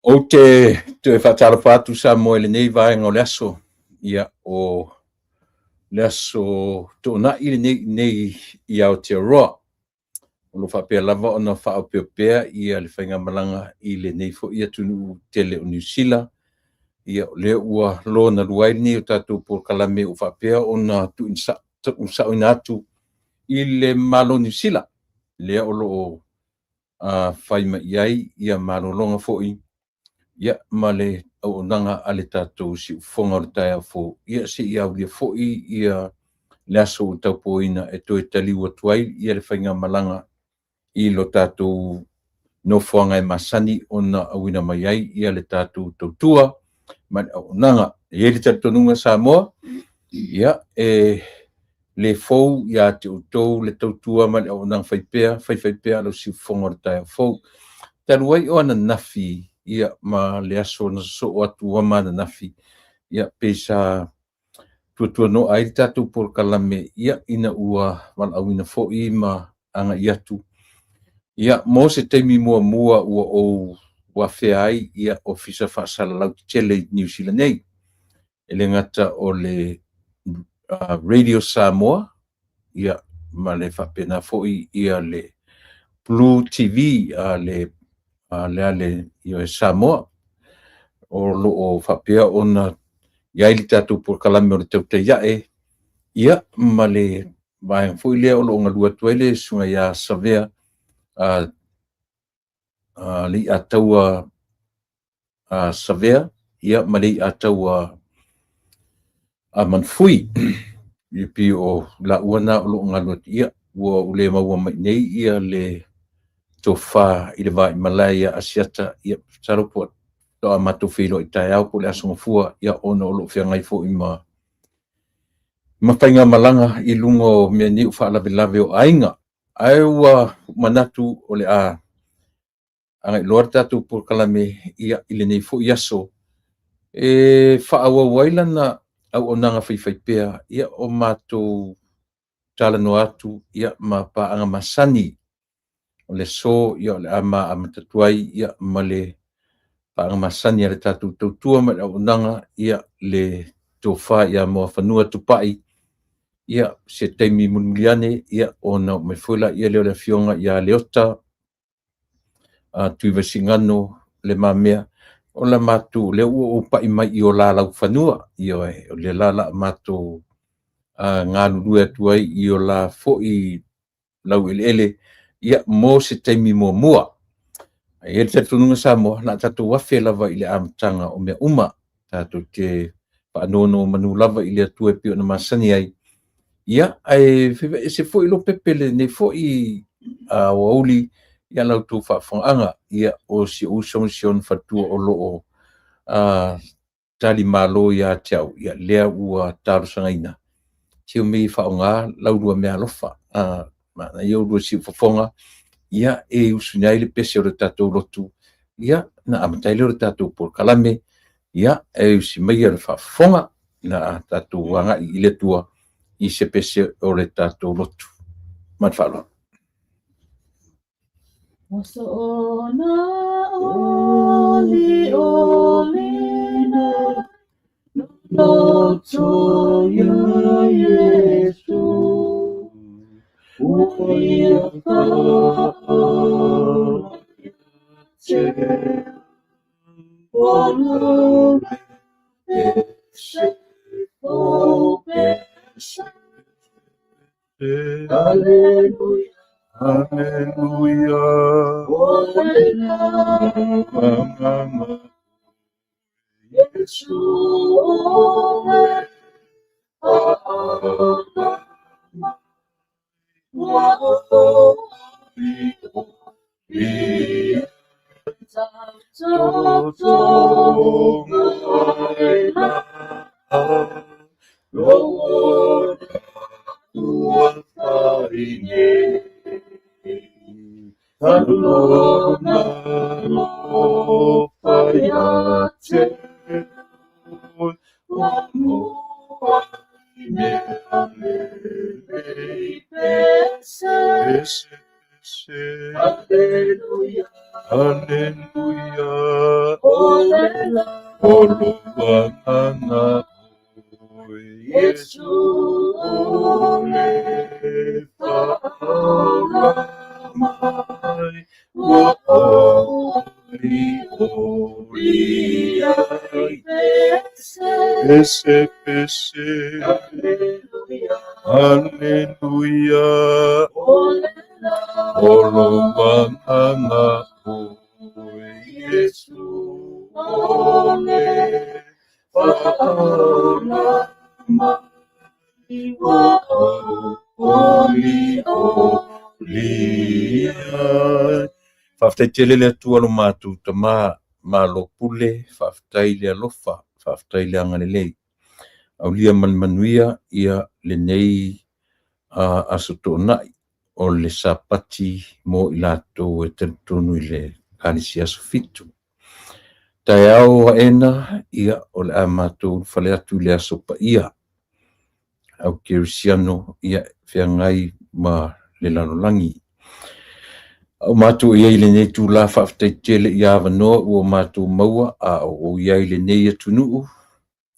Ou te toe faatalofa atu Samoa i lenei vaega o le aso. Ia, o le aso Toonai lenei nei i Aotearoa. O lo o faapea lava ona faaopeopea ia le faigamalaga i lenei foi atunuu tele o Niu Sila. Ia, o lea ua lona lua ai lenei o tatou polokalame ua faapea ona tuusaoina atu i le Malo o Niu Sila, lea o lo o fai mai i ai ia malologa foi ia ma le auaunaga a le tatou siufofoga o le taeao fou, ia se i aulia foi ia le aso ua taupuaina e toe taliu atu ai ia le faigamalaga i lo tatou nofoaga e masani ona auina mai ai ia le tatou tautua ma le auaunaga. E i ai le talitonuga Samoa, ia e le fou ia te outou le tautua ma le auaunaga faipea, faifaipea a lau siufofoga o le taeao fou. Talu ai o ananafi ia ma le aso na sosoo atu ma ananafi, ia pei sa tuatuanoa ai le tatou polokalame ia ina ua valaauina foi ma agai atu ia mo se taimi muamua ua ou afea ai ia ofisa faasalalau tetele i Niu Sila nei. E le gata o le Radio Samoa ia ma le faapena foi ia le Blue TV a le a le ia Samoa o lo o faapea ona i ai le tatou polokalame o le Tautai Ae ia ma le vaega foi lea o lo o galue atu ai le susuga ia Savea Leiataua Savea ia ma Leiataua Manufui. E pei o laua na o lo o galue atu ia ua ou le maua mai nei ia le tofa i le vaimalae ia Asiata ia masalo po o matou feiloai taeao po o le Aso Gafua ia ona o lo o feagai foi ma faigamalaga i luga o mea nei o faalavelave o aiga. Ae ua manatu o le a agai loa le tatou polokalame ia i lenei foi aso e faaauau ai lana auaunaga faifaipea ia o matou talanoa atu ia ma paaga masani o le aso ia o le a ma amata atu ai ia ma le paaga masani a le tatou tautua ma le auaunaga ia le tofa ia Moafanua Tupai ia se taimi mulimuli ane ia ona oo mai foi laia lea o le afioga ia Leota Tuivaisigano Le Mamea o la matou lea ua ou pai mai i o la laufanua ia o lea la la matou galulue atu ai i o la foi laueleele ia mo se taimi muamua. E i ai le talitonuga Samoa, na tatou afe lava i le amataga o mea uma, tatou te faanonomanu lava i le Atua e pei ona masani ai. Ia, ae feivaese foi Lopepe lenei foi aoauli ia la outou faafofogaaga. Ia, o si ou uso ma si ona faletua o lo o talimalo ia te au, ia lea ua talosagaina se mea e faaaoga laulua meaalofa manaia ulua siufofoga ia e usuina ai le pese o le tatou lotu ia na amata ai lea o le tatou polokalame ia e usi mai le faafofoga na tatou agai i le Atua i se pese o le tatou lotu. Ma le faaaloalo. Ua soona oli olina lotu ia Iesu. Ua ia whaala ia te ua lore pese o pese. Hallelujah. Hallelujah. Hallelujah. Yesu oe ua o i tau mai la lo tua faine Talona lo faia te ua mua i mea lelei pese. Pese, pese. Alleluia. Alleluia. O lou agaga oe Iesu o le faaola mai, ua olioli ai. Pese, pese, Aleluia, o lou agaga oe Iesu o le faaola mai, ua olioli ai. Faafetai tele le Atua lo matou Tama, malo pule, faafetai le alofa, faafetai le agalelei. Aulia ma le manuia ia lenei Aso Toonai o le Sapati mo i latou e talitonu i le Ekalesia Aso Fitu. Taeao aena, ia, o le a matou ulufale atu i le Aso Paia au Kerisiano, ia, feagai ma le lalolagi. A o matou i ai i lenei itula, faafetai tele i avanoa ua matou maua a o ou i ai i lenei atunuu,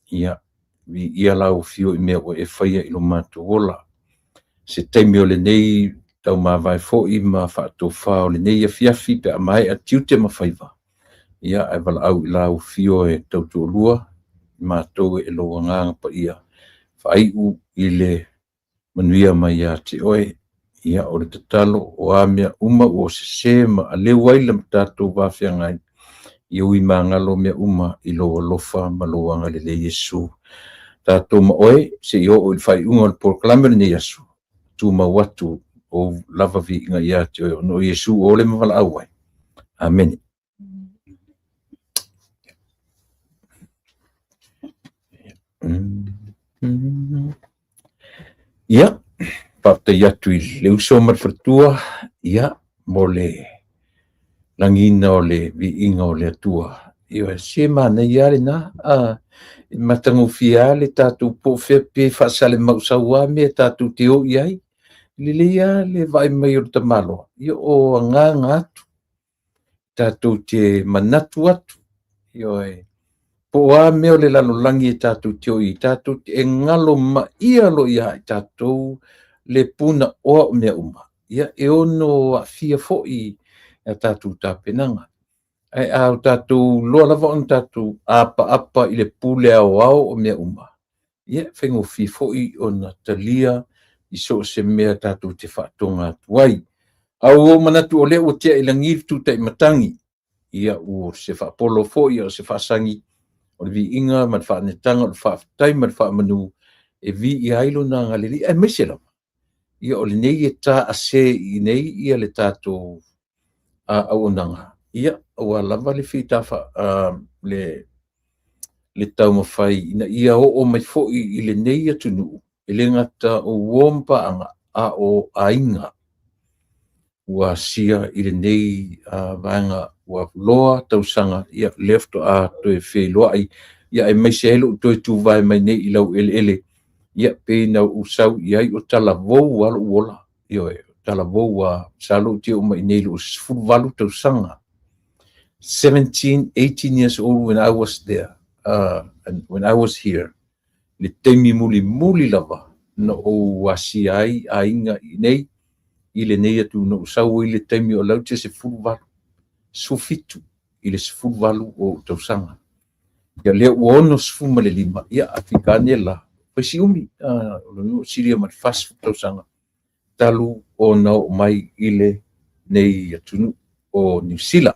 ia, viia lau afio i mea ua e faia i lo matou ola. Se taimi o lenei taumavae foi ma faatofa o lenei afiafi pe a maea tiute ma faiva, ia, ae valaau i lau afio e tautoalua matou e lou agaga paia, faaiu i le manuia mai ia te oe. Ia, o le tatalo, o a mea uma ua sese ma aleu ai le tatou va feagai, ia ui magalo mea uma i lou alofa ma lou agalelei Iesu. Tatou ma oe, se i oo i le faaiuga o le polokalame o lenei aso, tumau atu ou lava viiga ia te oe, ona o Iesu o le ma valaau ai. Amene. Ia, faafetai atu i le uso ma le faletua, ia, mo le lagiina o le viiga o le Atua. Ia, se manaia lava lena, e matagofie lava le tatou po o fea pe faasalemausau lava mea tatou te o i ai. Lelei lava le vaai mai o le tamaloa, ia o agaga atu, tatou te manatu atu, ioe, po o a mea o le lalolagi e tatou te o i ai, tatou te e galo maia loa ia i tatou le punaoa o mea uma, ia e ono aafia foi a tatou tapenaga. Ae a o tatou iloa lava ona tatou apaapa i le pule aoao o mea uma, ia e faigofie foi ona talia i so o se mea tatou te faatoga atu ai. A ua ou manatu o lea ua tea i lagi le tūtai matagi, ia ua se faapolo foi o se faasagi o le viiga ma le faanetaga o le faafetai ma le faamanu e viia ai lona agalelei, aemaise lava ia o lenei e taase i nei ia le tatou auaunaga, ia aua lava le fitafa le taumafai ina ia oo mai foi i lenei atunuu, e le gata o uo ma paaga, a o aiga ua asia i lenei vaega ua loa tausaga, ia lea faatoa toe feiloai, ia aemaise ai lou toe tuvae mai nei i lau eleele, ia pei na ou sau i ai o talavou lava lou ola, ioe, talavou lava, masalo ou te oo mai nei i lou 18 tausaga, 17, 18 years old when I was there, and when I was here, le taimi mulimuli lava na ou asia ai aiga i nei, i lenei atu na ou sau ai le taimi o lau te 18, 17 i le 18 o ou tausaga. Ia lea ua 65, ia afika ane la, fai si umi, o le nuu silia ma le 40 tausaga, talu ona oo mai i lenei atunuu o Niu Sila.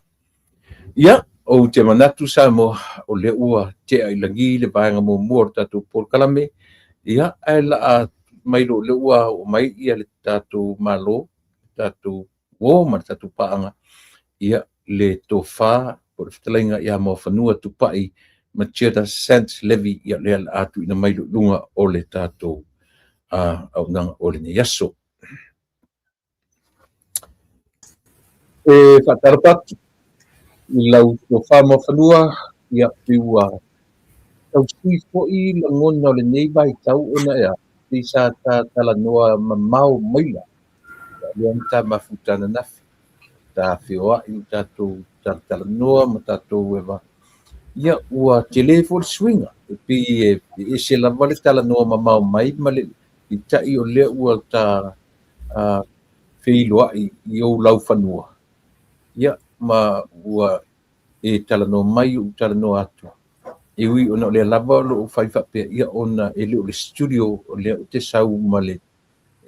Ia, ou te manatu Samoa, o lea ua tea i lagi le vaega muamua o le tatou polokalame, ia, ae laa mai lo lea ua oo mai ia le tatou Malo, le tatou uo ma le tatou paaga, ia, le tofa po o le fetalaiga ia Moafanua Tupai ma Jeddah Sant Levy, ia lea la a tuuina mai i luga o le tatou auaunaga o lenei aso. E faatalofa atu i lau tofa Moafanua, ia pei ua tausui foi lagona o lenei vaitau ona e a, pei sa ta talanoa mamao maila, ia lea na ta mafuta ananafi, ta feoai ma tatou talatalanoa ma tatou eva Ia, ua tele foi le suiga, e pei e ese lava le talanoa mamao mai ma le peitai o lea ua ta feiloai i ou laufanua, ia, ma ua e talanoa mai ou talanoa atu. E ui ona o lea lava o lo o fai faapea, ia ona e le o le studio o lea ou te sau ma le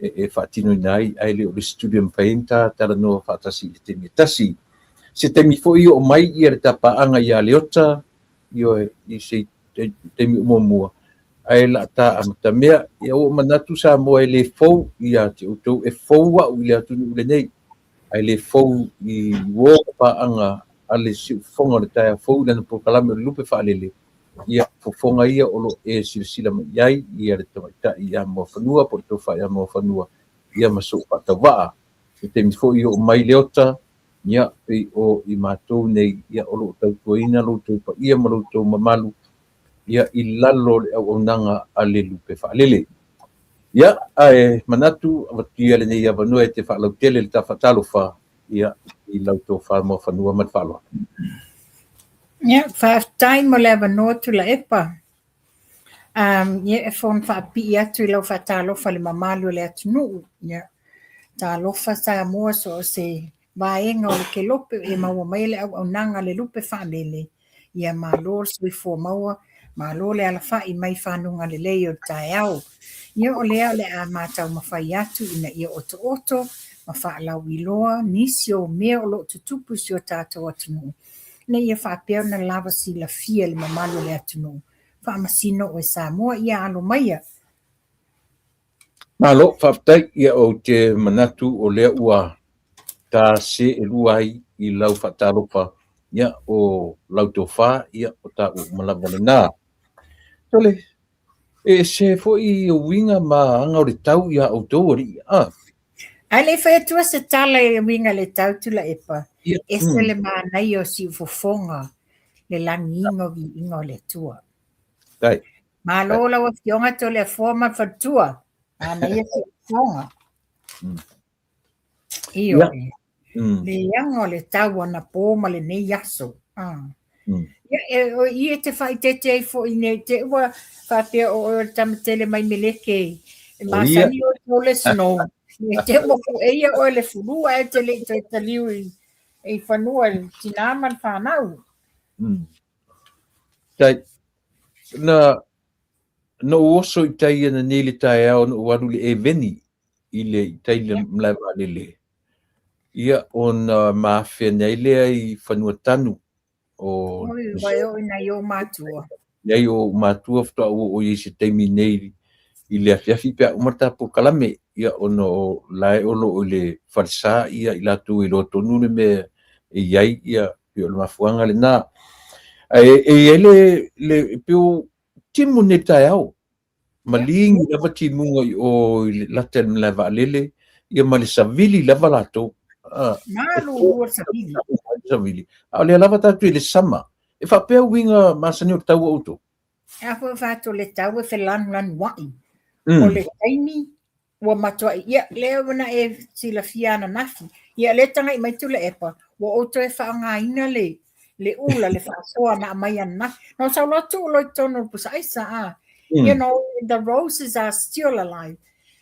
e faatinoina ai, ae le o le studio e mafai ai ona ta talanoa faatasi i le taimi e tasi. Se taimi foi oo mai ia le tapaaga ia Leota, ioe, i se taimi o muamua, ae o le a ta amatamea. Ia ua ou manatu Samoa e le fou ia te outou, e fou au i le atunuu lenei, ae le fou i uo paaga a le Siufofoga o le Taeao Fou i lana polokalame o le Lupe Faalele. Ia, fofoga ia o lo o e silasila mai i ai ia le tamaitai ia Muafanua po o le tofa ia Muafanua, ia ma sou faatauvaa. Se taimi foi oo mai Leota, ia, pei o i matou nei, ia, o lo o tautuaina lo outou paia ma lo outou mamalu, ia, i lalo o le auaunaga a le Lupe Faalele. Ia, ae manatu, avatia lenei avanoa e te faalautele le ta faatalofa, ia, i lau tofa Muafanua ma le faaaloalo. Ia, faafetai mo le avanoa Tuilaepa. Ia, e fono faapipii atu i lau faatalofa i le mamalu o le atunuu. Ia, talofa Samoa so o se vaega o le kelope e maua mai le auaunaga a le lupe faalele. Ia malo le soifua maua, malo le alafai mai fanuga lelei o le taeao. Ia o lea o le a ma taumafai atu ina ia otooto ma faalauiloa nisi o mea o lo o tutupu i si o tatou atunuu, ina ia faapea ona lava silafia e le mamalu o le atunuu. Faamasino oe Samoa, ia alo maia. Malo, faafetai. Ia ou te manatu o lea ua ta seelua ai i lau faatalofa, ia o lau tofa, ia o taua uma lava lena. Sole, e ese foi uiga ma aga o le tau iā outou alii, a? Ae le i fai atua se tala i uiga le tau Tuilaepa, ese le manaia o siufofoga le lagiina o viiga o le Atua. Faafetai. Malo lau Afioga Toleafoa ma le faletua. Manaia siufofoga. Ioe. Leaga o le tau anapo ma lenei aso. Ia, e, o i e te faaeteete ai foi nei te ua faapea o oe o le tama tele mai Meleke e masani oe i le snow. Nei te ua foeia oe le fulu ae te le i toe taliu i, i fanua i le tinā ma le fanau. Tai, na, na ou oso i tai ananei i le taeao na ou alu i le Eveni i le i tai i le malae vaalele. Ia, ona ma afe ane ai lea i Fanuatanu o Oi, ua e oo i nai ou matua. Nei o matua faatoa ou oo i ai se taimi nei i le afiafi pe a uma le ta polokalame, ia ona o la e o lo o i le falesa ia i latou e iloa tonu le mea e i ai, ia pei o le mafuaaga lena. Ae e i ai le pei o timu nei i le taeao, maligi lava timuga i o i le lata i le malae vaalele, ia ma le savili lava latou. Malulu le savili. Savili. A o lea lava tatou i le sama. E faapea uiga masani o le tau a outou? A foi faatu le tau e felanulanuai. O le taimi ua matuai, ia, lea ua na e silafia ananafi. Ia, lea tagai mai Tuilaepa, ua ou toe faaaogaina le le ula, le faasoa na aumai ananafi. Na ou sau loa tuu loa i totonu o le pusa aisa, a. You know, the roses are still alive.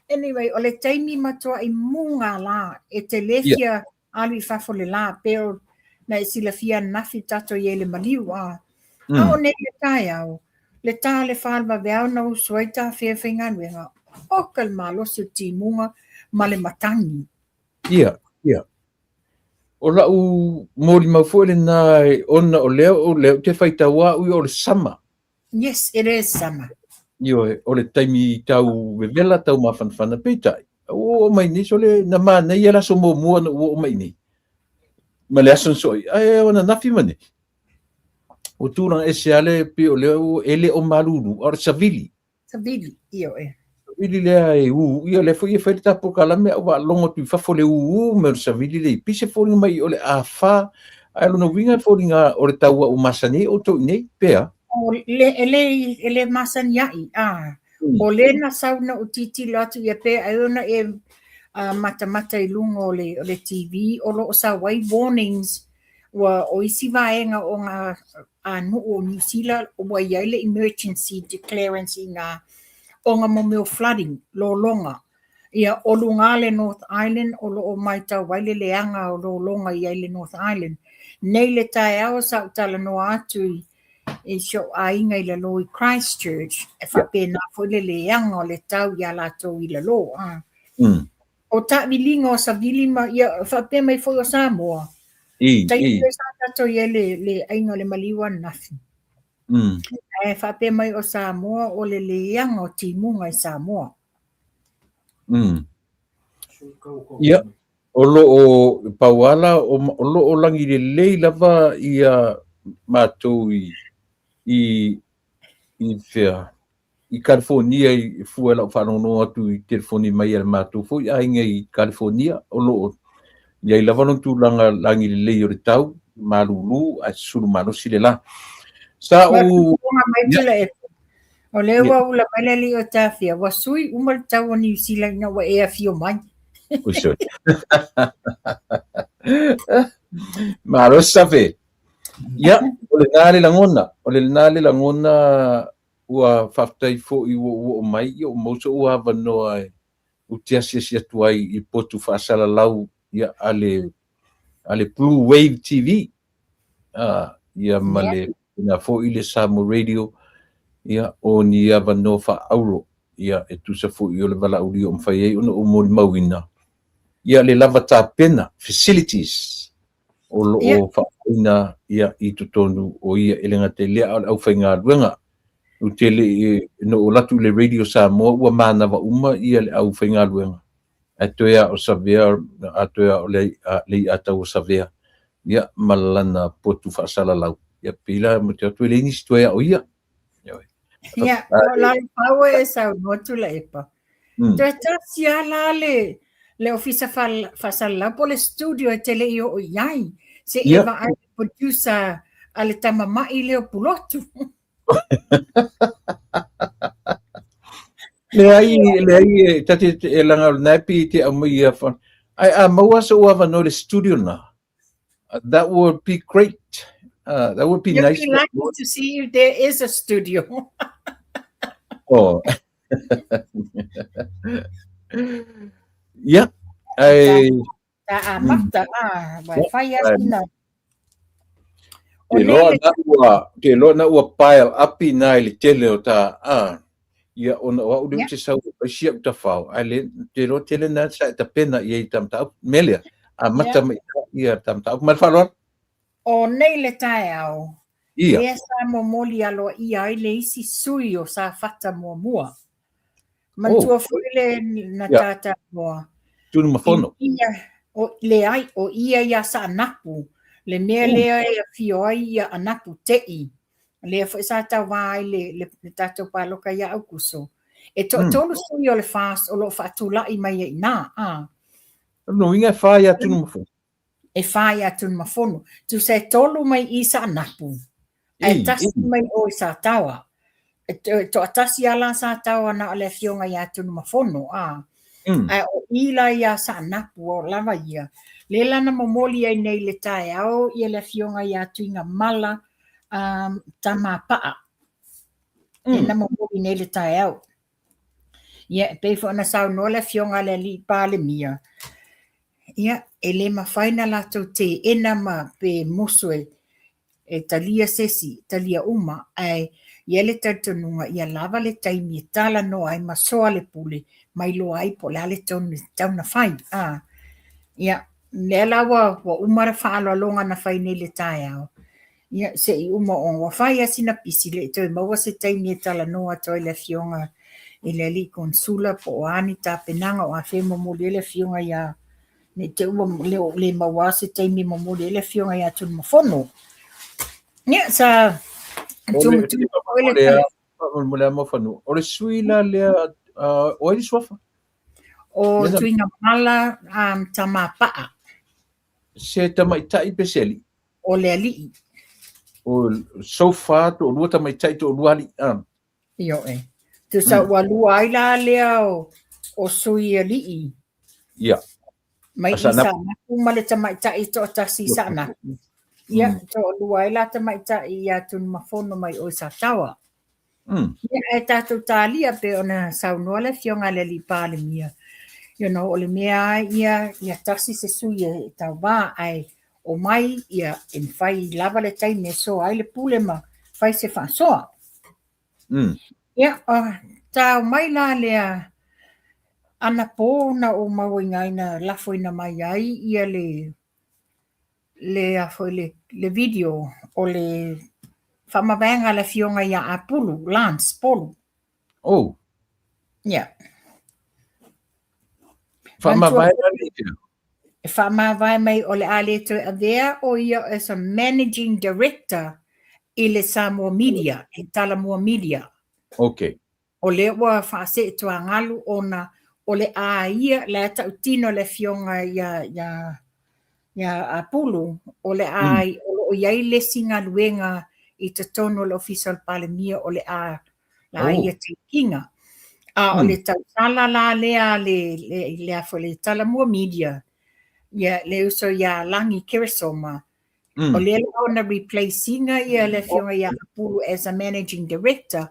Anyway, o le taimi matuai mugala, e te le fia alu i fafo le la, pe o na e silafia ananafi tatou i ai i le maliu, a. A o nei le taeao, le ta le fa o le vaveao na usu ai tafea faigaluega, oka le malosi o le timuga ma le matagi. Ia, ia. O lau molimau foi lena ona o lea o lea ou te faitau au ia o le sama. Yes, it is summer. Ioe, o le taimi tau vevela, tau mafanafana, peitai, ua oo mai nei, sole, na manaia le aso muamua na ua oo mai nei, ma le aso na soia, ae o ananafi ma nei. Ua tulaga ese lava le pei o lea ua, e le o malulu, a o le savili. Savili, ioe. Savili lea e ū, ia o lea foi e fai le ta polokalame a ou faalogo atu i fafo le ū mai o le savili lea, pei se foliga mai o le A4, ae o lona uiga e foliga o le tau ua masani ai outou i inei, pe a? O le, e le, e le masani ai, a. O le na sau na ou tilotilo atu ia pe ai ona e matamata i luga o le, o le TV, o lo o sau ai warnings. Ua o isi vaega o ngā a nu'u o Niu Sila ua i ai le emergency declarance i ngā o ngā mo mea o flooding, lologa. Ia, o luga le North Island o lo o maitau ai le leaga o lologa i ai le North Island. Nei le taeao sa ou talanoa atu i i si ou aiga i lalo i Christchurch, e faapena foi le leaga o le tau iā latou i lalo. A. O taaviliga o savili ma, ia, faapea mai foi o Samoa. I, Taimi i. lea sa tatou i ai le, le aiga o le maliu ananafi. Ae faapea mai o Samoa o le leaga o timuga i Samoa. Ia, o lo o pau ala o, o lo o lagi lelei lava ia matou i i i fea i California i fua i lau faalogologo atu i telefoni mai a le matou foi aiga i California, o lo o i ai lava lona tulaga lagi lelei o le tau, malulu ae susulu malosi le la. Sa ou Ia. O lea ua ula mai le alii o Tafia, ua sui uma le tau o Niu Sila ina ua e afio mai. Ui sorry. Malosi Safe. Ia, o lena le lagona, o lena le lagona ua faafetai foi ua ou oo mai, ia ua maua so'u avanoa e ou te asiasi atu ai i potu faasalalau ia a le a le Blue Wave TV a ia ma le na foi le Samoa Radio ia o ni avanoa faaauro ia e tusa foi o le valaaulia o mafai ai ona ou molimauina ia le lava tapena facilities o lo o faaaogaina ia i totonu o ia e le gata i lea a o le aufaigaluega. Ou te le i, na ou alu atu i le Radio Samoa ua manava uma ia le aufaigaluega ae toe a o Savea, a toe a o le i'a tau o Savea ia ma lana potu faasalalau. Ia pei la ma te atu e leai nisi toe a o ia. Ia, o lalo pau e saunoa Tuilaepa. Toe tasi lava la le, le ofisa faasalalau po o le studio e te le i oo i ai. Se i vaai le producer a le tama ma'i lea o Pulotu. Leai, leai, e ta te, e laga o lena e pei e te aumai ia fa. Ae a maua so'u avanoa i le studio lena, that would be great. That would be You'd nice. be lucky to see if there is a studio. Oh. Ia, ai... Ta amata, a, wai whai a sina. Te loa na ua, te loa na ua pile up i nā i le tele o ta, a, ia ona o au le te sau e fai sia uta whao, ai le, te loa tele nā sa e tapena i ei tamata au, melea, a mata mai ia tamata au, mai whaloa. O nei le taeao, Ia. lea sa momoli aloaia ai le isi sui o Safata muamua. Manatua foi le na tātānoa. Tunumafono. Ia, o, leai, o ia iā Saanapu, le mea lea e afio ai ia Anapu Te'i, lea foi sa tauvā ai le, le, le tatou pāloka iā Aukuso. E toatolu sui o le FAST o lo o faatula'i mai ai inā, a. O lona uiga e whā iā Tunumafono. E whā iā Tunumafono. Tusa e tolu mai i Saanapu, ae tasi mai o i Sataoa. E toatasi lava la Sataoa na o le afioga iā Tunumafono, a. Ae o i la iā Saanapu o lava ia. Lea la na momoli ai nei le taeao ia le afioga iā Tuigamala um, Tamapa'a. Lea na momoli nei le taeao. Ia, e pei foi ona saunoa le afioga a le alii Palemia, ia, e le mafai ona latou teena ma pe musu e, e talia se isi, talia uma, ae i ai le talitonuga ia lava le taimi e talanoa ai ma soa le pule ma iloa ai po o le a le tonu e tatau ona fai. A, ia, lea la ua, ua uma le faaaloaloga na fai nei i le taeao, Ia, se i uma o ua fai lava sina pisi, le i toe maua se taimi e talanoa atu ai le Afioga i le Alii Konesula po o a ni tapenaga o afea e momoli ai le Afioga iā, ne i te i ua le, le maua se taimi e momoli ai le Afioga iā Tunumafono. Ia, sa tumutumu foi le Faamolemole lava Muafanua. O le sui la lea, o ai le suafa? O Tuigamala Tamapa'a. Se tamaitai pe se alii? O le alii. O, so far, toalua tamaitai, toalua alii. Ah. Ioe. Tusa ua lua ai la lea o, o sui alii. Ia. Mai i Saanapu ma le tamaitai toatasi i Saanapu. Ia, toalua ai la tamaitai ia Tunumafono mai o i Sataoa. Ia, ae tatou talia pei ona saunoa le Afioga i le Alii Palemia, you know, o le mea lava ia, ia tasi se sui e tauva, ae omai ia e mafai lava le taimi e soa ai le pule ma fai se faasoa. Ia, tao mai la lea anapo na ou mauaina ai na lafoina mai ai ia le le a foi le le video o le faamavaega a le afioga ia Apulu, Lance Polu. Oh. Ia. Faamavae mai ia. E faamavae mai o le a le toe avea o ia as a managing director i le Samoa Media, i Talamua Media. Okay. O lea ua faaseetuagalu ona o le a ia la e tautino le afioga ia ia ia Apulu, o le a o lo o i ai le isi galuega i totonu o le Ofisa o le Palemia o le a la ia taking. A o le tausala la lea le le le a foi le Talamua Media, ia le uso ia Lagi Keresoma, O lea la ona replace ina ia le afioga ia Apulu as a managing director,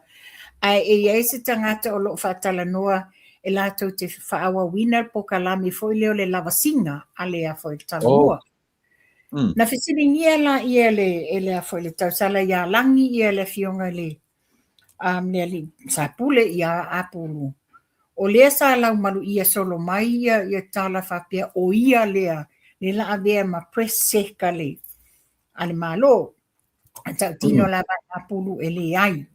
ae e i ai se tagata o lo o faatalanoa e latou te faaauauina le polokalame foi lea o le lavasiga a le a foi le Talamua. Na fesiligia la ia le e le a foi le tausala ia Lagi ia le afioga i le um, le alii Sapule ia Apulu. O lea sa laumaluia solo mai ia, ia tala faapea o ia lea, lea la avea ma press sec a le, a le Malo. A tautino lava e Apulu e leai.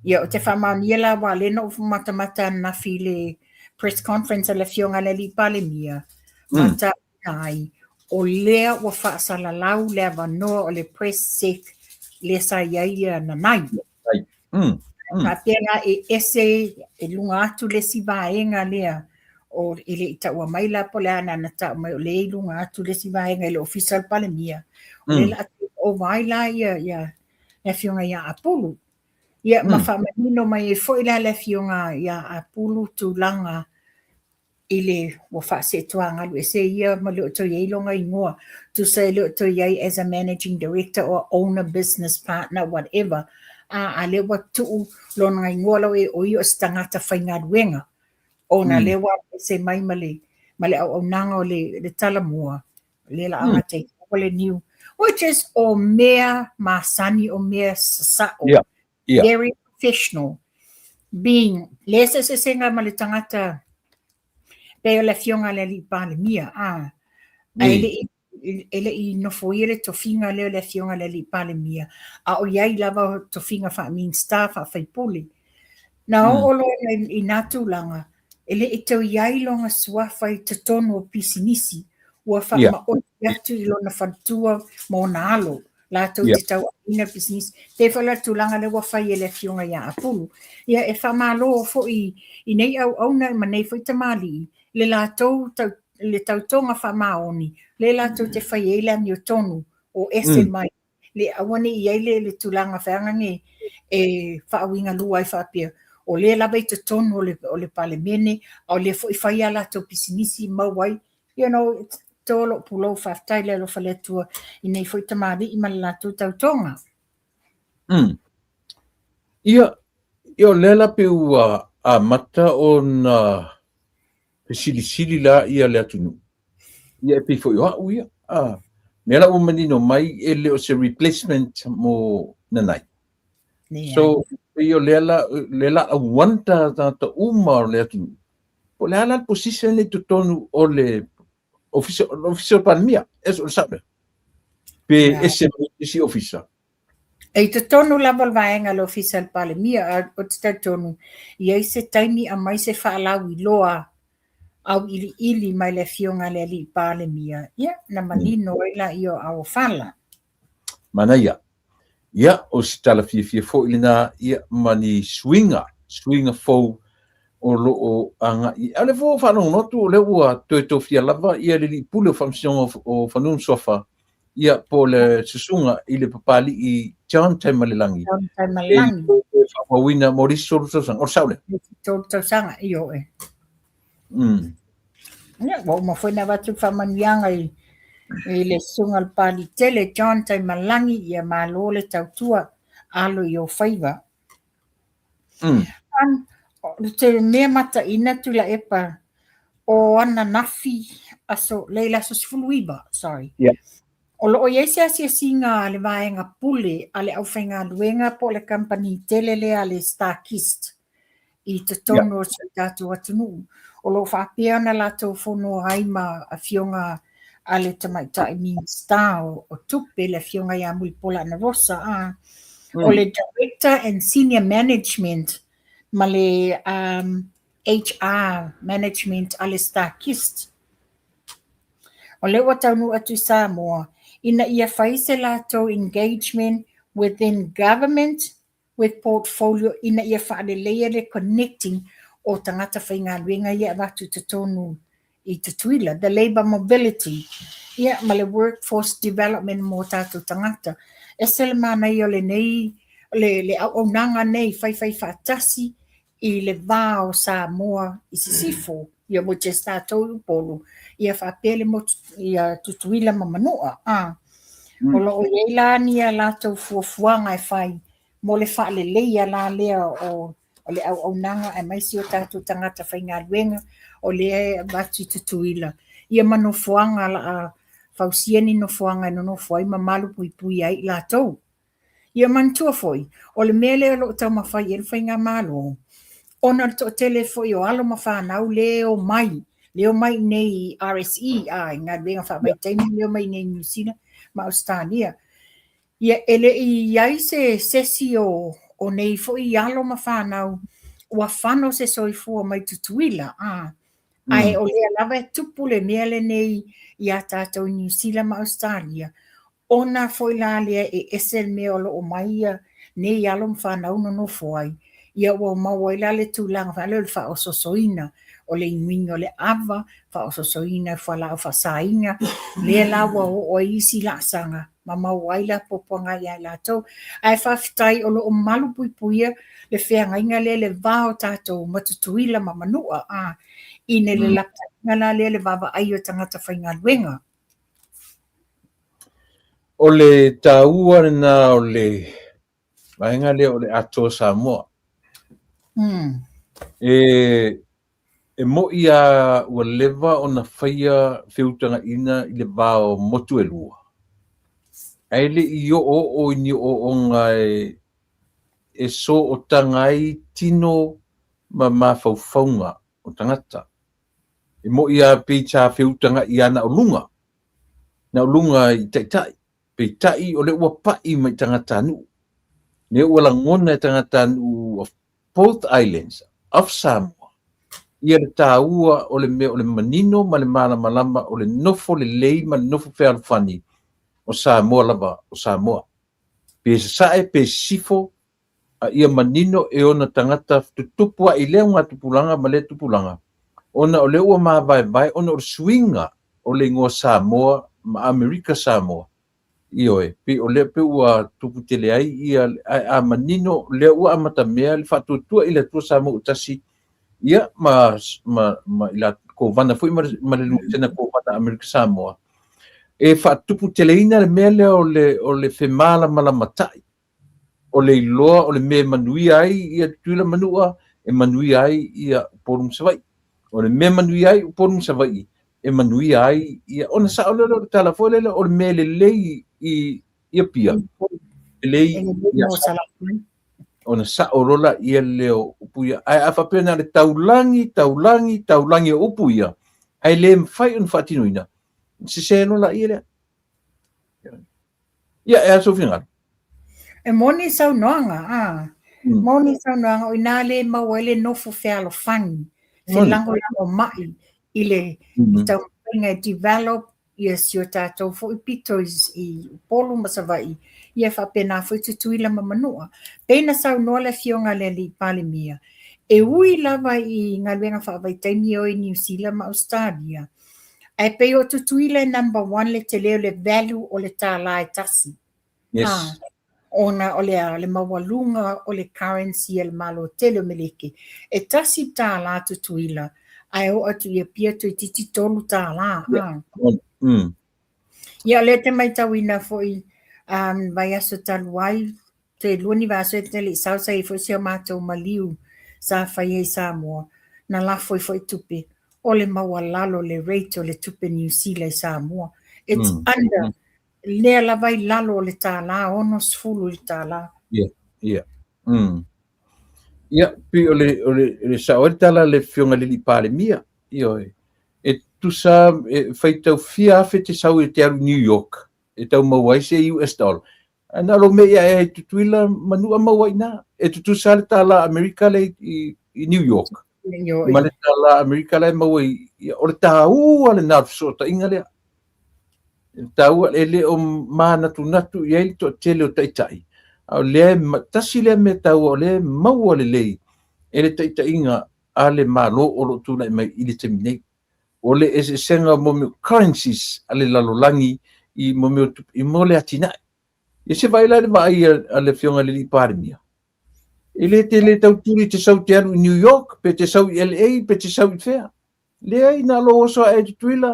Ia, o te faamaonia la aua lea na ou matamata ananafi i le press conference a le afioga i le alii Palemia, ma taua ai, o lea ua faasalalau le avanoa o le press sec lea sa i ai ia Nanai. Faapea la e ese e luga atu le isi vaega lea o e le i taua mai la po o le a na tau mai o lea i luga atu le isi vaega i le Ofisa o le Palemia. O lea la ova ai la ia ia le afioga ia Apulu. Ia ma faamanino mai ai foi la le afioga ia Apulu tulaga i le ua faaseetuagalu ese ia ma le o toe i ai lona igoa, tusa e le o toe i ai as a managing director or owner business partner whatever, a, a lea ua tuu lona igoa lau e o ia o se tagata faigaluega, ona lea ua ese mai ma le, ma le auaunaga o le, le Talamua, lea la anga take over le new, which is o mea masani, o mea sasao. Very professional. Being, le eseesega ma le tagata pei o le afioga i le Alii Palemia, a, ae le i e le i nofoia le tofiga lea o le afioga i le Alii Palemia, a o i ai lava tofiga faa-Minisita, faa-faipule. Na oo loa i nā tulaga, e le i tau i ai lona suafa i totonu o pisinisi, ua faamaoti atu i lona faletua ma ona alo, latou te tauaveina le pisinisi. Pei foi la le tulaga lea ua fai e le afioga ia Apulu. Ia, e faamalo foi i nei auauna ma nei foi tamalii le latou tau, le tautoga faamaoni, lea latou te fai ai le amiotonu o ese mai le aua ne i i ai le, le tulaga feagane e faauigalua ai faapea, o lea lava i totonu o le, o le Palemene, a o lea foi fai a latou pisinisi maua ai, you know, to lou pulou faafetai le alofa le Atua i nei foi tamalii ma le latou tautoga. Ia, ia o lea la pei ua amata ona fesilisili la ia le atunuu. Ia e pei foi o au ia. A, mea la ua manino mai e le o se replacement mo Nanai. So, pei o lea la, lea la auanta tagata uma o le atunuu. Po o le a la le position i totonu o le ofisa, o le ofisa o le Palemia, e o le sao lea. Pe ese mai isi ofisa. E i totonu lava o le vaega o le Ofisa o le Palemia, a ou te talitonu, i ai se taimi aumai se faalauiloa auiliili mai le Afioga i le Alii Palemia, ia, na manino ai laia o auofala. Manaia. Ia, o se tala fiafia foi lena, ia, ma ni suiga, suiga fou o lo o agai. A o lea foi ua faalogologo atu o lea ua toe tofia lava ia le Alii Pule o Faamasinoga o Fanua ma Suafa, ia, po o le susuga i le Papali'i John Taimalelagi. John Taimalelagi. E faaauauina mo le isi 3 tausaga. O le sao lea? Le isi 3 tausaga, ioe. Ia, ua uma foi ona avatu le faamanuiaga i I le susuga o le Palitele John Taimalagi, ia malo le tautua alo i ou faiva. O te mea mataina Tuilaepa o ananafi aso lea i le aso 19, sorry. Yeah. O lo o i ai se asiasiga a le vaega pule a le aufaigaluega po o le kamupani tele lea a le StarKist i totonu o si o tatou atunuu. O lo o faapea ona latou fonoa ai ma afioga a le tamaitai Minisita o Tupe, le afioga ia Mulipola Anarosa, a. O le Director and Senior Management ma le HR Management a le StarKist. O lea ua taunuu atu i Samoa ina ia fai se latou engagement within government with portfolio ina ia faaleleia le connecting o tagata faigaluega ia e avatu i totonu i Tutuila, the labour mobility, ia ma le workforce development mo tatou tagata. Ese le manaia o lenei, le auaunaga nei faifai faatasi i le va o Samoa i sisifo, ia which is tatou i Upolu, ia faapea le motu ia Tutuila ma Manua. A. O lo o i ai la ni a latou fuafuaga e fai mo le faaleleia la lea o o le auaunaga aemaise o tatou tagata faigaluega o lea e avatu i Tutuila ia ma nofoaga la a fausia ni nofoaga e nonofo ai ma malupuipuia ai i latou. Ia manatua foi, o le mea lea o lo o taumafai i ai le Faigamalo, ona o le toatele foi o alo ma fanau lea e omai, lea e omai i inei i RSE, a, i galuega faavaitaimi lea e omai i inei i Niu Sila ma Ausetalia. Ia, e le i i ai se sesi o, o nei foi alo ma fanau ua fano se soifua mai Tutuila, a, ae o lea lava e tupu le mea lenei iā tatou i Niu Sila ma Ausetalia, Ona foi la lea e ese le mea o lo o mai ia nei alo ma fanau nonofo ai, ia ua maua ai la le tulaga foi lea o le faaosoosoina o le inuina o le ava, faaosoosoina i fualaau faasaina, lea la ua oo ai isi laasaga ma maua ai le apoapoaga ia i latou. Ae faafetai o lo o malupuipuia le feagaiga lea i le va o tatou ma Tutuila ma Manua, a, ina le lapataiga la lea le vaavaai o tagata faigaluega. O le taua lena o le vaega lea o le Atoa Samoa. E, e mo'i a ua leva ona faia feutagaina i le va o motu e lua, ae le i oooo i ni ooooga e sootaga ai tino ma mafaufauga o tagata. E mo'i a pei sa feutaga'i a na o luga, na o luga i taitai. Peitai o lea ua pa'i mai i tagatanuu. Lea ua lagona e tagatanuu of both islands of Samoa ia le taua o le mea o le manino ma le malamalama o le nofo lelei ma le nofo fealofani o Samoa lava o Samoa. Pe sasae pe sisifo a ia manino e ona tagata tutupu ae i lea ugatupulaga ma lea tupulaga, ona o lea ua mavaevae ona o le suiga o le igoa Samoa ma Amerika Samoa. Ioe, pei o lea pei ua tupu tele ai ia, ae a manino lea ua amatamea le faatuatua i le Atua Samoa ua tasi, ia ma, ma, ma i la Kovana foi ma le, ma le Lutena Kovana Amerika Samoa, e faatuputeleina le mea lea o le, o le femalamalamatai. O le iloa o le mea e manuia ai ia Tutuila ma Manua, e manuia ai ia Upolu ma Savaii. O le mea e manuia ai Upolu ma Savaii, e manuia ai ia... Ona sao lea o le tala foi lele, o le mea lelei i Apia, lelei i Salafai. Ona sao loa laia lea o upu ia. Ae a faapea na o le taulagi, taulagi, taulagi o upu ia, ae le mafai ona faatinoina, sese loa laia lea. Ia, e a sou finagalo? E moni saunoaga, a. Moni saunoaga, o inā lea e maua ai le nofo fealofani, felagolagomai i le taumafaiga e develop ia si o tatou foi pito i Upolu ma Savaii, ia faapena foi Tutuila ma Manua. Pei na saunoa le Afioga i le Alii Palemia, e ui lava i galuega faavaitaimi e o i Niu Sila ma Ausetalia, Ae pei o Tutuila e number one le tele o le value o le tālā e tasi. Yes. Ah, ona o le a, le maualuga o le currency a le Malo tele o Meleke. E tasi tālā Tutuila, ae oo atu i Apia toeitiiti $3. Yeah. Ah. Ia, o lea te matauina foi um, vaiaso talu ai, toe lua ni vaiaso e te le i sao sa i ai foi si o matou maliu sa faia i Samoa, na lafo ai foi tupe, o le maualalo le rate o le tupe Niu Sila i Samoa. It's under, lea lava i lalo o le tālā, 60 i le tālā. Ia, ia. Ia, pei o le, o le, le sao ai le tala a le Afioga i le Alii Palemia, ioe, e tusa e faitau fia afe te sau e te alu i New York e tau maua ai se US dollar. Ae na o lou mea ia e Tutuila ma Nu'a maua i ina. E tutusa le tālā Amerika lea i, i New York. Ma le tālā Amerika la e maua i, o le tāua lena o le fesootaiga lea. E le tāua, e le o mānatunatu i ai le toatele o taitai. A o lea, tasi lea mea taua, o lea e maua lelei e le taitaiga a le Malo o lo o tulai mai i le taimi nei. O le eseesega o mea o currencies a le lalolagi i mea o tupe, i mo le atinae. Ia se vaai la i le vaai a le Afioga i le Alii Palemia. E le te le tau tuli te sau te alu i New York, pe te sau i LA, pe te sau i fea. Leai, na lou oso ae i Tutuila,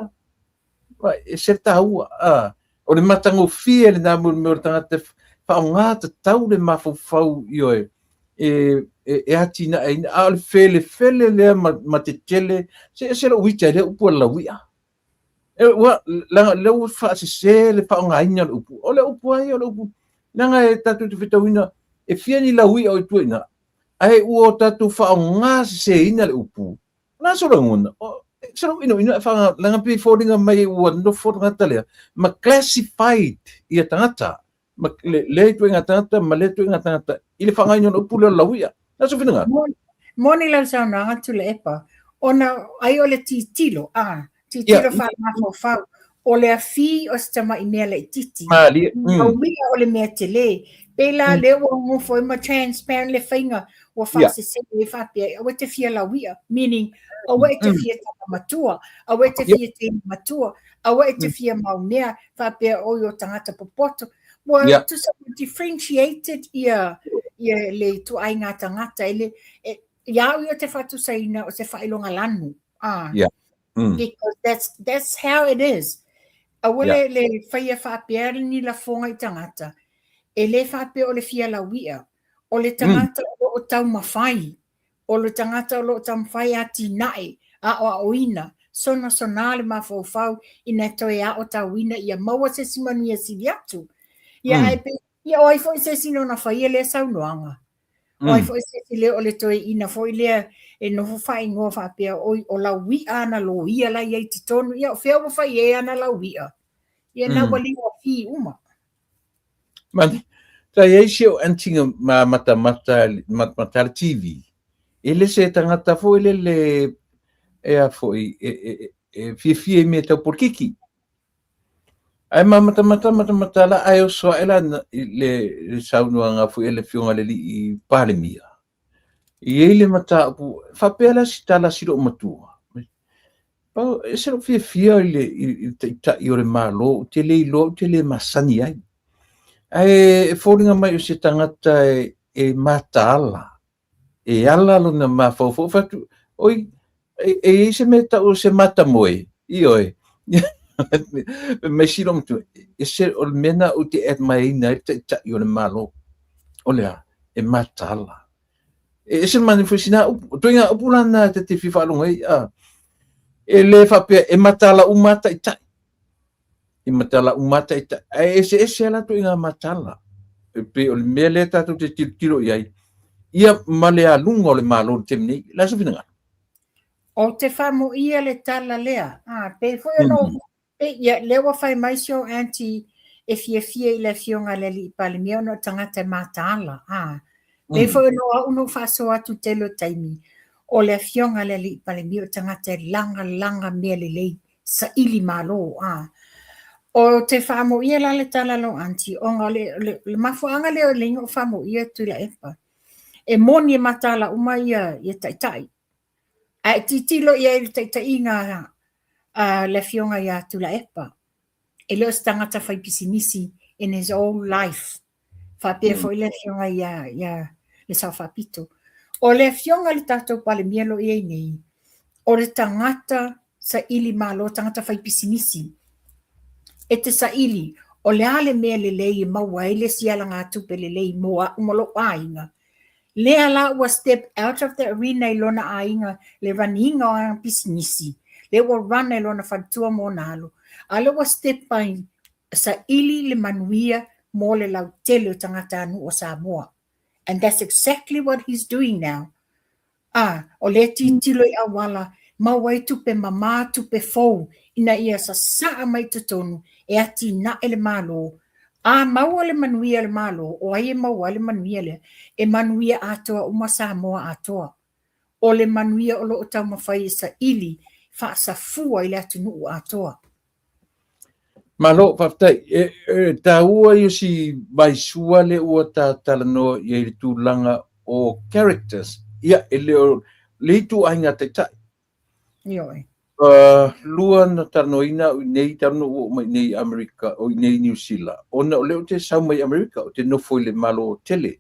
e se taua. A, o le matagofie lena mo le mea o le tagata faaaoga tatau le mafaufau, ioe, e, e, e atinaeina. A o le felefele lea ma, ma tetele, se ese lou ita i lea upu a le lauia. E, ua, leaga lea ua faasese le faaaogaina o le upu. O le upu lava ia o le upu, leaga e tatou te fetauina, e fia ni lauia o i tua i ina, ae ua o tatou faaaoga seseina le upu. O le a sou lagona? Se lou inoino e whanga, leaga pei foliga mai ua nofo le tagata lea, ma classified ia tagata, ma le, lea ituaiga tagata ma lea ituaiga tagata, i le faaaogaina o le upu lea o le lauia. O le a sou finagalo? Moni lau saunoaga Tuilaepa, ona ai o le titilo, a, titilo yeah. faamafaufau, o le afi o se tamai mea laititi. Malie. Lauia o le mea tele. Pei la lea ua gofo ai ma transparent le faiga ua faasese ai faapea, aua e te fia lauia, meaning aua e te fia tama matua, aua e te fia teine matua, aua e te fia mau mea, faapea oi o tagata popoto. Ua tusa ua differentiated ia, ia le ituaiga tagata. E le, e, ia au ia te faatusaina o se faailoga lanu. Ah. Yeah. Because that's, that's how it is. Aua le, le faia faapea ni lafoga i tagata. E le faapea o le fia lauia. O le tagata o lo o taumafai. O le tagata o lo o taumafai atinae, aoaoina, sonasona le mafaufau ina e toe aotauina ia maua se isi manuia sili atu. Ia ae pei, ia o ai foi se isi na ona faia lea saunoaga. O ai foi se isi lea o le toeaina foi lea e nofo faaigoa faapea oi o lauia ana loia la i ai i totonu. Ia o fea ua fai ai ana lauia? Ia na ua liua fi uma. Mani, sa i ai si ou aunty ma matamata matamata le TV. E le se tagata foi lele e a foi e, e, e fiafia i mea tau polokiki. Ae ma matamata matamata la ae oso ae la i le, le saunoaga foi a le Afioga i le Alii Palemia. E i ai le mataupu, faapea la si tala a si loomatua, pau, e ese lou fiafia i le, i le taitai o le Malo, ou te le iloa, ou te le masani ai. Ae e foliga mai o se tagata e, e mataala, e ala lona mafaufau, fai atu, oi, e, e i ai se mea e tau o se matamoe, ioe. Fai mai si loomatua, e se, o le mea lena ou te admire-ina ai le taitai o le Malo, o le a? E mataala. E ese le manaia foi sina upu. O ituaiga upu la na ta te fia faalogo ai, a, e le faapea e mataala uma lava taitai. E mataala uma lava taitai. Ae eseese lava latou i ngā mataala. E pei o le mea lea tatou te tilotilo i ai, ia ma le aluga o le Malo i le taimi nei. O le a sou finagalo? Ou te faamoia le tala lea. A, pei foi ona ou Pei, ia, lea ua fai mai si ou aunty e fiafia i le Afioga i le Alii Palemia ona o tagata e mataala, a. Pei foi ona o au na ou faasoa atu i le tele o taimi, o le Afioga i le Alii Palemia o tagata e lagalaga mea lelei, saili malo, a. Ou te faamoia la le tala a lou aunty, ona o le, le, le mafuaaga lea o le iga o faamoia Tuilaepa, e moni e mataala uma ia, ia taitai, Ae tilotilo i ai i le taitaiga a le Afioga ia Tuilaepa, e le o se tagata faipisinisi in his whole life. Faapea foi le Afioga ia, ia le Sao Faapito. O le Afioga i le tatou Palemia o lo o i ai nei, o le tagata saili malo, tagata faipisinisi. E te saili, o le a le mea lelei e maua ai le isi alagatupe lelei mo a'u ma lo'u aiga? Lea la ua step out of the arena i lona aiga le run-iga o ana pisinisi, lea ua run e lona faletua ma ona alo, a lea ua step ai saili le manuia mo le lautele o tagatanuu o Samoa. And that's exactly what he's doing now. A, o lea tilotilo i auala maua ai tupe mamā, tupe fou, ina ia sasaa mai totonu e atinae le Malo. A maua le manuia o le Malo, o ai e maua ai le manuia lea? E manuia atoa uma Samoa atoa. O le manuia o lo o taumafai e saili faasafua i le atunuu atoa. Malo, faafetai. E, e taua ia si vaisua le ua ta talanoa i ai le tulaga o characters. Ia, e le o le ituaiga taitai. Ioe. Lua na talanoaina au i nei talu na ou oo mai i nei i Amerika, o i nei i Niu Sila, ona o lea ou te sau mai Amerika, ou te nofo i le Malo tele.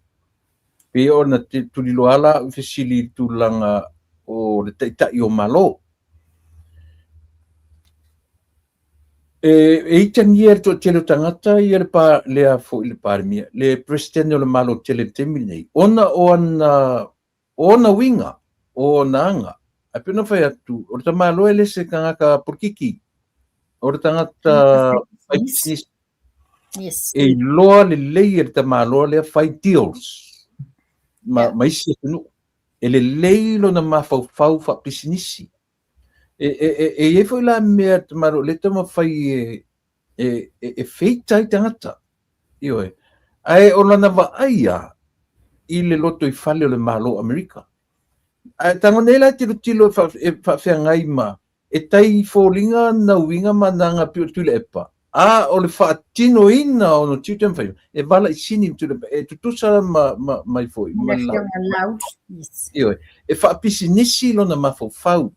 Pei ona tuliloa la au i fesili i le tulaga o le taitai o Malo. E, e itagia e le toatele o tagata ia le pa, lea foi le Palemia, le Peresetene o le Malo tele i le taimi lenei, ona o ana, o ona uiga, o ona aga. Ae pei ona fai atu, o le tamaloa e le se tagata polokiki, o le tagata fai pisinisi. Yes. E iloa lelei e le tamaloa lea fai deals ma, yeah. ma isi atunuu. E lelei lona mafaufau faapisinisi. E, e, e, e i ai foi la mea tamaloa lea taumafai e, e, e, e feita ai tagata. Ioe. Ae o lana vaai a i le lotoifale o le Malo o Amerika. Ae tago nei la e tilotilo e faafeagai ma e tai foliga na uiga ma ana aga pei o Tuilaepa, a o le faatinoina o ona tiute ma faiva, e vala i sini ma Tuilaepa, e tutusa ma, ma, mai foi. Ma la, ioe, e faapisinisi lona mafaufau,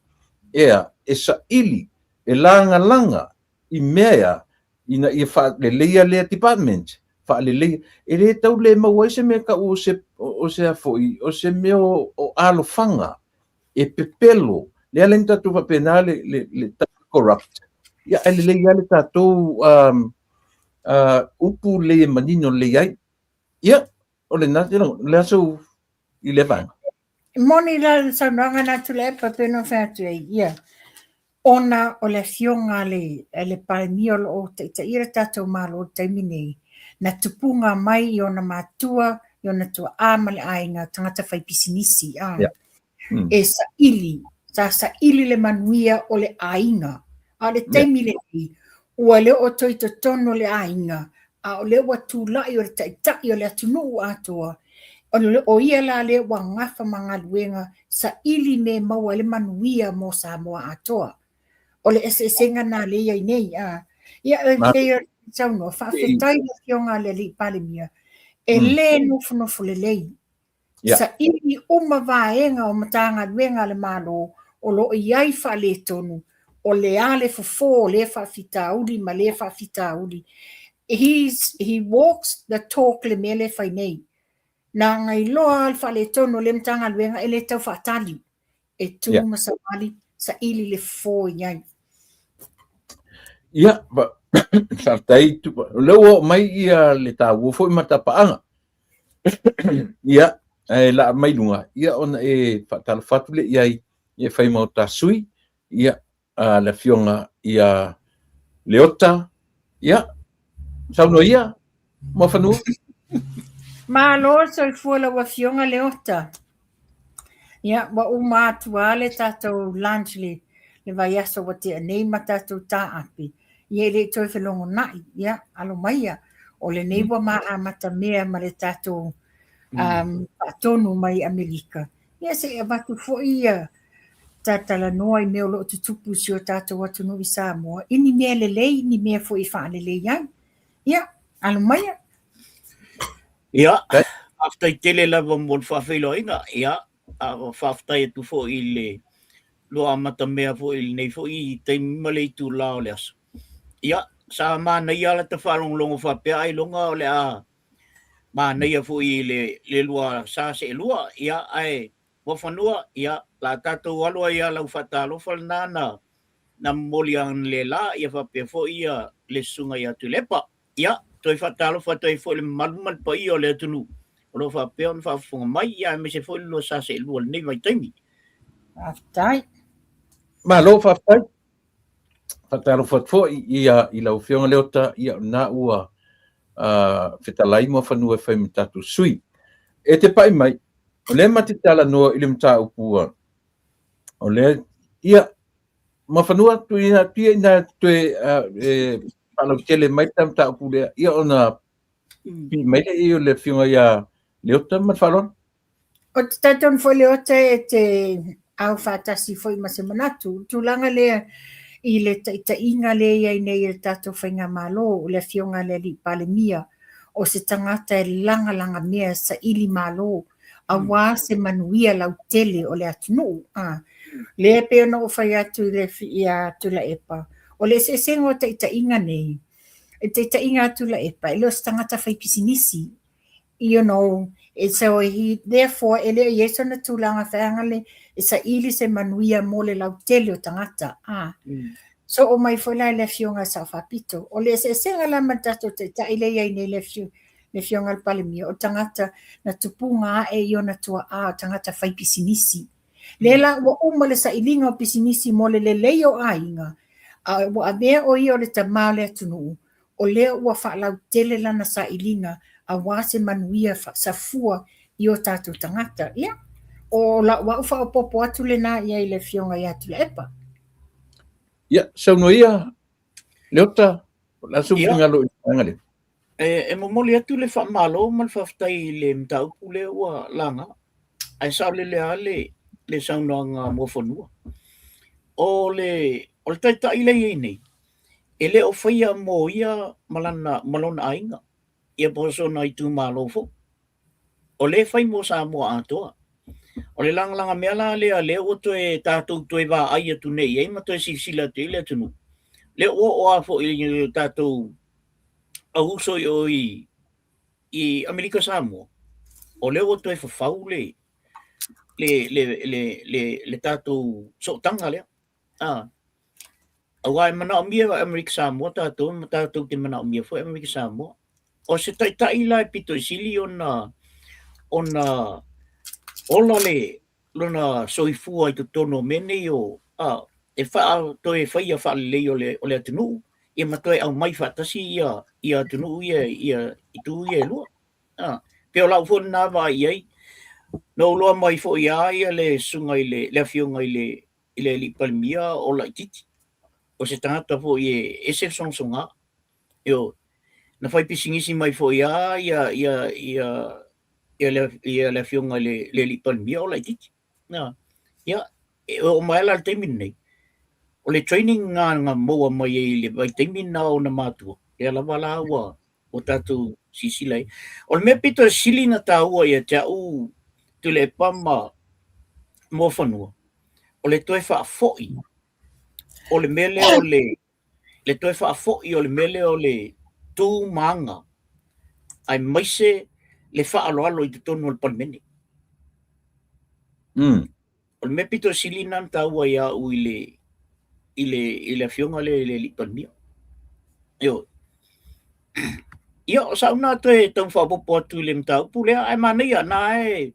ea, e saili, e lagalaga i mea ea, ina ia faaleleia lea department, faaleleia. E le tau le maua ai se mea tau o se, o se a foi, o se mea o, o alofaga, e pepelo, lea la tatou faapena le, le, le corrupt. Ia, ae lelei lava le tatou um, uh, upu lelei e manino lelei ai. Ia, o lena, le aso i lea vaega. Moni la le saunoaga na Tuilaepa pei ona fai atu ai, ia, ona o le afioga a le, a le Palemia o lo o taitaia le tatou Malo i le taimi nei, na tupuga mai i ona matua, i ona tuaa ma le aiga, tagata fai pisinisi, a. Yeah. E saili, sa saili le manuia o le aiga. A o le taimi lenei, ua le oo toe i totonu o le aiga, a o lea ua tulai o le taitai o le atunuu atoa, o ia la lea ua gafa ma galuega saili mea e maua ai le manuia mo Samoa atoa. O le eseesega lena lea i ai nei. A. Ia, e pei ona saunoa, faafetai i le Afioga i le Alii Palemia, e le nofonofo lelei. Yeah. Saili uma vaega o Matagaluega a le Malo o lo o i ai faaletonu, o le a le fofo o lea faafitauli ma lea faafitauli. He's, he walks the talk le mea lea e fai nei. Na ona iloa lava le faaletonu o lea Matagaluega e le tau faatali. E tū Yeah. ma savali, saili le fofo i ai. Ia, faafetai Tupa. O lea ua oo mai ia le taua foi ma tapaaga. Ia, ae laa mai luga, ia ona e faatalofa atu lea i ai, ia e fai ma o ta sui, ia, a le afioga ia Leota, ia, saunoa ia, Muafanua. Malo le soifua lau afioga Leota. Ia, ua uma atu lava le tatou lunch le, le vaiaso ua tea nei ma tatou taape. Ia e le i toe felogonai. Ia, alo maia. O lenei ua ma amatamea ma le tatou um, faatonu mai Amerika. Ia, se i avatu foi ia tatalanoa i mea o lo o tutupu i si o tatou atunuu i Samoa, i ni mea lelei, ni mea foi e faalelei ai. Ia, alo maia. Ia, faafetai tele lava mo le faafeiloaiga. Ia, a faafetai atu foi i le lua amatamea foi i lenei foi taimi ma le itula o le aso. Ia, sa manaia lata faalogologo faapea ailoga o le a manaia foi i le, le lua sa seelua. Ia, ae Muafanua, ia, la tatou alo ai lava lau faatalofa lena na. Na momoli analeila ia faapea foi ia le susuga ia Tuilaepa. Ia, toe faatalofa atu ai foi i le mamalu ma le paia o le atunuu o lo o faapea ona faafofoga mai, ia aemaise foi le lua sa seelua i lenei vaitaimi. Faafetai. Malo faafetai. Faatalofa atu foi ia i lau Afioga Leota, ia o lena ua fetalai Muafanua e fai ma tatou sui. E te pai mai, o lea ma te talanoa i le mataupu o lea, ia, Muafanua, tuuina atu ia ina toe e faalautele mai le mataupu lea, ia ona pii mai lea o le Afioga ia Leota ma le faaaloalo. Ou te talitonu foi Leota e te au faatasi foi ma se manatu. O le tulaga lea i le taitaiga lea e i ai nei e le tatou Faigamalo, o le Afioga i le Alii Palemia, o se tagata e lagalaga mea e saili malo aua se manuia lautele o le atunuu. Lea e pei ona ou fai atu i le ia Tuilaepa, o le eseesega o taitaiga nei, e taitaiga a Tuilaepa, e le o se tagata faipisinisi, you know, so he, therefore, e le o i ai sona tulaga feagale e saili se manuia mo le lautele o tagata. Ah. So oo mai foi la i le Afioga i Sao Faapito. O le eseesega la ma le tatou taitai lea e i ai nei le le Afioga i le Palemia, o tagata na tupuga ae i ona tuaa, o tagata faipisinisi. Lea la ua uma le sailiga o pisinisi mo le lelei o aiga, a ua avea o ia o le tama o le atunuu, o lea ua faalautele lana sailiga aua se manuia safua i o tatou tagata. Ia, o lau au faaopoopo atu lena i ai i le Afioga ia Tuilaepa. Ia, saunoa ia, Leota, o le a sou finagalo i le vaega lea? E momoli atu le faamalo ma le faafetai i le mataupu lea ua laga, ae saolele lava le saunoaga a Muafanua. O le taitai lea e i ai nei, e le o faia mo ia ma lana ma lona aiga, ia po o sona itumalo foi. O lea e fai mo Samoa atoa. O le lagalaga mea la lea lea ua toe tatou toe vaai atu nei i ai ma toe silasila atu i ai le atunuu, lea ua oo lava foi i tatou au uso i o i Amerika Samoa, o lea ua toe fafau le le le le le, le tatou sootaga lea. A, aua e manaomia e Amerika Samoa tatou ma tatou te manaomia foi Amerika Samoa. O se taitai la e pito i sili ona ona ola le lona soifua i totonu o mea nei o a, e faa toe faia faalelei o le o le atunuu ia ma toe aumai faatasi ia ia atunuu ia ia itu ia e lua. A, pei o lau foi lena vaai i ai. Na ou iloa mai foi lava ia le susuga i le le afioga i le i le alii Palemia o laitiiti. O se tagata foi e ese le sogasoga. Ioe. Na fai pisinisi mai foi lava ia ia ia ia le ia le afioga i le le alii Palemia o laitiiti. Na. Ia, e oo mai la i le taimi lenei, o le training na na maua mai ai i le vaitaimi lena o ona matua, lea lava la ua ua tatou silasila ai. O le mea pito e sili ona taua ia te au Tuilaepa ma Muafanua, o le toe faafoi o le mea lea o le le toe faafoi o le mea lea o le tu ma aga aemaise le faaaloalo i totonu o le Palemene. O le mea pito sili lena na taua ia au i le i le i le afioga lea i le alii Palemia. Ioe. Ia, o sau lena toe tau faaopoopo atu i le mataupu lea, ae manaia na e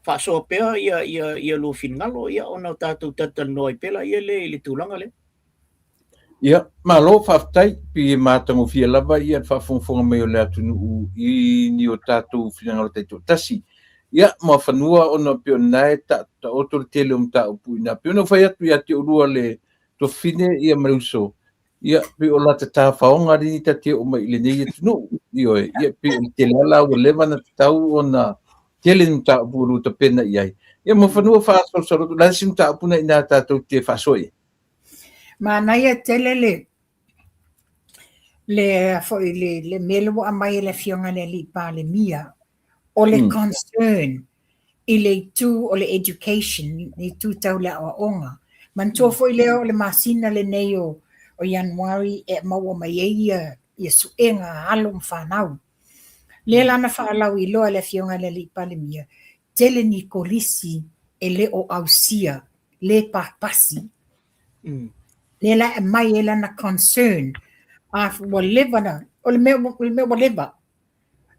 faasoa pea ia ia ia lua finagalo ia ona tatou talatalanoa ai pea laia lea i le tulaga lea. Ia, malo faafetai, pei e matagofie lava ia le faafogafoga mai o le atunuu i ni o tatou finagalo taitoatasi. Ia, Muafanua ona pei o lena e taoto le tele o mataupu i ina. Pei ona ou fai atu ia te oulua le tuafafine ia ma le uso, ia pei o lata tafaoga lenei ta te oo mai i lenei atunuu. Ioe, ia pei o le tele lava la ua leva ona tatau ona tele ni mataupu ua lua tapena i ai. Ia Muafanua faasolosolo atu, o le a se mataupu na ina tatou te faasoa i ai? Manaia tele le le foi le le mea lea ua aumai e le Afioga i le Alii Palemia, o le concern i le itu o le education, le itu tau le aoaoga. Manatua foi lea o le masina lenei o o Ianuari e maua mai ai ia ia suega a alo ma fanau. Lea la na faalauiloa e le Afioga i le Alii Palemia, tele ni kolisi e le o ausia, le papasi. Lea la e aumai ai lana concern, a ua leva na, o le mea, o le mea ua leva.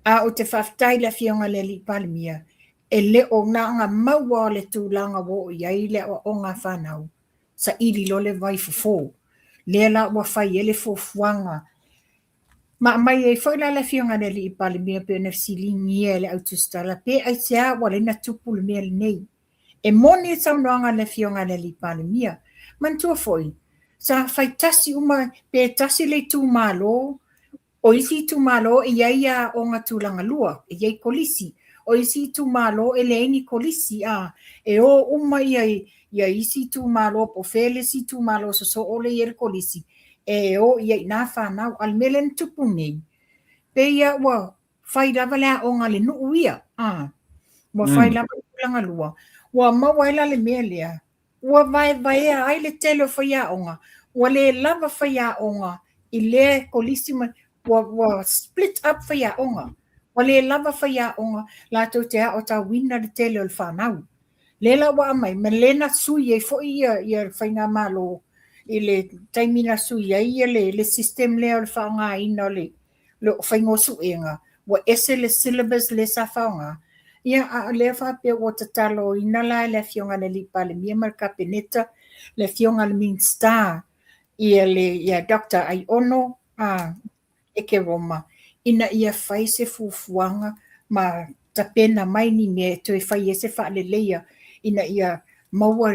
A ou te faafetai i le Afioga i le Alii Palemia, e le o na ona maua o le tulaga ua oo i ai le aoaoga a fanau, saili loa le vai fofo. Lea la ua fai ai le fuafuaga ma aumai ai foi la le Afioga i le Alii Palemia pei ona fesiligia e le au tusitala pe aisea ua ala ai ona tupu le mea lenei. E moni le saunoaga a le Afioga i le Alii Palemia. Manatua foi, sa fai tasi uma pe tasi le itumalo, o isi itumalo e i ai aoga tulaga lua, e i ai kolisi. O isi itumalo e leai ni kolisi, a e o uma ia ia isi itumalo po o fea le isi itumalo sosoo lea e i ai le kolisi, e o i ai i ina fanau. A o le mea lea na tupu nei, pei lava ua fai lava le aoga a le nuu ia, a, ua fai lava le tulaga lua, ua maua ai la le mea lea, ua vaevaea ai le tele o faiaoga, ua le lava faiaoga i lea kolisi ma, ua, ua split up faiaoga, ua le lava faiaoga latou te aotauina le tele o le fanau. Lea la ua aumai, ma lea na sui ai foi ia, ia le faigamalo i le taimi na sui ai ia le, le system lea o le faaaogaina o le, le faiga o suega, ua ese le syllabus lea sa faaaoga, ia a o lea faapea ua tataloina la e le Afioga i le Alii Palemia ma le Kapeneta, le Afioga i le Minisita, ia le ia Doctor Aiono a Ekeroma, ina ia fai se fuafuaga ma tapena mai ni mea e toe fai ai se faaleleia ina ia maua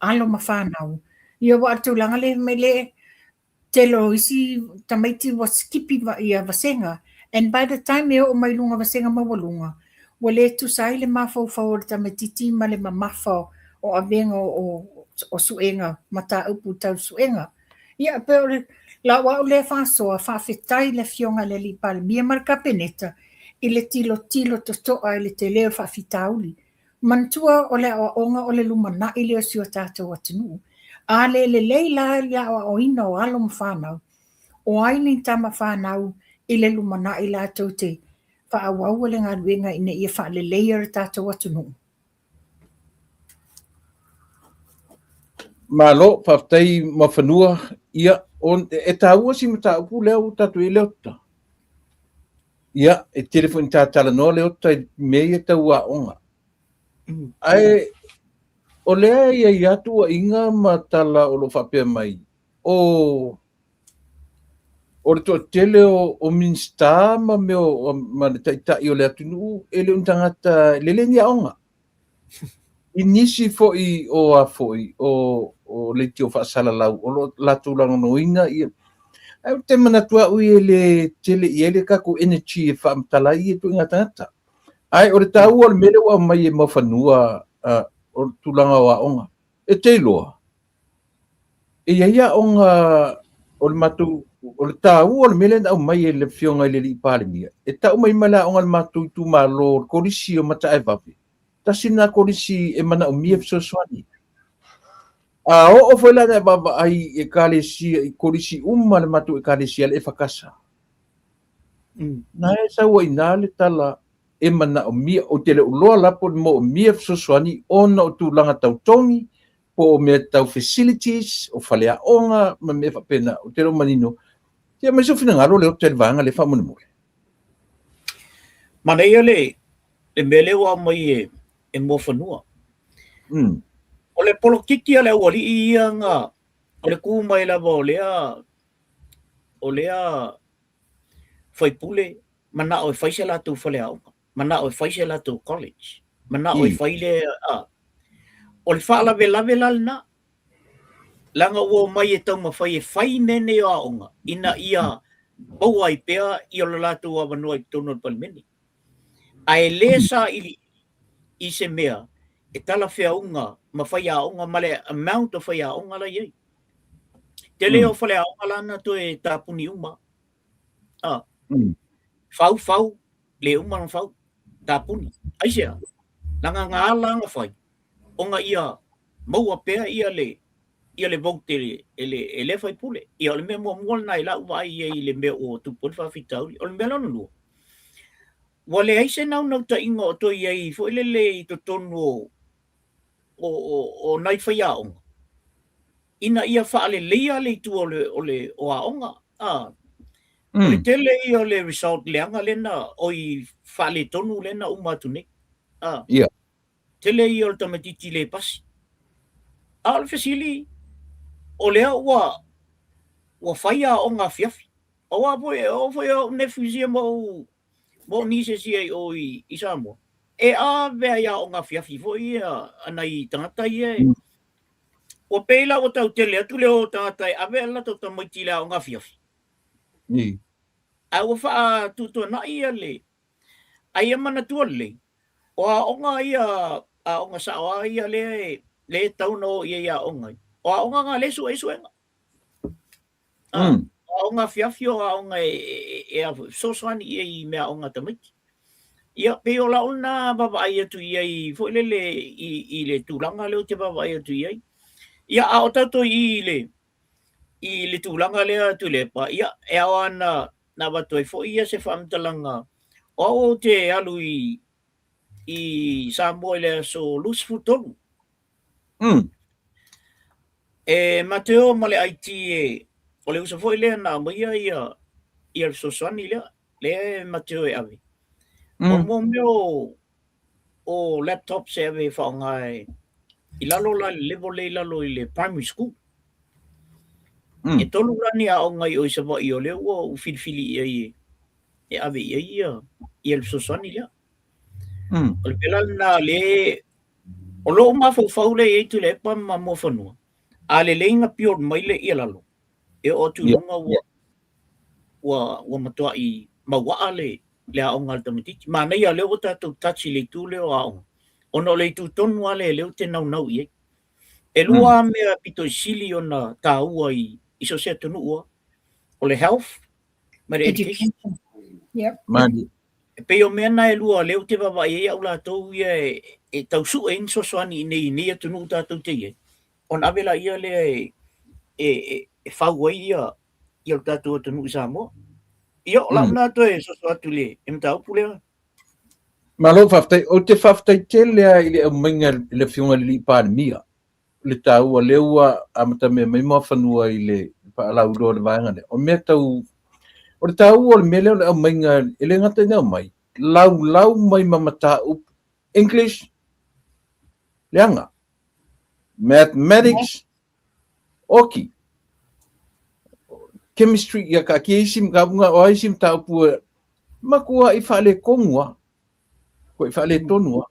alo ma fanau. Ia aua o le tulaga lea mai le tele o isi tamaiti ua sikipi ia vasega and by the time e oo mai luga vasega maualuga, ua le tusa ai le mafaufau o le tamaititi ma le mamafa o avega o suega, mataupu tau suega. Ia, pei o le lau au lea faasoa, faafetai i le Afioga i le Alii Palemia ma le Kapeneta i le tilotilo totoa i le tele o le faafitauli. Manatua o le aoaoga o le lumanai lea o si o tatou atunuu. A le lelei la le aoaoina o alo ma fanau, o ai ni tama fanau i le lumanai latou te faaauaua le galuega ina ia faaleleia le tatou atunuu? Malo, faafetai Muafanua. Ia, e taua si mataupu lea ua tatou i ai Leota. Ia, e tele foi ina ta talanoa Leota i mea ia tau aoga. Ae o lea e i ai lava tuuaiga ma tala o lo o faapea mai, o o le toatele o, o Minisita ma mea o, ma le taitai o le atunuu e le o ni tagata e lelei ni aoga. I nisi foi o a foi o, o leitio faasalalau o lo o latou lagolagoina ia. Ae ou te manatu au ia e le tele i ai le tatou energy e faamatala ai ia ituaiga tagata. Ae o le taua o le mea lea ua aumai e Muafanua, o le tulaga o aoga. E te iloa, e i ai aoga o le matou, o le taua o le mea lea na aumai e le Afioga i le Alii Palemia, e tau mai ma le aoga a le matou itumalo, le Kolisi o Mataaevave, tasi lena kolisi e manaomia fesoasoani. A oo foi la ina e vaavaai i ekalesia, i kolisi uma a le matou ekalesia, le Efakasa, na e sau ai i ina le tala e manaomia. Ou te le o iloa la po o le moomia fesoasoani ona o tulaga tau togi, po o mea tau facilities, o faleaoga ma mea faapena. Ou te le o manino. Se aumai sou finagalo Leota i le vaega lea faamolemole. Manaia le le mea lea ua aumai e, e Muafanua. O le polokiki a le aualii ia na, o le kū mai lava o lea, o lea faipule, manao e fai se latou faleaoga, manao e fai se latou college, manao e fai le, a. O le faalavelave la lena, leaga ua omai e taumafai e fai mea nei o aoga, ina ia maua ai pea ia lo latou avanoa i totonu o le Palemene. Ae le sailiili i se mea e talafeauga ma faiaoga ma le amount o faiaoga la i ai. Tele o faleaoga la na toe tapuni uma. A. Fau, fau, le uma ona fau, tapuni. Aisea? Leaga na ala ona fai, ona ia maua pea ia le ia le vote e le, e le, e lea faipule. Ia o le mea muamua lena i lau vaai i ai i le mea ua tupu ai le faafitauli. O le mea lona lua, ua leai se naunautaiga o toe i ai foi lele i totonu o, o, o, o nai faiaoga. ina ia faaleleia le itu o le o le o aoga. A o le tele ia o le result leaga lea na oi faaletonu lea na uma atu nei. A tele ia o le tamaitiiti le pasi. A o le fesili, o lea ua ua fai aoga afiafi. Aua foi e oo foi ou nephews ia ma ou ma ou nieces ia i o i, i Samoa. E ave ai aoga afiafi foi ia a nai tagata ia e, Ua pei la ua tau tele atu le o tagata e ave a latou tamaiti i le aoga afiafi. Ae ua faatuatuanai ia le A ia manatua lelei, o aoga ia, aoga sao lava ia lea e, lea e tatau ona o i ai i aoga ia, o aoga na lea e sue ai suega. O aoga afiafi o aoga e, e, e fesoasoani i ai i meaaoga a tamaiti. Ia, pei o lau lena vaavaai atu i ai foi lele i, i le tulaga lea ou te vaavaai atu i ai. Ia, a o tatou i i le, i le tulaga lea Tuilaepa, ia, e ao lava ona na avatu ai foi ia se faamatalaga, o au ou te alu i, i Samoa i le aso 23. E ma te o ma le IT e, o le uso foi lea na aumaia ia, ia le fesoasoani lea, lea e ma te o e ave. O mo mea o, o laptops e ave e faaaoga e, i lalo la i le level lea i lalo i le primary school. E tolu la ni aoga i o i Savaii o lea ua ou filifili i ai e, e ave i ai ia, ia le fesoasoani lea. O le mea la lena le, o lou mafaufau lea e i ai Tuilaepa ma Muafanua, a lelei na build mai le ia lalo, e oo atu i luga ua, ua, ua matuai mauaa le, le aoga a le tamaitiiti. Manaia lea ua tatou touch i le itu lea o aoga, ona o le itu tonu lava lea lea ou te naunau i ai. E lua lava mea pito i sili ona taua i, i so o se atunuu lava, o le health ma le education. Yep. E pei o mea na e lua lea ou te vaavaai ai au latou ia e, e tau sue ai ni fesoasoani i nei, i nei atunuu tatou te i ai, ona ave laia lea e, e, e, e fau ai ia, ia lo tatou atunuu i Samoa. Ia, o lau lena toe soso atu i le mataupu lea. Malo faafetai. Ou te faafetai tele lava i le aumaiga e le Afioga i le Alii Palemia le taua lea ua amatamea mai Muafanua i le faalauiloa o le vaega lea. O mea tau, o le taua o le mea lea o le aumaiga, e le gata ina aumai, laulau mai ma mataupu English, leaga, Mathematics, Oki, Chemistry, ia taatia isi mataupu na, o a isi mataupu e matuai faaletonu lava, matuai faaletonu lava.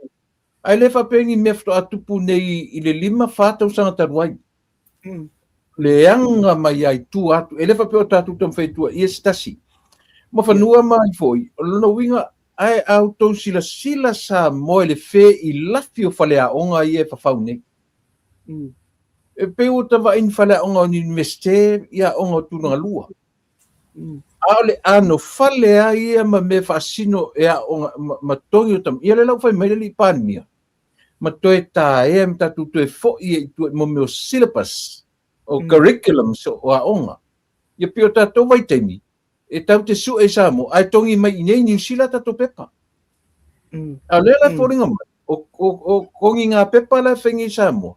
Ae le faapea ni mea faatoa tupu nei i le 5, 4 tausaga talu ai. Leaga mai ai tua atu. E le faapea o tatou taumafai e tuuaia se tasi. Muafanua ma ai foi, o lona uiga, ae a outou silasila Samoa i le feilafi o faleaoga ia e fafau nei. E pei ua ta vaai i ni faleaoga o ni Iunivesite, ia aoga o tulaga lua. A o le anofale lava ia ma mea faasino e aoga ma togi o tama. Ia lea la ua fai mai le alii Palemia, ma toe taea ma tatou toe foi ai i tua i mo mea o syllabus, o curriculums o aoga. Ia pei o tatou vaitaimi, e tatou te sue i Samoa, ae togi mai i inei i Niu Sila tatou pepa. A o lea la e foliga mai, o togi ngā pepa la e fai nei i Samoa,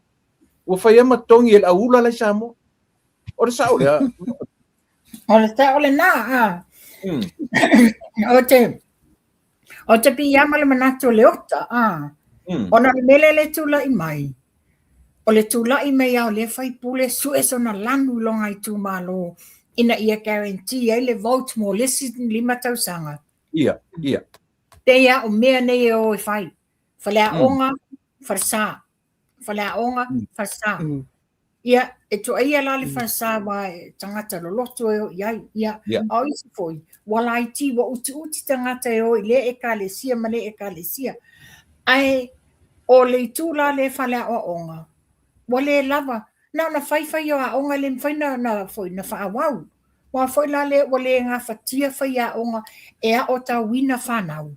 ua fai lava ma togi e le au ula la i Samoa. O le sao lea. O le sao lena, a. O te, o te piiama le manatu o le ota, a. Ona o le mea lea le tulai mai, o le tulai mai lava o lea faipule sue sona lanu i lona itumalo ina ia guarantee ai le vote mo le isi 5 tausaga. Ia, ia. Pei lava o mea nei e o e fai. Faleaoga, falesa. Faleaoga, falesa. Ia, e tuaia la le falesa aua e tagata loloto e o i ai. Ia, a o isi foi, ua laiti, ua utiuti tagata e o i lea ekalesia ma lea ekalesia. Ae o le itu la lea faleaoaoga, ua le lava, na ona fai fai o aoga e le mafai na, na, foi, na faaauau. Aua foi la lea ua le gafatia faiaoga e aotauina fanau.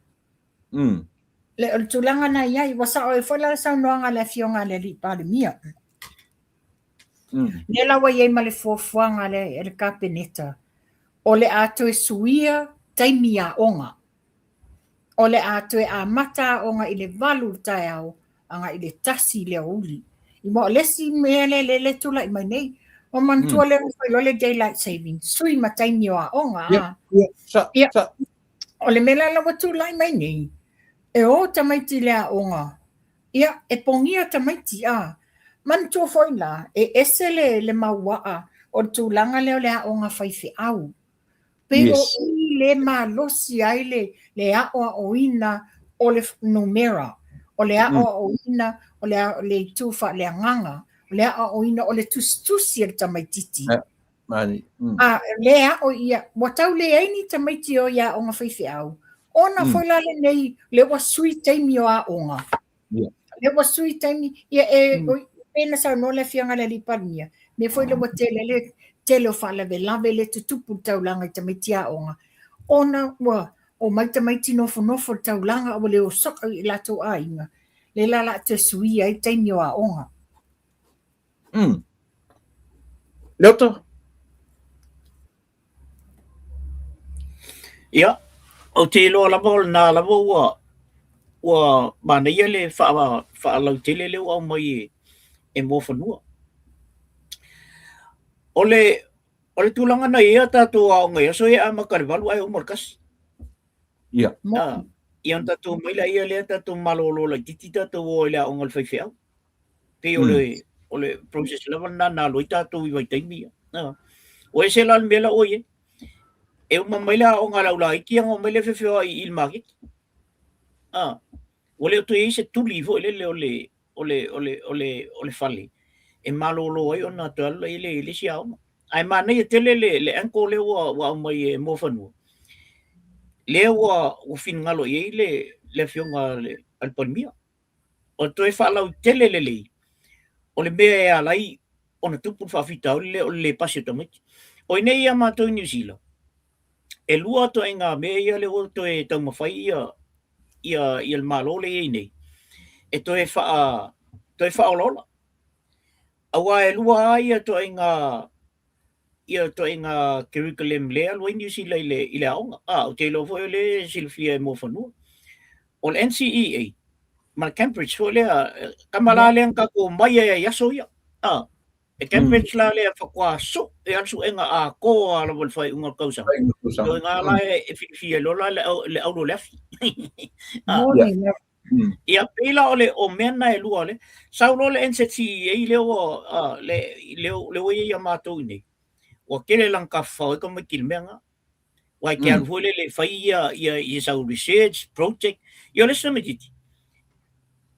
Le, o le tulaga na i ai, ua sao ai foi la le saunoaga a le Afioga a le Alii Palemia. Lea la ua i ai ma le fuafuaga a le, le Kapeneta, o le a toe suia taimi aoga. O le a toe amata aoga i le 8 i le taeao agai i le 1 i le aoauli. Aua o le isi mea lea lea e tulai mai nei, Ua manatua lea na fai loa le daylight saving, sui ma taimi o aoga. Ia, ia, sa, Ia. sa. O le mea la la ua tulai mai nei, e o tamaiti i le aoga, ia, e pogia tamaiti, a. Manatua foi la, e ese le, le mauaa o le tulaga lea o le aoga faifeau. Pei o Yes. i le malosi ai le, le aoaoina o le numera, o le aoaoina o le, le itu faaleagaga, o le aoaoina o le tusitusi a le tamaititi. Eh, mani. A le ao ia, ua tau leai ni tamaiti o i aoga faifeau, ona foi la lenei, le ua sui taimi o aoga. Yeah. Le ua sui taimi, ia e, oi, pei ona saunoa le Afioga i le Alii Palemia, mea foi lea ua tele le tele o faalavelave le tutupu i le taulaga i tamaiti aoga, ona ua omai tamaiti nofonofo i le taulaga ua le o soo i latou aiga, lea la o le a toe suia ai taimi o aoga. Leota? Ia, ou te iloa lava o lena lava ua ua manaia le faalautele lea ua aumai e, e Muafanua. O le, o le tulaga na i ai a tatou aoga i aso ia e amata i le 8 ae uma i le 1. Ia. Ah, ia ona tatou omai laia lea tatou malolo laitiiti tatou o i le aoga a le faifeau. Pei o le, o le process lava lena na alu ai tatou i vaitaimi ia. Ah. Ua ese la le mea la ua i ai. E uma mai le aoga a le aulaiti ona omai lea feofeoai i le maketi. Ah. Ua le o toe i ai se tuli foi lele o le, o le, o le, o le, o le fale e malolo ai ona toe alu lea i le isi aoga. Ae manaia tele le, le angle lea ua, ua aumai e Muafanua. Lea ua, ua finagalo i ai le, le afioga a le, a le Palemia. O le toe faalautele lelei, o le mea e ala ai ona tupu le faafitauli lea o le lē pasi o tamaiti. O i inei ia matou i Niu Sila, e lua ituaiga mea ia lea ua toe taumafai ia ia ia le Malo lea e i ai nei e toe faa toe faaolaola. Aua e lua lava ia ituaiga ia ituaiga curriculum lea e alu ai Niu Sila i le, i le aoga. Ah, ou te iloa foi o lea e silafia e Muafanua. O le NCEA ma le Cambridge foi lea, tama la lea na tatou omai ai i aso ia. Ah, e Cambridge la lea faatoa sue lava le suega atoa lava i le faaiuga o le tausaga. O i ina la e filifia ai loa la le, le aulu o le afi. Ah, Moni lava. Ia, pei la o le o mea na e lua le sau loa le NZCEA lea ua le lea lea ua i ai ia matou i inei. Ua tele lana tafafao ai tamaiti i le mea lena. Aua e te alu foi lele e fai ia ia ia sau research project. Ia o le isi tamaitiiti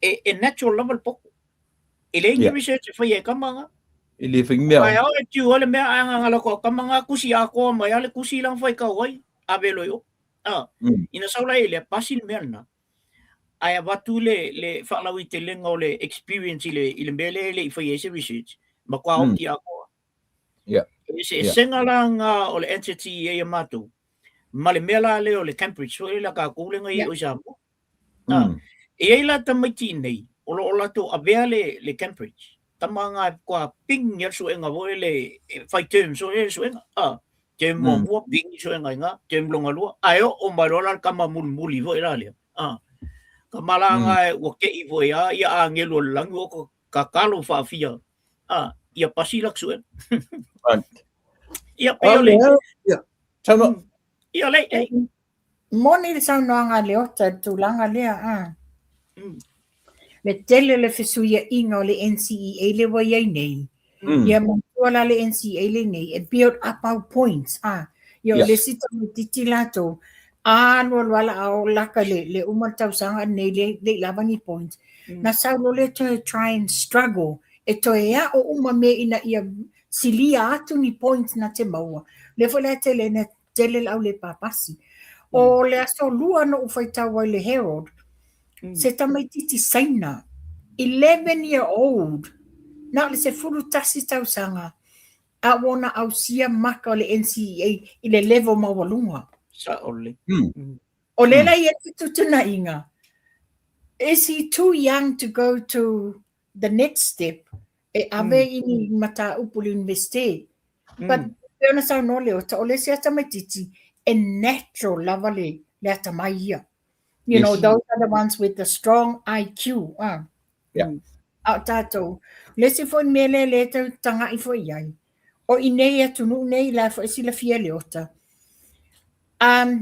e e natural lava le poto. E leai ni research e faia e tama na. E le fai mea. Ae ao e tiu ai le mea ae agaga lako a tama na tusi atoa mai lava le tusi lana faitau ai ave loa i o. Ina sau la i lea pasi le mea lena. Ae avatu le, le faalauitelega o le experience i le, i le mea lea e le i faia ai se research, matua oti atoa. E eseesega la lena o le NZCEA a matou, ma le mea la lea o le Cambridge foi lea a tatou lea na i ai i Samoa. E i ai la tamaiti i inei, o lo o latou avea le, le Cambridge. Tama na e matua ping le suega foi lele, e fai terms foi lele suega. Term muamua ping suega i ina, term lona lua, ae oo mai loa la le tama mulimuli foi la lea. Tama la na ua te i foi lava ia agelu o le lagi ua tatalo faafia, ia pasi laka suega. Ia pei o le... Ia, saunoa. Ia le, ei. Moni le saunoaga a Leota i le tulaga lea, a. Le tele o le fesuiaiga o le NCEA lea ua i ai nei. Ia manatua la le NCEA lea nei, e build up au points, a. Ia o le isi tamaitiiti latou, alu alu lava la a oo laka i le uma o le tausaga lenei le i lava ni points. Na sau loa lea toe try and struggle e toe ao uma mea ina ia silia atu ni points na te maua. Lea foi la e tele ina tele le au le papasi. O le aso lua na ou faitau ai i le Herald, se tamaitiiti Saina, 11 year old, na o le 11 tausaga, a ua ona ausia maka o le NCEA i le level maualuga. Sao lelei. O lea la e i ai le fetuutuunaiga, is he too young to go to the next step e ave i ni mataupu i le Universite? But pei ona saunoa Leota, o le isi lava tamaitiiti, e natural lava le, le atamai ia. You know, those are the ones with the strong IQ. Ah. Yeah. A o tatou, le isi foi mea lea lea e tau taga'i foi i ai, O i nei atunuu nei la foi silafia e Leota.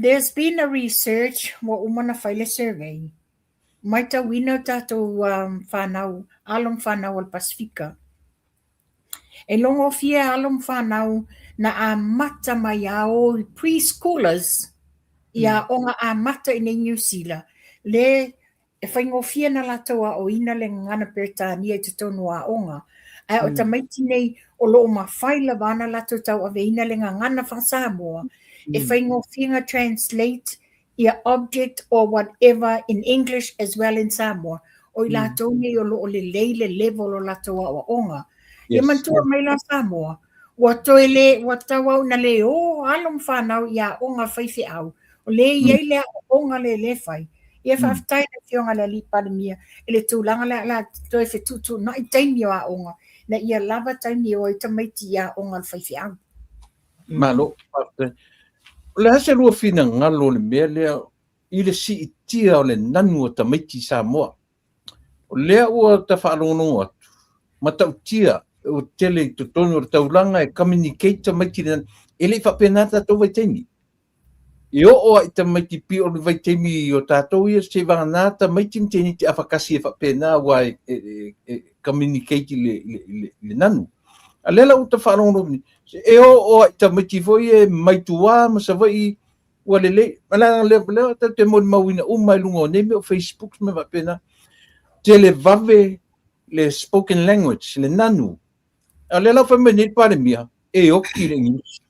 There's been a research ua uma ona fai le survey. Matauina o tatou whanau, alo ma whanau o le Pasifika. E logofie alo ma whanau na amata mai a o i preschoolers i aoga amata i nei New Zealand le e faigofie na latou aoina le gagana Peretania i totonu o aoga, ae o tamaiti nei o lo o mafai lava ana latou tauaveina le gagana faa-Samoa, e faigofie na translate ia object or whatever in English as well in Samoa, o i latou nei o lo o lelei le level o latou aoaoga. Ia manatua mai la Samoa, ua toe le, ua tauau ina le o alo ma fanau i aoga faifeau, o lea e i ai le aoaoga lea lea e fai. Ia faafetai i le Afioga i le Alii Palemia i le tulaga lea o le a toe fetuutuunai taimi o aoga, ina ia lava taimi e o ai tamaiti i aoga a le faifeau. Malo, faafetai. O le a se lua finagalo o le mea lea i le siitia o le nanu o tamaiti i Samoa? O lea ua ta faalogologo atu, matautia ua tele i totonu o le taulaga e communicate tamaiti i le nanu. E le i faapena tatou vaitaimi. E oo lava i tamaiti pei o le vaitaimi o tatou ia seivagana tamaiti ma teineiti afakasi e faapena aua e communicate i le nanu. A lea la ua ta faalogologo nei, e oo lava i tamaiti foi ia mai tua ma Savaii ua lelei. Ma leaga lea lea tatou te molimauina uma i luga o nei mea o Facebook ma mea faapena, tele vave le spoken language, le nanu. A o lea la ua fai mai nei le Palemia, e oki le Igilisi.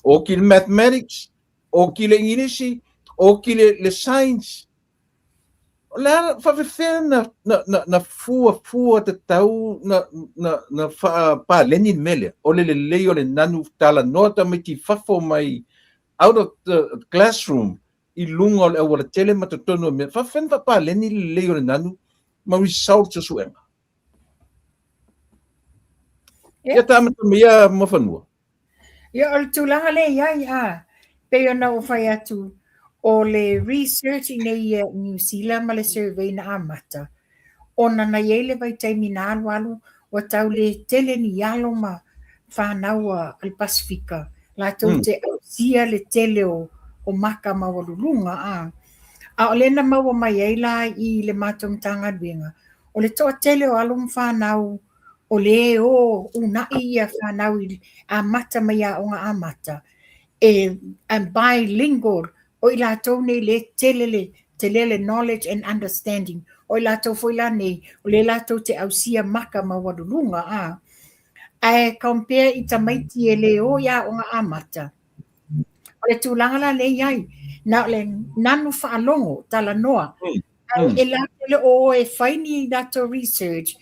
Oki le mathematics, oki le Igilisi, oki le science. O le a faafefea na fuafua tatau na faapaleni le mea lea? O le lelei o le nanu talanoa tamaiti i fafo mai out of the classroom i luga o le aualatele ma totonu o mea. Faafefea na faapaleni le lelei o le nanu ma results o suega? Ia ta amata mai ia Muafanua. Ia, o le tulaga lea i ai, a, pei ona ou fai atu, o le research i nei i New Zealand ma le survey na amata, ona na i ai le vaitaimi na alualu ua tau le tele ni alo ma fanau a le Pasifika, latou te ausia le tele o maka maualuluga, a. A o lea na maua mai ai la i le matou Matagaluega, o le toatele o alo ma fanau o lea e o uunai ia fanau i amata mai aoga amata, e bilingual, o i latou nei lea e tele le tele le knowledge and understanding. O i latou foi la nei, o lea latou te ausia maka maualuluga, a. Ae compare i tamaiti e le o i aoga amata, o le tulaga la lea e i ai, na o le nanu faalogo, talanoa, Ae e latou le o o e fai ni latou research,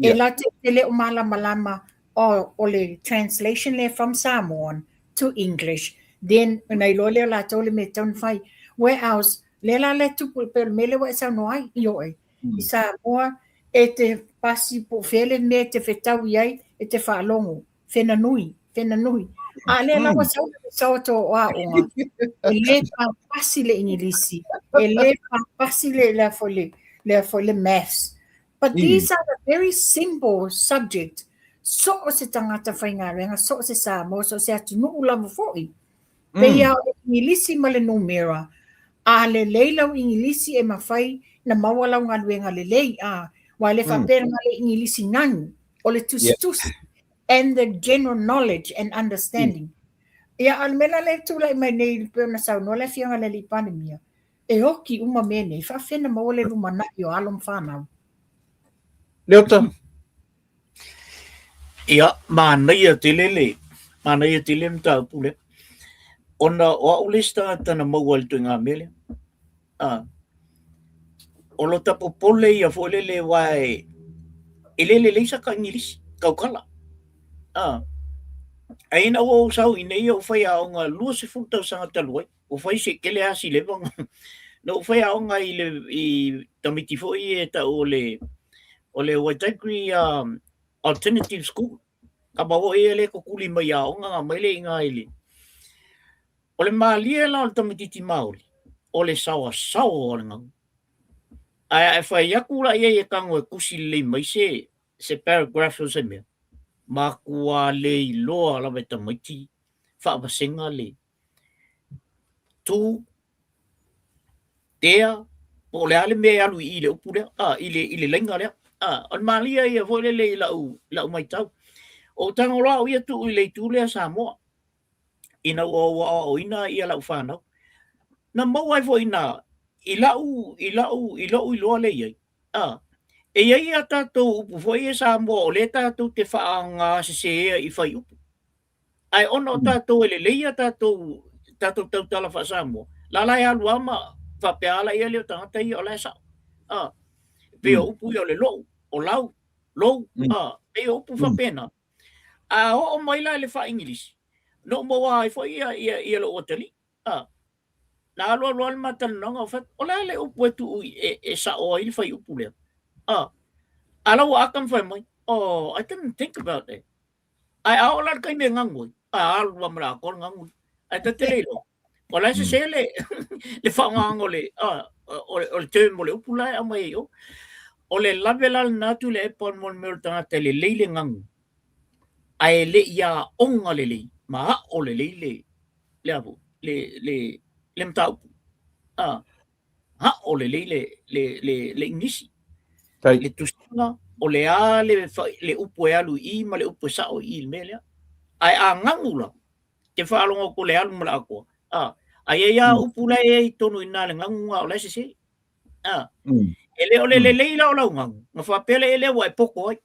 e latou te le o malamalama o le translation lea from Samoan to English, then ona iloa lea o latou le mea e tatau ona fai. Where else, lea la le tupu pei o le mea lea ua e saunoa ai, ioe, i Samoa e te pasi po o fea le mea e te fetaui ai e te faalogo. Whena nui, whena nui. A lea la ua sau le result o aoga, e le papasi le Igilisi, e le papasi le, lea foi le, lea foi le maths. But these are the very simple subject. So o se tagata faigaluega, so o se Samoa, so o se atunuu lava foi. Pei lava o le Igilisi ma le numera, a lelei lau Igilisi e mafai na maua lau galuega lelei, a, aua e le faapea na le Igilisi nanu. o le tusitusi and the general knowledge and understanding. Ia, a o le mea la lea e tulai mai nei pei ona saunoa le Afioga i le Alii Palemia, e oki uma mea nei, faafefea ona maua le lumanai o alo ma fanau? Leota. Ia, manaia tele le, manaia tele le mataupu lea. Ona o au le isi tagata na maua i le ituaiga mea lea. A, o lota popole ia foi lele aua e, e le lelei saka Igilisi, tautala. A, ae ina ua ou sau i inei ou fai aoga 20 tausaga talu ai, ua fai se tele lava si leva na ou fai aoga i le i tamaiti foi e tau o le o le Waitakere Alternative School. Tama foi ia lea e tutuli mai i aoga na aumai lea i ina i le O le malie la o le tamaitiiti Māori, o le saoasaoa o le gau. Ae a e fai atu la i ai e tago e tusi lelei mai se, se paragraph o se mea, Matua le iloa lava e tamaiti faavasega le tu tea po o le a le mea e alu i i le upu lea, a, i le, i le laina lea. A, o le malia ia foi lele i lau, lau maitau. O tago loa au ia tuu i le itu lea Samoa, ina ua ou aoaoina ia lau fanau. Na maua ai foi i ina i lau, i lau, i lou iloa lea i ai, a, e i ai a tatou upu foi ia Samoa o lea tatou te faaaogaseseea i fuaiupu. Ae ona o tatou e lelei a tatou, tatou tautala faa-Samoa, la la e alu lava ma faapea ala ia lea o tagata ia o la e sao. A, pei o upu ia o le lou, o lau, lou, a, pei o upu faapena. A oo mai la i le faa-Igilisi, na ou maua ai foi ia, ia, ia lou atalii. A, na alu alu lava le ma talanoaga, ou fai atu, o le a le upu e tuu e, e sao ai le fuaiupu lea? A, a la ua ata ma fai mai, oh, I didn't think about that. Ae a oo la i le taimi e ganu ai, a alu lava ma le atoa le ganu. Ae ta te le iloa, o la e sese le, le faaaogaina o le, a, o le, o le term o le upu la e aumai ai i o. O le lave la lena Tuilaepa mo le mea o le tagata e lelei le ganu, ae le i aoga lelei ma ao lelei le, le a foi, le, le, le mataupu. A, ao lelei le, le, le, le Igilisi. Le tusiga, o le a le, le upu e alu i i ma le upu e sao i i le mea lea. Ae a ganu la, te faalogo atu le alu ma le atoa, a, ae i ai lava upu la e i ai i totonu i ina le ganu na o la e sese. A, e le o le lelei la o lau ganu, na faapea lea lea ua e poto ai.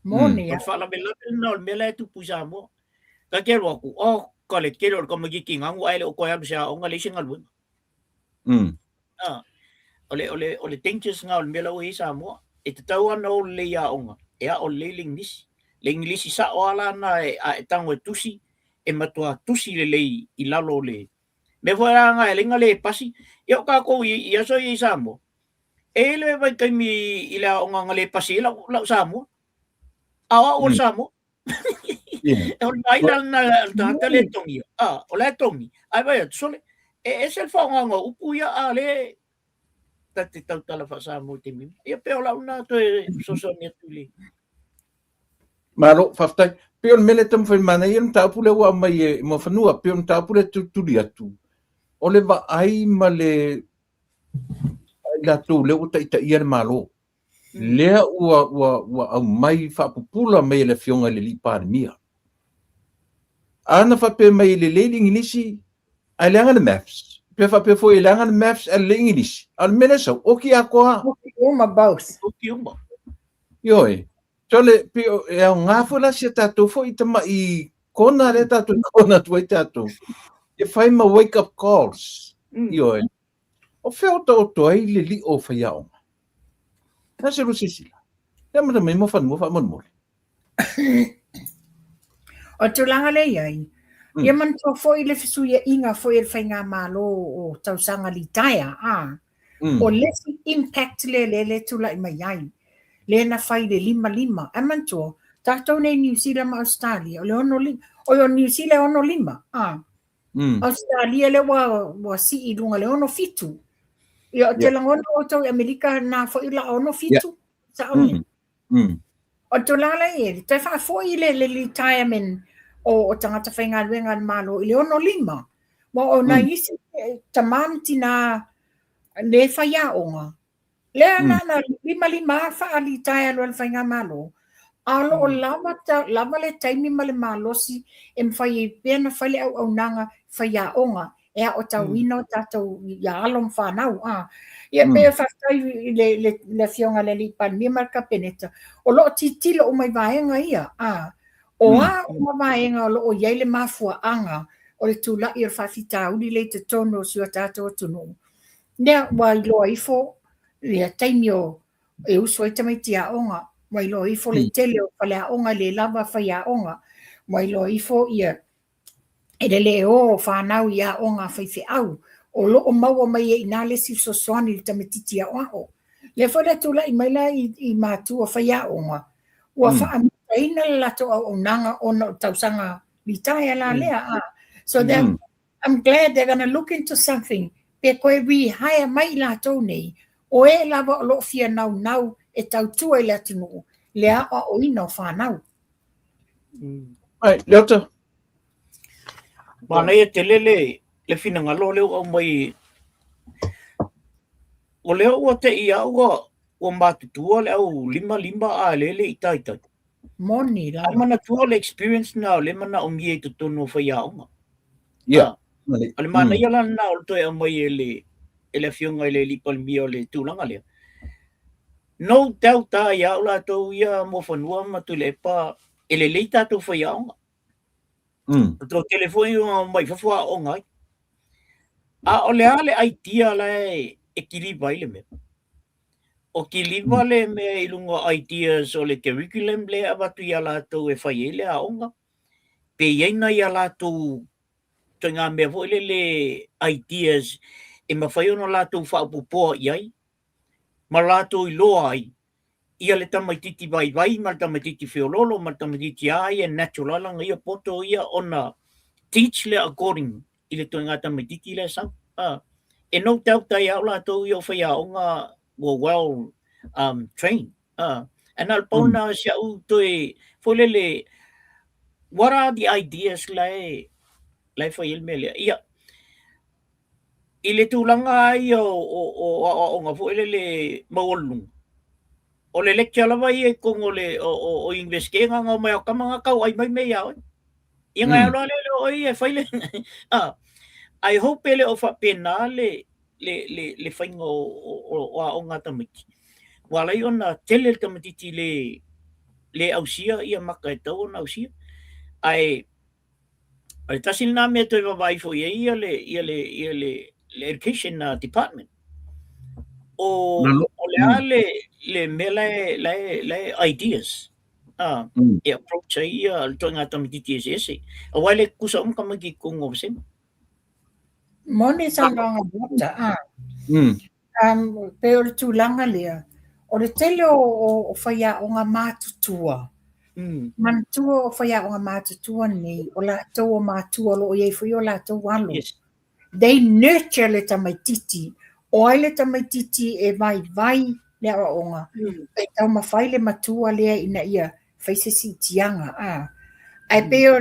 Moni O le faalavelave lena o le mea la e tupu i Samoa. Ta te alu atu, oh, ka le tele o le tamaitiiti ganu ae le o toe alu i se aoga, leai se galuega. Ah, o le, o le, o le dangers na o le mea la ua i ai Samoa. E tatau lava ona o lelei i aoga, e ao lelei le Igilisi. Le Igilisi sao lava la na e, a e tago e tusi, e matua tusi lelei i lalo o le mea foi la na e ala ai ona le pasi. Ia o tatou i, i aso ia i Samoa, e i ai le vaitaimi i le aoga na le pasi ai lau, lau Samoa. A o au o le Samoa. O le vaai la lena a le tagata lea e togia. A, o la e togi. Ae vaai atu, sole, e ese le faaaogaina o upu ia, a le ta te tautala faa-Samoa i taimi uma. Ia pei o lau lena toe fesoasoani atu i le... Malo, faafetai. Pei o le mea lea e taumafai manaia le mataupu lea ua aumai e Muafanua, pei o le mataupu lea e tulituli atu, o le vaai ma le i latou lea ua taitaia le Malo. Lea ua, ua, ua aumai faapupula mai e le Afioga i le Alii Palemia. A na faapea mai e lelei le Igilisi, ae leaga le Maths. Pe faapea foi e leaga le Maths ae lelei Igilisi. A o le mea lea e sau, oki atoa. Oki uma both. Oki uma. Ioe. So le, pe, e aoga foi la si a tatou foi tama'i kona lea tatou e kona atu ai tatou. E fai ma wake up calls. Ioe. O fea o taoto ai le lio o faiaoga? Na se silasila. Lea amata mai Muafanua faamolemole. O le tulaga lea i ai, ia manatua foi le fesuiaiga foi e le faigamalo o tausaga litaea, a, o le isi impact lea lea lea tulai mai ai, lea na fai le 5 5. Ae manatua, tatou nei Niu Sila ma Ausetalia, o le 6 5, oi o Niu Sila e 6 5, a, Ausetalia lea ua, ua sii i luga le 6 7. Ia, ou te lagona outou i Amerika na foi la 6 7, sao nei? O le tulaga la i ai, toe faafoi le, le retirement o, o tagata faigaluega a le Malo i le 6 5. Ma o nai isi tamā ma tinā le faiaoga, Lea na na 5 5 faa-retire loa e le faigamalo, a o lo o lava lava le taimi ma le malosi e mafai ai pea ona fai le auaunaga faiaoga e aotauina o tatou ia alo ma fanau. A. Ia pei e faafetai i le, le, le Afioga i le Alii Palemia ma le Kapeneta, o lo o tilotilo uma i vaega ia. A. O a uma vaega o lo o i ai le mafuaaga o le tulai o le faafitauli lea i totonu o si o tatou atunuu, Lea ua iloa ifo ia taimi o e usu ai tamaiti aoga, ua iloa ifo le tele o faleaoga e le lava faiaoga, ua iloa ifo ia e le le o o fanau i aoga a faifeau, o lo o maua mai ai i ina le isi fesoasoani i le tamaititi aoao. Lea foi la tulai mai la i, i matua faiaoga, ua faamutaina le latou auaunaga ona o tausaga litaea la lea. A. So that I'm glad they're gonna look into something pe toe rehire mai i latou nei, o e lava o lo o fia naunau e tautua i le atunuu, le aoaoina o fanau. Ai, Leota. Manaia tele le, le finagalo lea ua aumai. O lea ua te i au ua, ua matutua le au lima lima a le le i taitai. Moni la. Ai manatua le experience na o le manaomia i totonu o faiaoga. Ia. O le manaia la lena o le toe aumai e le e le afioga i le alii Palemia o le tulaga lea. No doubt a ia au latou ia Muafanua ma Tuilaepa e lelei tatou faiaoga. O le toatele foi o mai fafo aooga ai. A o le a le idea la e, e kiliva ai le mea? O kiliva le mea i luga o ideas o le curriculum lea e avatu ia latou e fai ai le aoga, pe i ai nai a latou ituaiga mea foi lele ideas e mafai ona latou faaopoopoa i ai ma latou iloa ai ia le tamaititi vaivai ma le tamaititi feololo ma le tamaititi a ia e natural lana ia poto ia ona teach lea according i le ituaiga tamaititi lea e sau. E no doubt ai au latou ia o faiaoga ua well trained. And na o le pau lena o si au toe foi lele what are the ideas la e la e fai ai le mea lea. Ia, i le tulaga lava ia o aoaoga foi lele maualuluga, o le lecture lava ia i totonu o le o Universite na ona omai lava o tama na tauai mai mea ia oe. Ia ona e alu lava lea o oe ia e fai le I hope e le o faapena le le le le faiga o aoga a tamaiti. Ua ala ai ona tele le tamaititi le le ausia ia maka e tatau ona ausia. Ae O le tasi lena mea e toe vaavaai foi i ai ia le, ia le, ia le, le education department. O, o le a le, le mea la e, la e, la e ideas e approach ai ia le ituaiga tamaititi eseese. Aua e le tutusa uma tamaiti i totonu o vasega. Moni saunoaga Walter, ah. Pei o le tulaga lea, o le tele o faiaoga matutua, manatua o faiaoga matutua nei, o latou o matua o lo o i ai foi o latou alo. They nurture le tamaititi. O ai le tamaititi e vaivai le aoaoga, e taumafai le matua lea ina ia fai se siitiaga. Ae pei o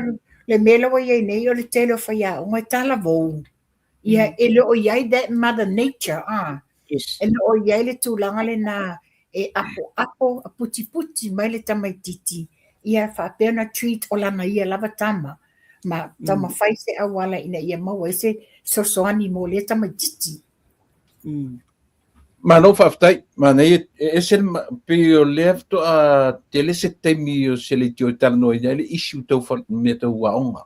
le mea lea ua i ai nei, o le tele o faiaoga e talavou. Ia, e le o i ai that mother nature, ah. Yes. E le o i ai le tulaga lena e apoapo, putiputi mai le tamaititi, ia faapea ona treat o lana ia lava tama, ma taumafai se auala ina ia maua ai se fesoasoani mo lea tamaititi. Malo faafetai, manaia e ese le pei o lea faatoa tele se taimi o se leitio e talanoaina ai le issue tau mea tau aoga.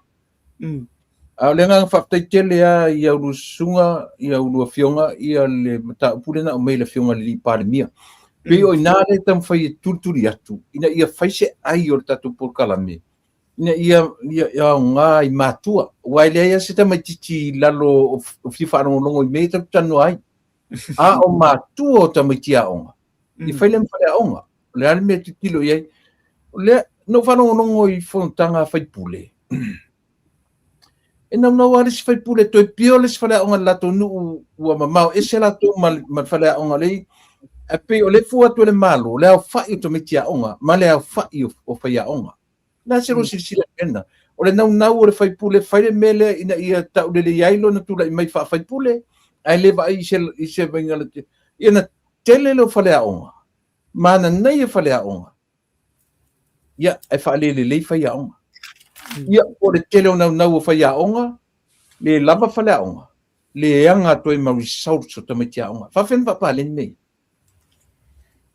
A o le agaga faafetai tele lava i a ulua susuga, i a ulua afioga, ia le mataupu lea na aumai e le Afioga i le Alii Palemia. Pei o i ina lea e taumafai e tulituli atu, ina ia fai se ai o le tatou polokalame, ina ia aoga i matua, aua e leai lava se tamaitiiti i lalo o fia faalogologo i mea ia tatou te talanoa ai. A o matua o tamaiti aoga, ia fai lea ma faleaoga. O le a le mea e tilotilo i ai? O lea, na ou faalogologo i fonotaga a faipule, e naunau lava le isi faipule e toe pio le isi faleaoga i le latou nuu ua mamao ese latou ma le faleaoga lea i ae pei o lea e fua atu e le Malo le aofai o tamaiti aoga ma le aofai o faiaoga. O le a se lua silasila i le mea lena? O le naunau o le faipule e fai le mea lea ina ia taulelei ai lona tulai mai faafaipule ae le vaai i se vaaiga Ia na tele lea o faleaoga, mananaia faleaoga, ia, ae faalelelei faiaoga. Ia, o le tele o naunau o faiaoga, le lava faleaoga, leaga atu ai ma results o tamaiti aoga. Faafefea ona faapaleni mea ia?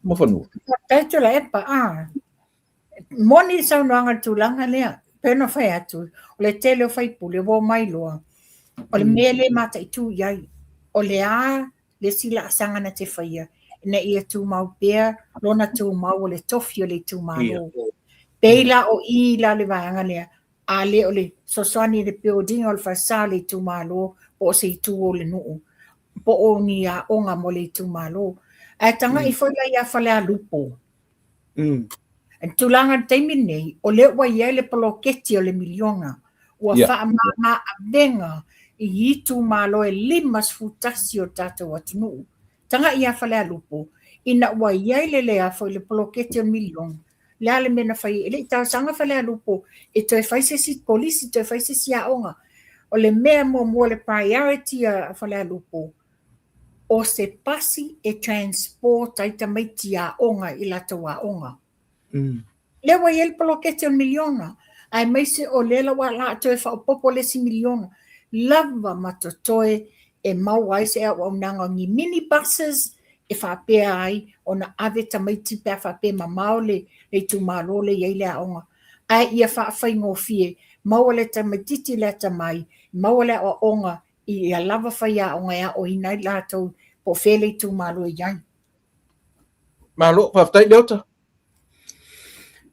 Muafanua. Faafetai Tuilaepa. Ah, moni le saunoaga i le tulaga lea. Pei ona fai atu, o le tele o faipule ua omai loa, o le mea lea e mataitu i ai, o le a le isi laasaga na te faia ina ia tumau pea lona tumau o le tofi o le itumalo. Pei la o i la le vaega lea, a le o le fesoasoani i le building o le falesa o le itumalo po o se itu o le nuu, po o ni aoga mo le itumalo. Ae tagai foi la ia Falealupo. I tulaga i le taimi lenei, o lea ua i ai le poloketi o le miliona, ua faamama avega i itumalo e 51 o le tatou atunuu. Tagai ia Falealupo, ina ua i ai le lea foi le poloketi o le miliona, Le a le mea na fai ai? E le i talosaga Falealupo e toe fai se isi kolisi, toe fai se isi aoga. O le mea muamua le priority a Falealupo, o se pasi e transport ai tamaiti aoga i latou aoga. Lea ua i ai le poloketi o le miliona, aemaise o lea la ua la toe faaopoopo le isi miliona, lava ma totoe e maua ai se auaunaga o ni mini buses e faapea ai ona ave tamaiti pe a faapea e mamao le itumalo lea e i ai le aoga. Ae ia faafaigofie, maua le tamaitiiti le atamai, maua le aoaoga ia lava faiaoga e aoaoina ai latou po o fea le itumalo e i ai. Malo, faafetai Leota.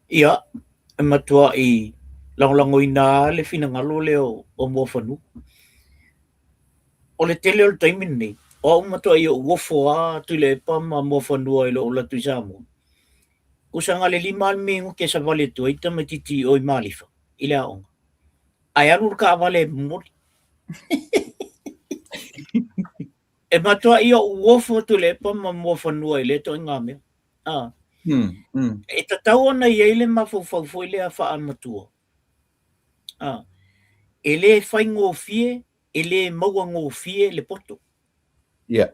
Ia, e matuai lagolagoina lava le finagalo lea o Muafanua. O le tele o le taimi lenei, o au matuai ou ofo lava Tuilaepa ma Muafanua i lou alu atu i Samoa. Tusa na o le 5 lava le minute e savali atu ai tamaitiiti i o i Malifa i le aoga, ae alu le taavale e momoli. E matuai ou ofo Tuilaepa ma Muafanua i lea ituaiga mea. A. E tatau ona i ai le mafaufau foi lea faamatua. A. E le faigofie, e le mauagofie le poto. Yeah.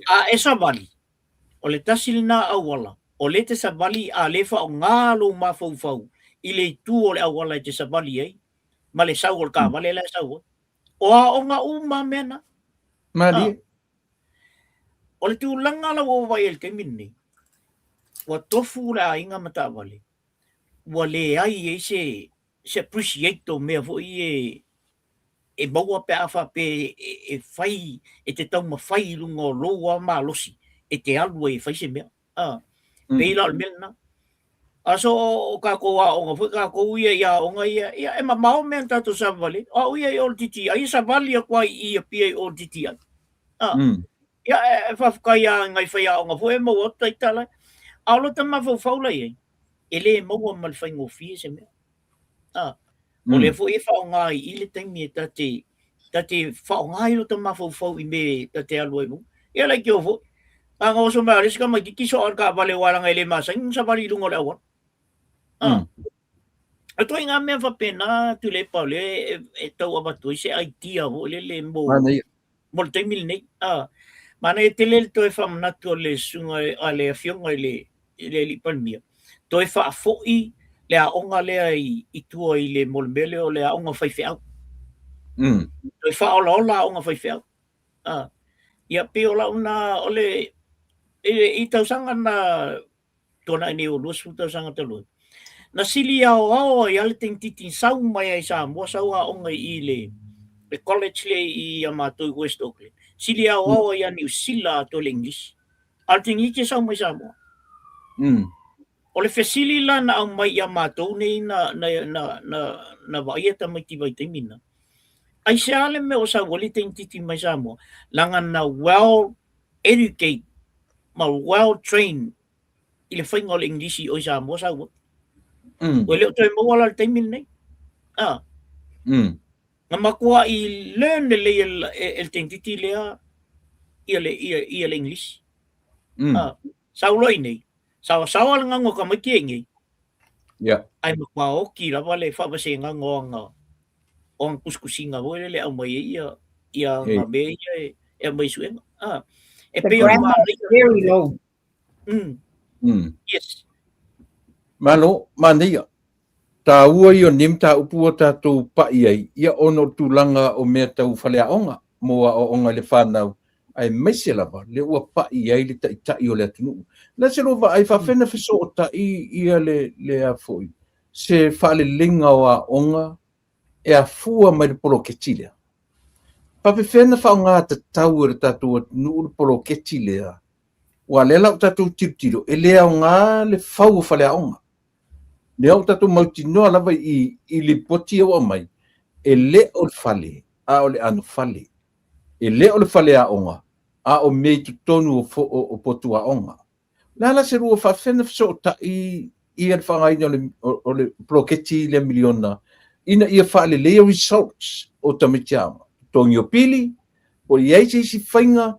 A e savali, o le tasi lena auala, o lea e te savali a le faaaoga lou mafaufau i le itu o le auala e te savali ai ma le sau o le taavale la e sau ai. O aoga uma mea na. Malie. O le tulaga la ua ou vaai ai i le taimi lenei, ua tofu le aiga ma taavale, ua leai ai se se appreciate o mea foi ia e maua pe a faapea e fai, e te taumafai i luga o lou lava malosi e te alu ai e fai se mea. A, pei la o le mea lena. A so o tatou aoga foi tatou ia i aoga ia, ia e mamao mea na tatou savavali ai. O au ia i o i le TTI, e savali atu lava i i Apia i o i le TTI. A, ia e faafetai lava i nai faiaoga foi e maua atu ita la. A o lota mafaufau la i ai, e le maua ma le faigofie se mea. A, o lea foi e faaaoga i i le taimi e ta te, ta te faaaoga ai lota mafaufau i mea ta te alu ai i luga. Ia leitioa foi, a na oso mai lava le isi tamaitiiti soa le taavale aua leaga e le masani ona savali i luga o le auala. A, o ituaiga mea faapena Tuilaepa o lea e tau avatu ai se idea foi lele mo, mo le taimi lenei. A, manaia tele le toe faamanatu a le susuga a le Afioga i le i le Alii Palemia, toe faafoi le aoga lea i, i tua i le mo le mea lea o le aoga faifeau. Toe faaolaola aoga faifeau. Ah, ia pei o lau na o le i, i tausaga na tuanai nei o 20 tausaga talu ai, na sili aoao ai lava le tamaitiiti sau mai ai i Samoa, sau aoga i le le college lea i a matou i West Auckland. Sili aoao ai ia Niu Sila atoa le English. A o le tamaitiiti e sau mai Samoa. O le fesili la na aumai ia matou nei na, na, na, na, na vaaia tamaiti vaitaimi na, aisea le mea o sau ai le tamaitiiti mai Samoa? Leaga na well educate ma well trained i le faiga o le English i o i Samoa sau ai. Ua le o toe maua la le taimi lenei. Ah. Na matuai learn lelei e, e, e le tamaitiiti lea ia le, ia, ia le English. Ah, sau loa i nei, saosaoa le gaga o tamaiti ia i nei. Ae matua oti lava le faavasegaga o ana, o ana tusitusiga foi lele e aumai ai ia, ia ana mea ia e, e aumai i suega. Ah, e The pei o le grammar is manaia. very low. Yes. Malo, manaia. Taua ia o nei mataupu ua tatou pai ai, ia ona o le tulaga o mea tau faleaoga mo aoaoga i le fanau, aemaise lava lea ua pai ai le taitai o le atunuu. Na se lua vaai faapefea ona fesootai ia le, le a foi, se faaleleiga o aoga e afua mai le poloketi lea. Faapefea ona faaaoga tatau e le tatou atunuu le poloketi lea, aua lea la ua tatou tilotilo, e le aoga le fau o faleaoga. Lea ua tatou mautinoa lava i, i lipoti ia ua aumai, e le o le fale, a o le anofale. E le o le faleaoga, a o mea i totonu o, o, o potu aoga. O le a la se lua faapefea ona fesootai ia le faaaogaina o le, o, o le poloketi lea miliona ina ia faaleleia results o tamaiti aoga, totogi o pili, po o i ai se isi faiga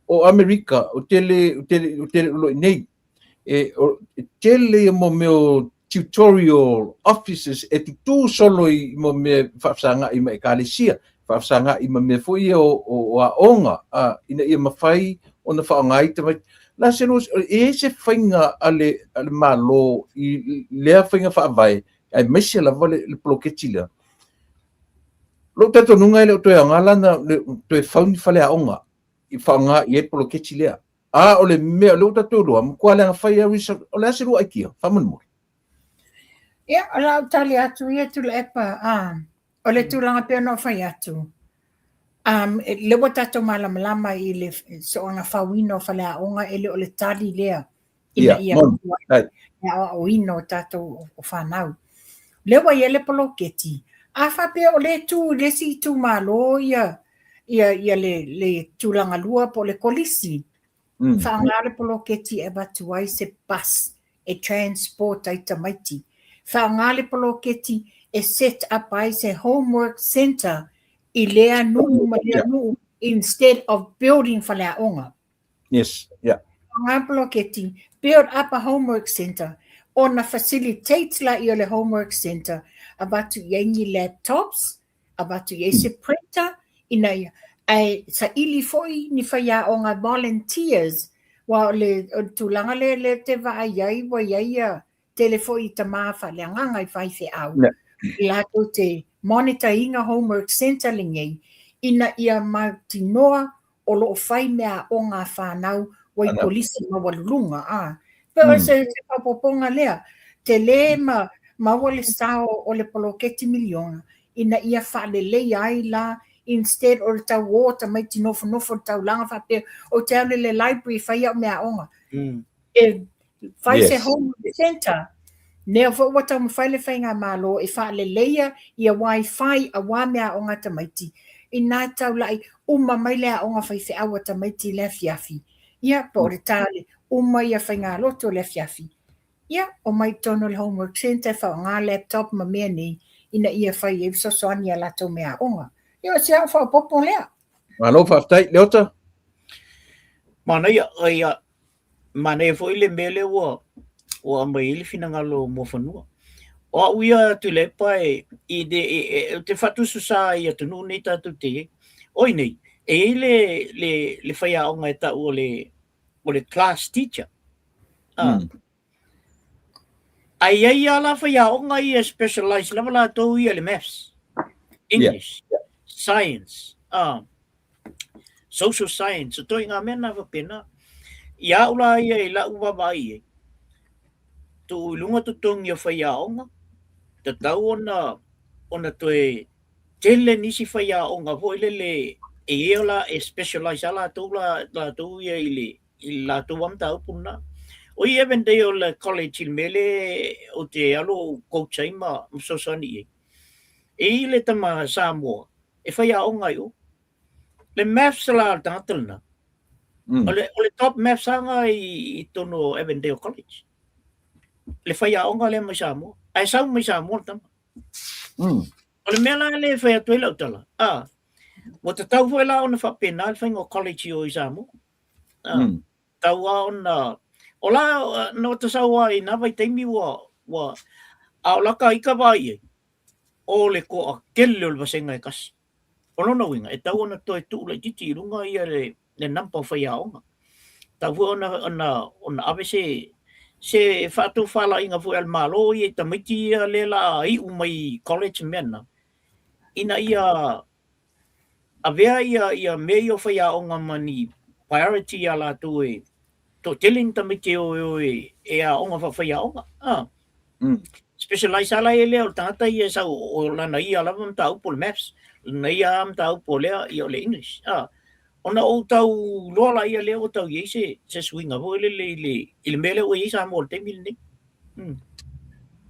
o Amerika, ou te le, ou te le, ou te le iloa i nei. E, o, e tele ia mo mea o tutorial offices e tutū solo i mo mea faafesagai ma ekalesia, faafesagai ma mea foi ia o, o, o aoga, a, ina ia mafai ona faaaoga ai tamaiti. La se e i ai se faiga a le, a le Malo i lea faiga faavae, aemaise lava le, le poloketi lea. Lou talitonuga e le o toe aoga la na toe fau ni faleaoga i faaaoga i ai le poloketi lea. A o le mea o lea ua tatou iloa, matua leaga fai lava research, o le a se lua aikia, faamolemole? Ia, o le a ou tali atu ia Tuilaepa, a, o le tulaga pei ona ou fai atu, um, lea ua tatou malamalama i le soona fauina o faleaoga, e le o le tali lea ina ia le aoaoina o tatou o fanau. Lea ua i ai le poloketi, a faapea o lea e tu i le isi itumalo ia, ia, ia le, le tulaga lua po o le kolisi, mm. faaaoga le poloketi e avatu ai se bus e transport ai tamaiti. Faaaoga le poloketi e set up ai se homework center i lea nuu ma lea nuu instead of building faleaoga. Yes, yeah. Ngā poloketi, build up a homework center, ona facilitate la i o le homework center, avatu i ai ni laptops, avatu i ai se printer, ina ia, ae saili foi ni faiaoga volunteers, aua o le, o le tulaga lea lea te vaai ai ua i ai ia tele foi i tama faaleagaga i faifeau, latou te monitor ina homework center lenei, ina ia mautinoa o lo o fai mea aoga a fanau ua i kolisi maualuluga. A. Pe o se, se faaopoopoga lea, tele ma maua le sao o le poloketi miliona ina ia faaleleia ai la instead o le tau o tamaiti nofonofo i le taulaga faapea ou te alu i le library e fai au meaaoga. E fai se homework center, lea foi ua taumafai le faigamalo e faaleleia ia wifi aua meaaoga a tamaiti, ina taulai uma mai le aoga faifeau a tamaiti i le afiafi, ia po o le ta le uma ia faigalotu o le afiafi, ia omai i totonu o le homework center e faaaoga laptop ma mea nei ina ia fai ai fesoasoani i a latou meaaoga. Ia o si au faaopoopo lea. Malo faafetai. Leota? Manaia, ia, Manaia foi le mea lea ua ua aumai ai le finagalo o Muafanua. O au ia Tuilaepa e i le e, e, ou te faatusatusa i atunuu nei tatou te i ai. O i nei, e i ai le, le, le faiaoga e tau o le, o le class teacher. Ah. Ae i ai lava la faiaoga ia e specialize lava latou ia i le maths, English, science, ah, social science, o ituaiga mea na faapena. Ia au la ia i lau vaavaai i ai, tuu i luga totogi o faiaoga, tatau ona ona toe tele nisi faiaoga foi lele e i ai la e specialize lava latou la latou ia i le i le latou lava mataupu lena. O i Avondale College i le mea lea ou te alu ou coach ai ma fesoasoani i ai, e i ai le tama Samoa e faiaoga i o. Le maths la a le tagata lena, o le, o le top maths lava i totonu o Avondale College. Le faiaoga lea mai Samoa. Ae sau mai Samoa le tama. O le mea la lea e fai atu ai lau tala, a, ua tatau foi la ona faapena le faiga o college i o i Samoa. Tatau lava ona, o la na ota sau lava i na vaitaimi ua, ua, a o laka ika vaai i ai, o le toatele o le vasega e tasi. O lona uiga, e tatau ona toe tuu laitiiti i luga ia le, le number o faiaoga. Tatau foi ona, ona, ona ave se, se faatofalaiga foi a le Malo ia i tamaiti ia lea o le a iu mai i college ma mea na, ina ia avea ia, ia mea ia o faiaoga ma ni priority iā latou e toatele ni tamaiti e o e o e, e aoga faafaiaoga. Ah. Specialize lava la ia lea o le tagata ia e sau o lana ia lava mataupu o le maths, lana ia lava mataupu o lea ia o le English. Ah. Ona ou tau iloa laia lea ua tau i ai se, se suiga foi lele i le, i le mea lea ua i ai Samoa i le taimi lenei.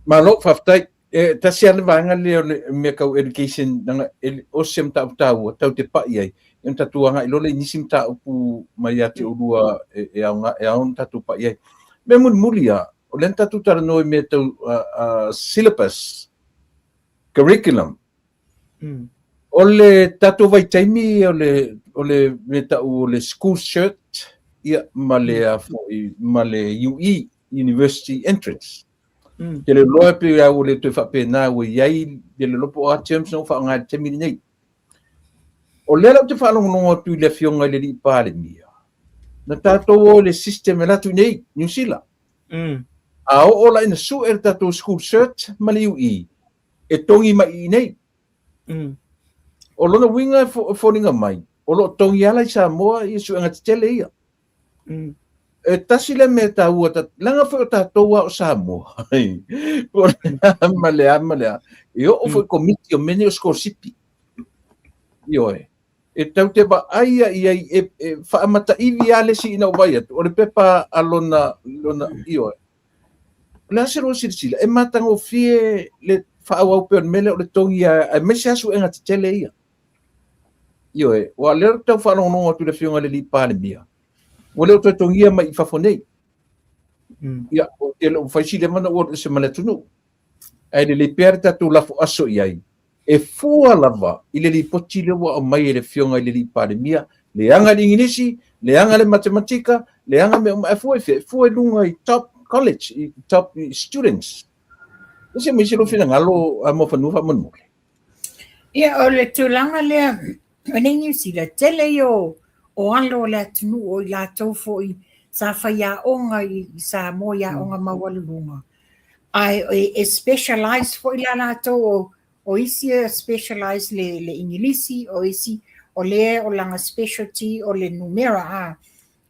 Malo, faafetai. E tasi lava le vaega lea o le mea tau education, leaga e, o se mataupu taua tatou te pai ai, ia ona tatou agai loa lea i nisi mataupu mai ia te oulua e, e aoga, e ao ona tatou pai ai. Mea mulimuli lava, o lea na tatou talanoa i mea tau syllabus, curriculum. O le tatou vaitaimi o le, o le mea tau o le school cert, ia, ma le, a foi, ma le UE. University Entrance. Mm. Te le loa pe au ua le toe faapena ua i ai le le iloa po o a terms na ua faaaoga i le taimi lenei. O lea la ou te faalogologo atu i le Afioga i le Alii Palemia, na tatou o i le system e alu atu i nei, Niu Sila. Mm. A oo la ina sue le tatou school cert ma le UE, e togi mai i nei. Mm. O lona uiga e foliga mai, o lo o togi ala i Samoa ia suega tetele ia. Mm. E tasi le mea taua, ta, leaga foi o tatou a o Samoa. Po le a ma le a ma le a. E oo foi mm. komiti o mea nei o sikolasipi. Ioe. E tau te vaai ia i ai, e, e faamataivi lava le isi ina ua vaai atu, o le pepa a lona, lona, ioe. O le a se lua silasila, e matagofie le faaauau pea o le mea lea o le togi aemaise lava suega tetele ia. Ioe, aua o lea ou te tau faalogologo atu i le Afioga i le Alii Palemia, ua le o toe togia mai i fafo nei. Mm. Ia, ou te le o fai si leva ona ou alu ese ma le atunuu. Ae lelei pea le tatou lafo aso i ai, e fua lava i le lipoti lea ua aumai e le Afioga i le Alii Palemia, leaga le Igilisi, leaga le Matematika, leaga mea uma, ae fua i fea? E fua i luga i top college, i top students. Ese mai se lou finagalo a Muafanua faamolemole. Ia, o le tulaga lea, o nei Niu Sila, tele ia o, o alo o le atunuu o i latou foi sa faiaoga i Samoa i aoga maualuluga. Ae e specialize foi la latou o, o isi e specialize le, le Igilisi, o isi o lea o lana specialty o le numera a.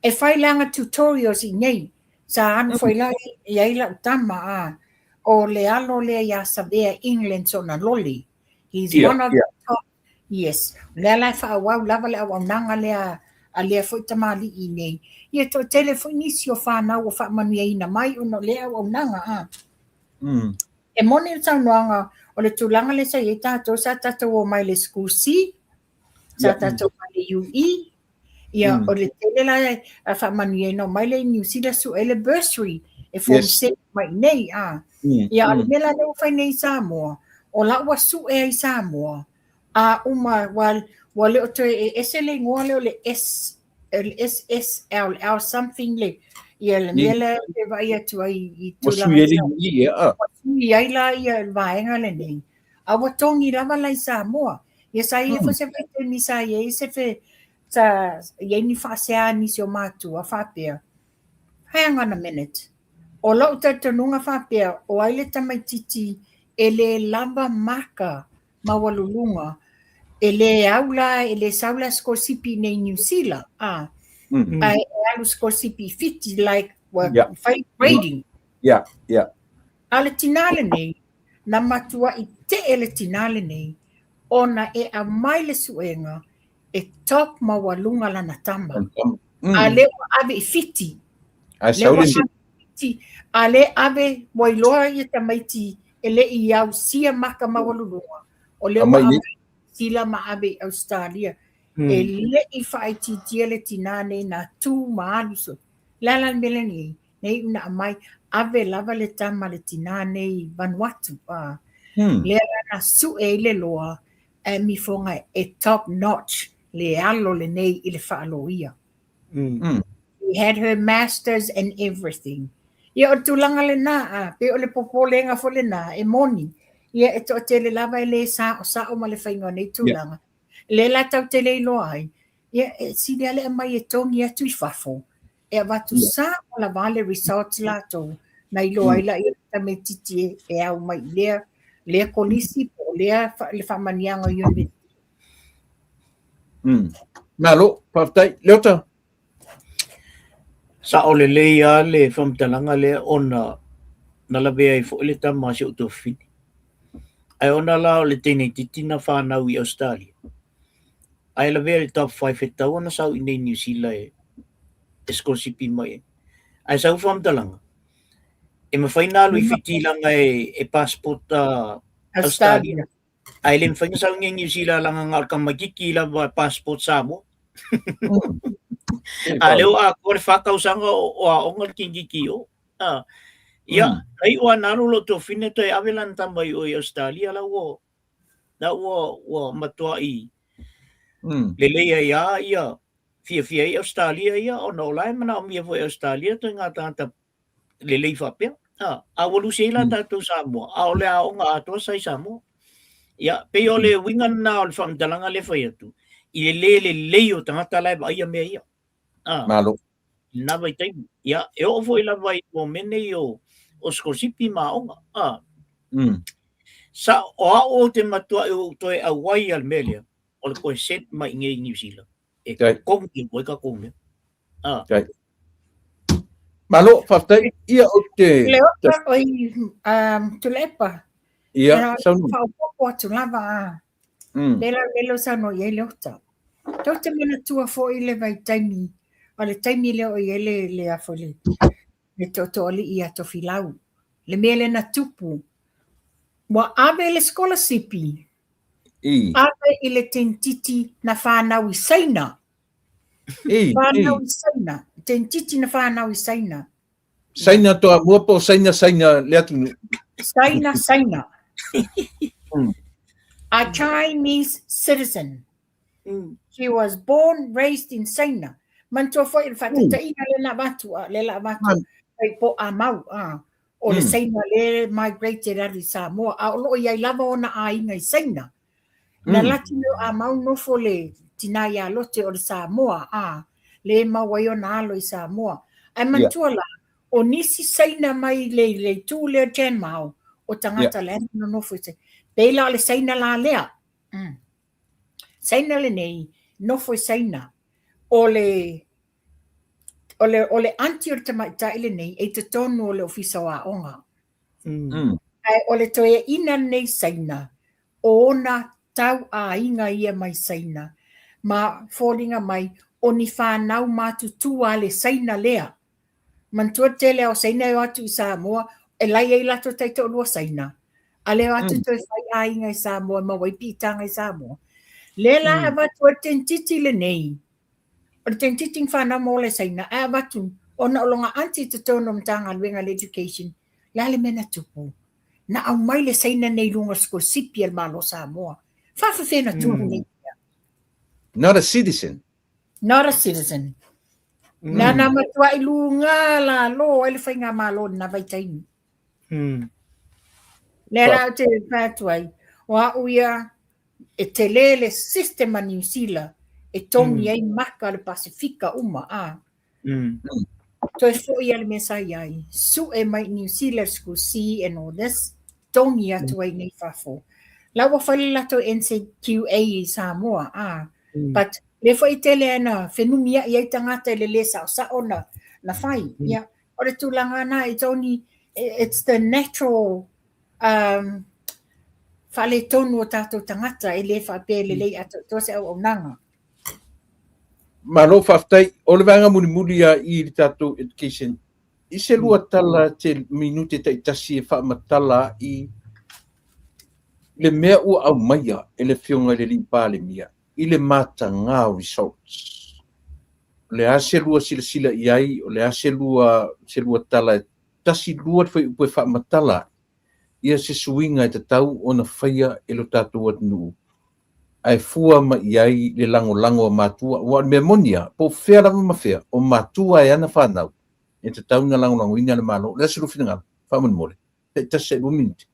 E fai lana tutorials i nei, sa alu foi la i ai lau tama a, o le alo lea ia Savea England sona loli. He's yeah, one of yeah. the top Yes. O lea la e faaauau lava le auaunaga lea a lea foi tamalii nei. Ia toatele foi nisi o fanau ua faamanuiaina mai ona o lea auaunaga a. Mm. E moni le saunoaga o le tulaga lea sa i ai tatou, sa tatou omai i le school C, sa yeah. tatou omai i le UE, ia mm. o le tele la e faamanuiaina omai lea i New Zealand sue le bursary e form yes. 7 mai nei a. Mm. Ia o le mm. mea la lea ua fai nei i Samoa, o la ua sue ai Samoa, a uma ua, ua le o toe e ese le igoa lea o le S le SSLL something le ia le mea lea e vaai atu ai i tulaga. Ua sui ai le ia. Ua sui ai la ia le vaega lenei. A ua togi lava la i Samoa. Ia sa i ai foi se vaitaimi sa i ai se fe, sa i ai ni faasea a nisi o matua faapea, hang on a minute, o lou talitonuga faapea, o ai le tamaititi e le lava maka maualuluga, e le au la, e le sau la sikolasipi i nei Niu Sila, a, mm. ae e alu sikolasipi i Fiti, like, ua yeah. fai grading. Yeah, yeah. A le tinā lenei, na matuaʻi teʻe le tinā lenei, ona e aumai le suega e top maualuga lana tama. Mm. A lea ua ave i Fiti. A sau le Fiti. A lea ave, ua iloa ia tamaiti e le i ausia maka maualuluga. O lea ua ave Sila ma ave i Australia. Mm. E le i faaitiitia le tinā nei na tū ma alu so. Le a la le mea lenei? Nei una aumai, ave lava le tama le tinā nei i Vanuatu. A. Hmm. Lea la na sue ai le loa, ae mifoga e top notch le alo lenei i le faaloia. Mm. Mm. She had her masters and everything. Ia o le tulaga lena, a, pe o le popolega foi lena, e moni. Ia e toatele lava e le saosao ma le faiga o nei tulaga. Yeah. Lea la tatou te le iloa ai, ia e sili lava le aumai e togi atu i fafo, e avatu yeah. sao lava le results latou, na iloa ai mm. laia le tamaititi e au mai i lea, lea kolisi po o lea le faamanuiaga o university. Mm. Malo, faafetai. Leota. Sao lelei lava le faamatalaga lea ona na lavea ai foi le tama a si ou tuafafine. Ae ona la o le teineitiiti na fanau i Ausetalia, ae lavea i le top 5 e tatau ona sau i inei i Niu Sila e sikolasipi mai ai. Ae sau faamatalaga, e mafai ona alu i Fiti leaga e passport Ausetalia, ae le mafai ona sau i inei i Niu Sila leaga na o le tamaititi lava e passport Samoa. A lea ua atoa le fa tausaga o aoga le tamaititi i o. A, ia, mm. na iu lava na alu lou tuafafine toe ave lana tama i o i Australia la ua la ua ua matuai mm. lelei ai a ia fiafia ai Australia ia ona o la e manaomia foi e Australia ituaiga tagata. lelei faapea. A, a ua lusi ai la tatou Samoa, a o le aoga atoa sa i Samoa. Ia, pei o le uiga lena o le faamatalaga lea e fai atu, i le le lelei o tagata la e vaaia mea ia. A, Malo. I lena vaitaimi. Ia, e oo foi lava i mea nei o, o sikolasipi ma aoga. A, sa, o au ou te matuai ou toe auai i le mea lea, o le toe send mai i inei i Niu Sila. E totogi atu ai tatou mea. Ah. Okay. Malo, faafetai. Ia, ou te... Le ota, oi, um, Tuilaepa. Ia, saunoa. Faaopoopo atu lava a. Le la le lo saunoa i ai Leota. Tou te manatua foi le vaitaimi, o le taimi lea o i ai le, le a foi le, le tootooalii ia Tofilau. Le mea lea na tupu, ua ave le sikolasipi I. Ave i le tentiti na whanau i Saina. I, Whanau i. i Saina. Tentiti na whanau i Saina. Saina Toamua po o Saina Saina le atunuu. Saina Saina. A Chinese citizen. She was born, raised in Saina. Manatua foi le faataitaiga lea na avatu, lea la avatu, ai po o Amau, a. O le Saina lea migrated atu i Samoa, a o lo o i ai lava ona aiga i Saina. Na laki lea o Amau nofo le tina ia Lote o le Samoa, a, lea e mau ai ona alo i Samoa. Ae manatua la, o nisi Saina mai le, le itu lea Jan Mao, o tagata la e nonofo i Saina. Pei la o le Saina la lea. Saina lenei, nofo i Saina. O le O le, o le aunty o le tamaitai lenei e i totonu o le Ofisa o Aoga. Ae o le toeaina lenei Saina, o ona tauaiga ia mai Saina, ma foliga mai o ni whanau matutua a le Saina lea. Manatua le tele o Saina e o atu i Samoa, e la e i ai latou taitoalua Saina, a le o atu toe fai aiga i Samoa e maua ai piitaga i Samoa. Lea la avatu ai le tentiti lenei, O le tentiti na whanau ma ola i Saina, ae avatu ona o lona aunty i totonu o Matagaluega o le Education, le a le mea na tupu? Na aumai le Saina nei i luga o le sikolasipi a le Malo o Samoa. Faafefea na tupu nei mea? Not a citizen. Not a citizen. Na na matuai luga lalo ai le faigamalo i lena vaitaimi. Lea la ou te fai atu ai, o au ia e tele le system a Niu Sila e togi ai maka o le Pasefika uma, a. Toe foi lava le mea sa i ai, sue mai i Niu Sila school C and all this, togi atu ai nei fafo. La ua fai le latou NZQA i Samoa, a. But lea foi e tele lava ina fenumiai ai tagata i le le saosao na, na fai. Ia, o le tulaga na, it's only, it's the natural um, faaletonu o tatou tagata e le faapea e lelei atoatoa se auaunaga. Malo faafetai. O le vaega mulimuli lava i le tatou education, i se lua tala se minute taitasi e faamatala ai le mea ua aumaia e le Afioga i le Alii Palemia i le mataga o results. O le a se lua silasila i ai, o le a se lua, se lua tala e tasi lua le fuaiupu e faamatala ai ia se suiga e tatau ona faia e lo tatou atunuu ae fua mai i ai le lagolago a matua. Aua o le mea moni lava, po o fea lava ma fea, o matua e ana fanau e tatau ona lagolagoina le Malo. O le a se lua finagalo? Faamolemole, taitasi tailua minute.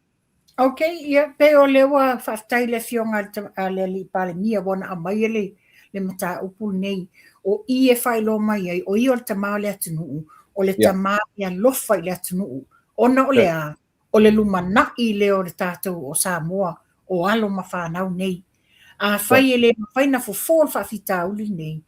Ok, ia, pei o lea ua faafetai i le Afioga a le Alii Palemia ua na aumaia le, le mataupu lenei. O i e faailoa mai ai, o ia o le tama o le atunuu, o le tama e alofa i le atunuu. Ona o le a? O le lumanai lea o le tatou o Samoa, o alo ma fanau nei. Afai e le mafai na fofo le faafitauli lenei,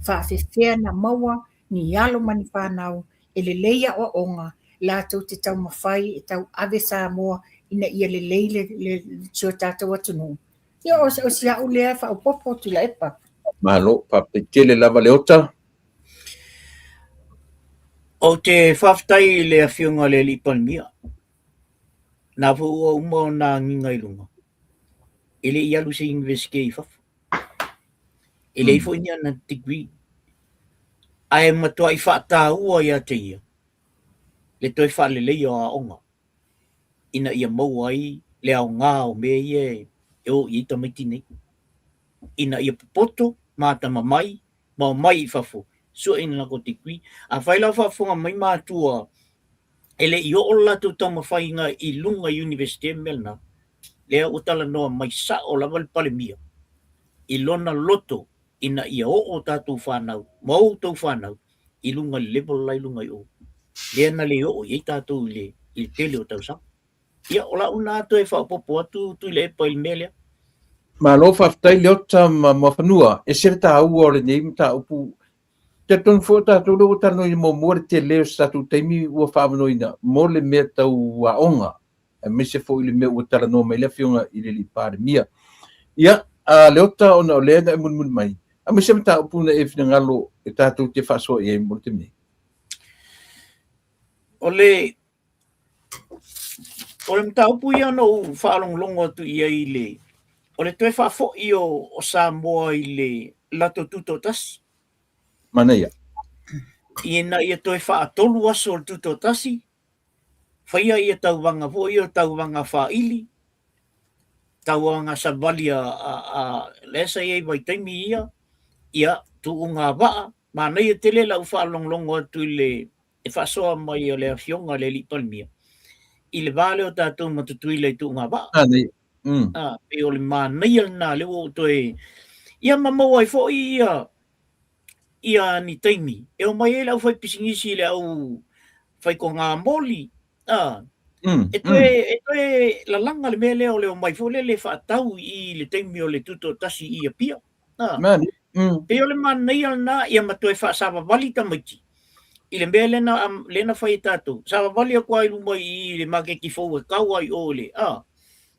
faafefea na maua ni alo ma ni fanau e lelei aoaoga latou te taumafai e tauave Samoa ina ia lelei le, le, si o tatou atunuu. Ia, o, o si au lea faaopoopo Tuilaepa. Malo, faafetai tele lava Leota. Ou te faafetai i le Afioga i le Alii Palemia, na foi ua uma ona agiga i luga, e le i alu i se Universite i fafo. E leai foi ni ana degree. Ae matuai faataua ia te ia le toe faaleleia o aoga ina ia maua ai le aoga o mea ia e o i ai tamaiti nei, ina ia popoto ma atamamai ma omai i fafo sue ni latou degree. Afai la o faafofoga mai matua. E le i oo le latou taumafaiga i luga i Iunivesite ma mea lena, lea ua talanoa mai sao lava le Palemia i lona loto ina ia oo tatou fanau ma outou fanau i luga i le level la i luga i o, lea na le oo i ai tatou i le i le tele o tausaga. Ia, o lau lena toe faaopoopo atu Tuilaepa i le mea lea. Malo faafetai Leota ma Muafanua. E ese le taua o lenei mataupu. Talitonu foi o tatou lea ua talanoaina muamua le tele o se tatou taimi ua faaavanoaina mo le mea tau aoga, aemaise foi le mea ua talanoa mai le Afioga i le Alii Palemia. Ia, a Leota, ona o lea na e mulimuli mai, aemaise mataupu na e finagalo e tatou te faasoa i ai mo le taimi nei. O le O le mataupu ia na ou faalogologo atu i ai i le, o le toe faafoi o, o Samoa i le latou tutoatasi. Manaia. Ina ia toe faatolu aso o le tutoatasi, faia ia tauvaga foi ia o tauvaga faaili, tauvaga savali a, a, a lea sa i ai vaitaimi ia, ia, tuuga vaa, manaia tele lau faalogologo atu i le e faasoa mai a le Afioga i le Alii Palemia i le va lea o tatou ma Tutuila i tuugavaa. Manaia. Ah, pei o le manaia lena lea ua ou toe ia ma maua ai foi ia ia ni taimi e omai ai le aufaipisinisi i le au faikogamoli ah, e toe e toe lalaga le mea lea o le omai foi lele e faatau i le taimi o le tutoatasi i Apia. Ah. Manaia. Pei o le manaia lena ia ma toe faasavavali tamaiti i le mea lea na, lea na fai e tatou. Savavali atu lava i luma i i le maketi fou e tau lava i o i le, ah,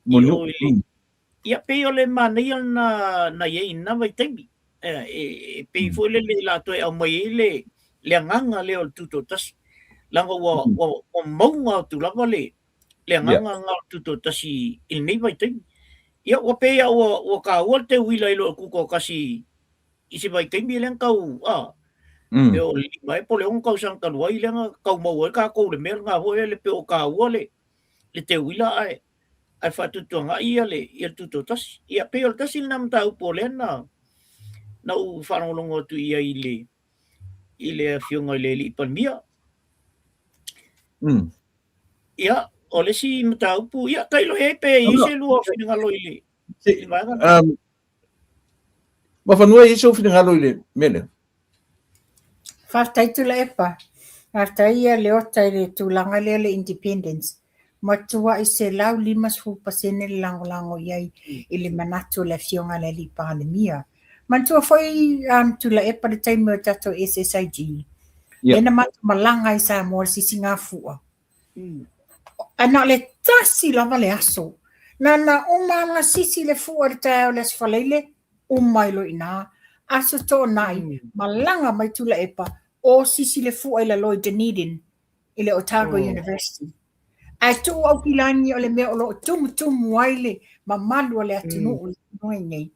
i o i le, ia pei o le manaia lena na i ai i lena vaitaimi. E, e, e pei foi lele o le a toe aumai ai le, le agaga lea o le tutoatasi. Leaga ua, ua, ua mauga atu lava le, le agaga lena o le tutoatasi i lenei vaitaimi. Ia ua pei lava ua, ua taua le teuila i lo le tutoatasi i se vaitaimi lea na tau, a, pe o le 5 ea po o le 6 tausaga talu ai lea na tau maua ai tatou i le mea lena foi lele pei o taua le, le teuila ae, ae faatuatuanai ia le, ia le tutoatasi. Ia pei o le tasi lena mataupu o lea na, na ou faalogologo atu i ai i le, i le Afioga i le Alii Palemia. Ia, o le isi mataupu, ia, tailo i ai pe i ai se lua finagalo i le, i le vaega lea. Mafanua i ai sou finagalo i le mea lea? Faafetai Tuilaepa. Faafetai ia Leota i le tulaga lea o le independence. Matuai 150% le lagolago i ai i le manatu o le Afioga i le Alii Palemia. Manatua foi Tuilaepa le taimi o le tatou SSIG. Lea na matou malaga ai i Samoa i le sisigafua. Ae na o le tasi lava le aso. Na na uma ona sisi le fua i le taeao i le Aso Faraile, uma ai loa i ina. Aso Toonai, malaga mai Tuilaepa, o sisi le fua i lalo i Dunedin, i le Otago University. Ae tuu Aukilani o le mea o lo o tumutumu ai le mamalu o le atunuu i le nei.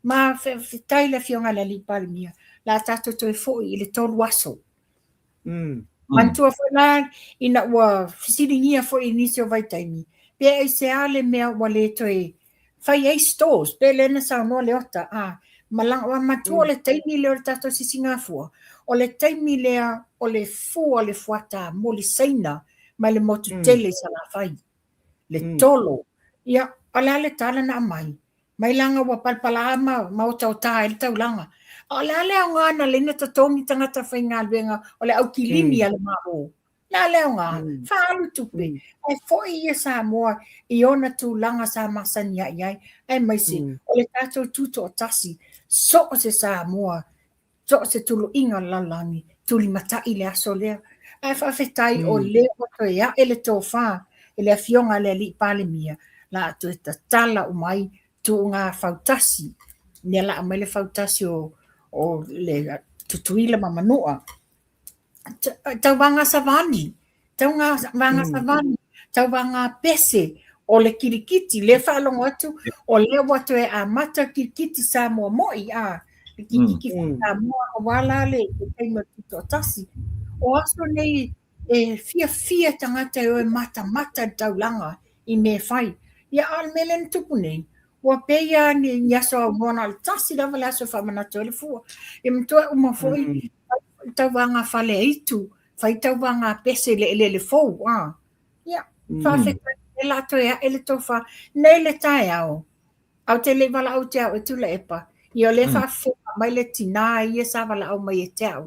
Ma faafetai i le Afioga i le Alii Palemia, o le a tatou toe foi i le 3 aso. Manatua foi la ina ua fesiligia foi i nisi o vaitaimi, pe aisea le mea ua le toe fai ai stores, pe lea na saunoa Leota, a, malaga, ua manatua o le taimi lea o le tatou sisigafua, o le taimi lea o le fua o le fuata moli Saina mai le motu tele i Salafai, le tolo. Ia, o le a le tala na aumai? Mai laga ua palapala ma, ma otaota ai le taulaga. A o le a le aoga na ala ai ona totogi tagata faigaluega o le aukilimi a le Malo? O le a le aoga? Faaalu tupe. Ae foi ia Samoa i ona tulaga sa masani ai ai, aemaise o le tatou tutoatasi, so o se Samoa So o se tuluiga o le lalolagi, tulimatai le aso lea. Ae faafetai o lea ua toe ae le tofa e le Afioga i le Alii Palemia, la a toe tatala uma ai tuuga fautasi, lea la aumai le fautasi o, o le Tutuila ma Manua. Tauvaga savali, tauvaga savali, tauvaga pese o le kilikiti, lea faalogo atu o lea ua toe amata kilikiti Samoa moi, a le kilikiti Samoa aua la le taimi o le tutoatasi. O aso nei e fiafia tagata e o e matamata i le taulaga i mea e fai. Ia a o le mea lea na tupu nei, ua pei lava ni, ni aso aunoa na o le tasi lava le aso e faamanatu ai le fua. Ia manatua uma foi tauvaga faleaitu. Fai tauvaga pese i le eleele fou, a. Ia, faafetai, o lea la toe ae le tofa. Nei le taeao, ae ou te le i valaau ia te au e Tuilaepa, ia o lea e faafofoga mai le tina ia sa valaau mai ia te au.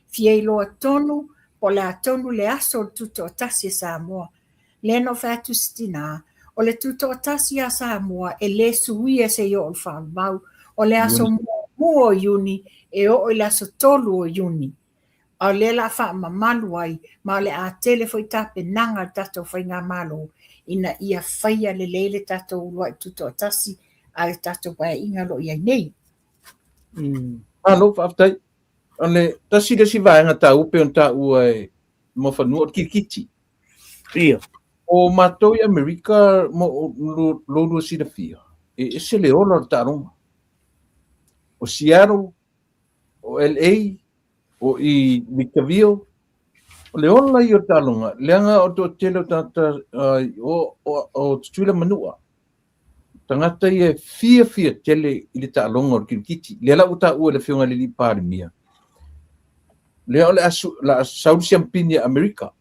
Fia iloa tonu po o le a tonu le aso o le Tutoatasi a Samoa. Lea na ou fai atu i si tina, o le Tutoatasi a Samoa e le suia seia oo i le faavavau. O le aso muamua o Iuni e oo i le aso 3 o Iuni. A o lea o le a faamamalu ai, ma o le a tele foi tapenaga a le tatou Faigamalo ina ia faia lelei le tatou uluai tutoatasi a le tatou Paeaiga o lo o i ai nei. Malo faafetai. O le tasi le isi vaega taua pei ona taua e Muafanua o le kirikiti. Ia. O matou i Amerika mo lo lua silafia, e ese le ola o le taaloga. O Seattle, o LA, o i Victorville, o le ola ia o le taaloga, leaga o le toatele o tagata o Tutuila ma Manua, tagata ia e fiafia tele i le taaloga o le kirikiti. Lea la ua taua e le Afioga i le Alii Palemia, lea o le a sau le siampini a Amerika,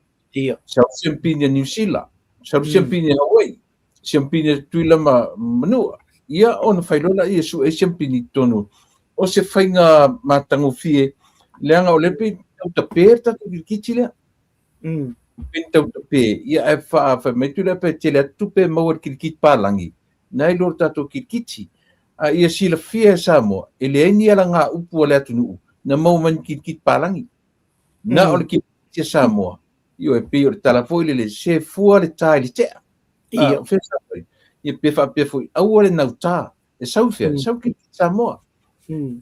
sau le siampini a Niu Sila, sau le siampini a Hawaii, siampini a Tutuila ma Manua, ia ona fai loa lea e sue ai siampini i totonu o se faiga matagofie, leaga o lea pei tau tape le tatou kirikiti lea. Pei tau tape, ia ae fai mai Tuilaepa e tele atu tupe e maua i le kirikiti palagi, nai lo le tatou kirikiti. A ia silafia e Samoa, e leai ni alagaupu a le atunuu na maua mai ni kirikiti palagi. Na o le kirikiti a Samoa. Ioe, pei o le tala foi lele, se fua le ta i le tea. Ia, o fea sa fai? Ia pe faapea foi, aua le nautā. E sau i fea? E sau i kirikiti Samoa.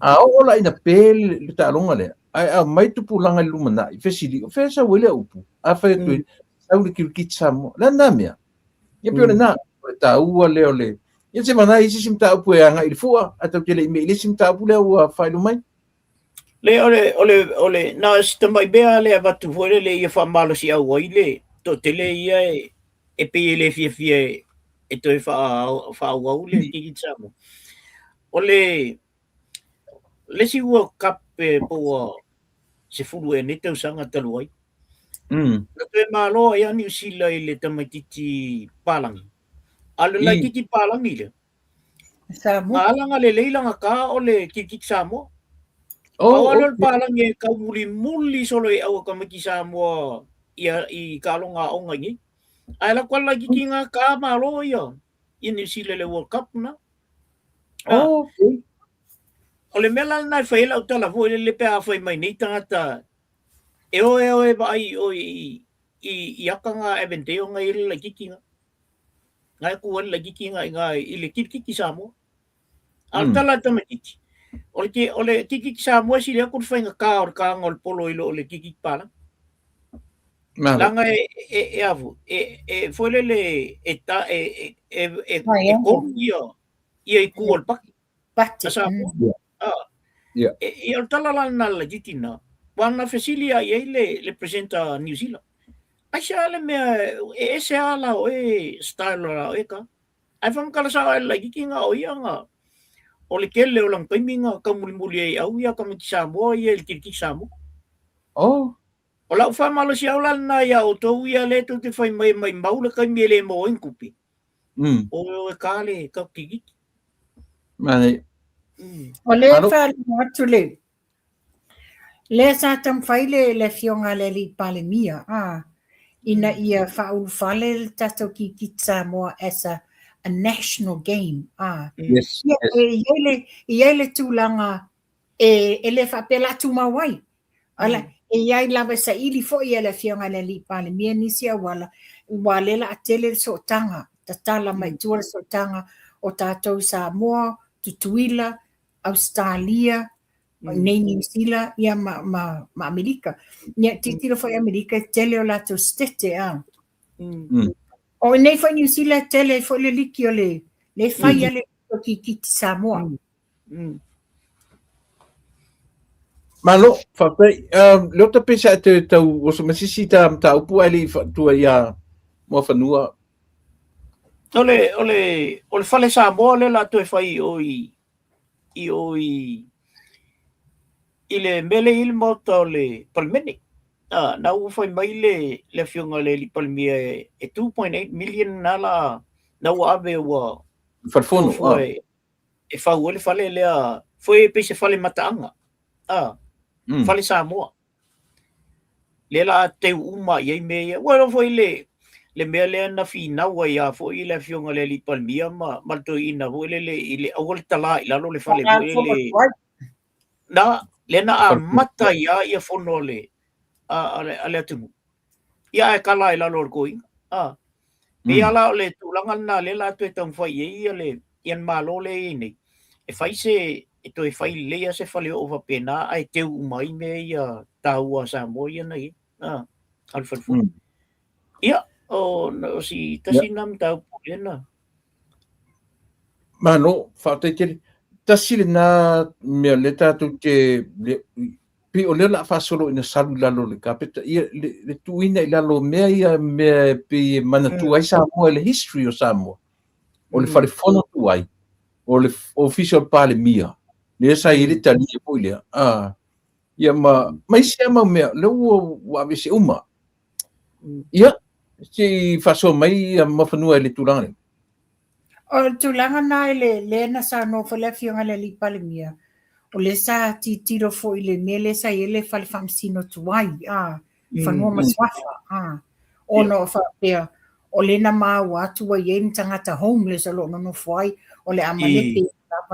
A oo la ina pe le taaloga lea, ae aumai tupulaga i le lumanai, fesili, o fea e sau ai lea upu? A fai atu ai, sau le kirikiti Samoa. Le a lena mea? Ia pei o lena, o le taua lea o le... Ia se vana i se isi mataupu e agai i le fua, ae tatou te le i mea i le isi mataupu lea ua faailoa mai. Le o le o le o le na o si tamai mea lea e avatu foi lele ia faamalosiau ai le toatele ia e pei e le fiafia e toe faaauau le kirikiti Samoa. O le le isi World Cup po ua 10 ea nei tausaga talu ai. Na toe malo ai a Niu Sila i le tamaitiiti palagi. A o le laitiiti palagi lea, Samoa. Na ala lelei lana ka o le kirikiti Samoa. Pau lava lea o le palagi e taumulimuli solo i aua tamaiti Samoa ia i taaloga aoga i nei. Ae alu atu lava le laitiiti na ta malo ia i Niu Sila i le World Cup na. Oh, okay. O le mea la lena e fai ai lau tala foi lele pe a fai mai nei tagata e o e o e vaai i o i i aka nga Avondale nga i le laitiiti na. Nga e ku ai le laitiiti nga i nga i le kirikiti Samoa. A o le tala a le tamaitiiti, o le o le kirikiti Samoa e sili atu le faigata o le taga o le polo i lo le kirikiti palagi. Leaga e e e a foi, e e foi lele e ta e e e e tolu ia ia itu o le paki. Pati. A Samoa. Ah. Yeah. E, e o le tala la lena a le laitiiti na, ua na fesili lava i ai le, le presenter a New Zealand. Aisea le mea e ese lava la oe style o la oe ka? Ae faamatala sao lava e le laitiiti na o ia na o le tele o lana taimi na taumulimuli ai i au ia tamaiti Samoa ia i le kirikiti Samoa. Oh. O lau faamalosiau la lena iā outou ia lea tou te fai mai e maimau le taimi e le maua ai ni tupe. O e ka le tatou kirikiti. Manaia. O lea e faalogo atu le, lea sa taumafai le, le afioga a le Alii Palemia, a, ina ia faaulufale le tatou kirikiti Samoa as a, a national game, a. Yes, Ia, yes. e i ai le, e i ai le tulaga e, e le faapea la tumau ai. Ala, e i ai lava e saili foi e le Afioga i le Alii Palemia nisi auala, ua lea la a tele le sootaga, tatala mai tua le sootaga o tatou i Samoa, Tutuila, Ausetalia, nei Niu Sila, ia ma, ma, ma Amerika. Ia, tilotilo foi Amerika, e tele o latou setete, a. O nei foi Niu Sila, e tele ai foi le liki o le, le fai a le kirikiti Samoa. Malo, faafetai. Leota pe sa te tau oso mai se isi ta mataupu ae le i faatua iā Muafanua. O le, o le, o le fale Samoa lea o le a toe fai i o i, i o i, i le mea lea e i ai le maota o le Palemene. Na ua fai mai le le afioga i le alii Palemia e 2.8 million na la na ua ave ua Falefono, fuafua e fau ai le fale lea foi e pei se fale mataaga, fale Samoa. Lea la teu uma i ai mea ia. Ua iloa foi le le mea lea na finau ai lava foi le afioga i le alii Palemia ma ma le toeaina foi lele i le aua le talā i lalo le fale foi lele. Na, lea na amata ai lava ia fono a le a le atunuu. Ia ae tala i lalo o le toeaina. A. Pei lava la o le tulaga lena lea la toe taumafai i ai ia le ia le Malo lea e i ai nei, e fai se e toe fai lelei lava se faleoo faapena ae teu uma ai mea ia taua a Samoa ia na i ai. A, a le falefono. Ia, o si tasi lena mataupu lea na Malo, faafetai tele. Tasi lena mea lea tatou te le, pei o lea o le a faasolo ina salu i lalo o le kapeta, ia le, le tuuina i lalo o mea ia mea e pei e manatua ai Samoa i le history o Samoa. O le falefono tuai, o le ofisa o le Palemia, lea sa i ai le talia foi lea, ia ma, ma isi lava mau mea, lea ua, ua aveese uma. Ia, se i faasoa mai ia Muafanua i le tulaga lea. O le tulaga na i le lea na saunoa foi le Afioga i le Alii Palemia, o lea sa tilotilo foi i le mea lea sa i ai le fale faamasino tuai, a, fanua ma suafa, a, ona o faapea, o lea na maua atu ua i ai ni tagata homeless o lo o nonofo ai, o le a malepe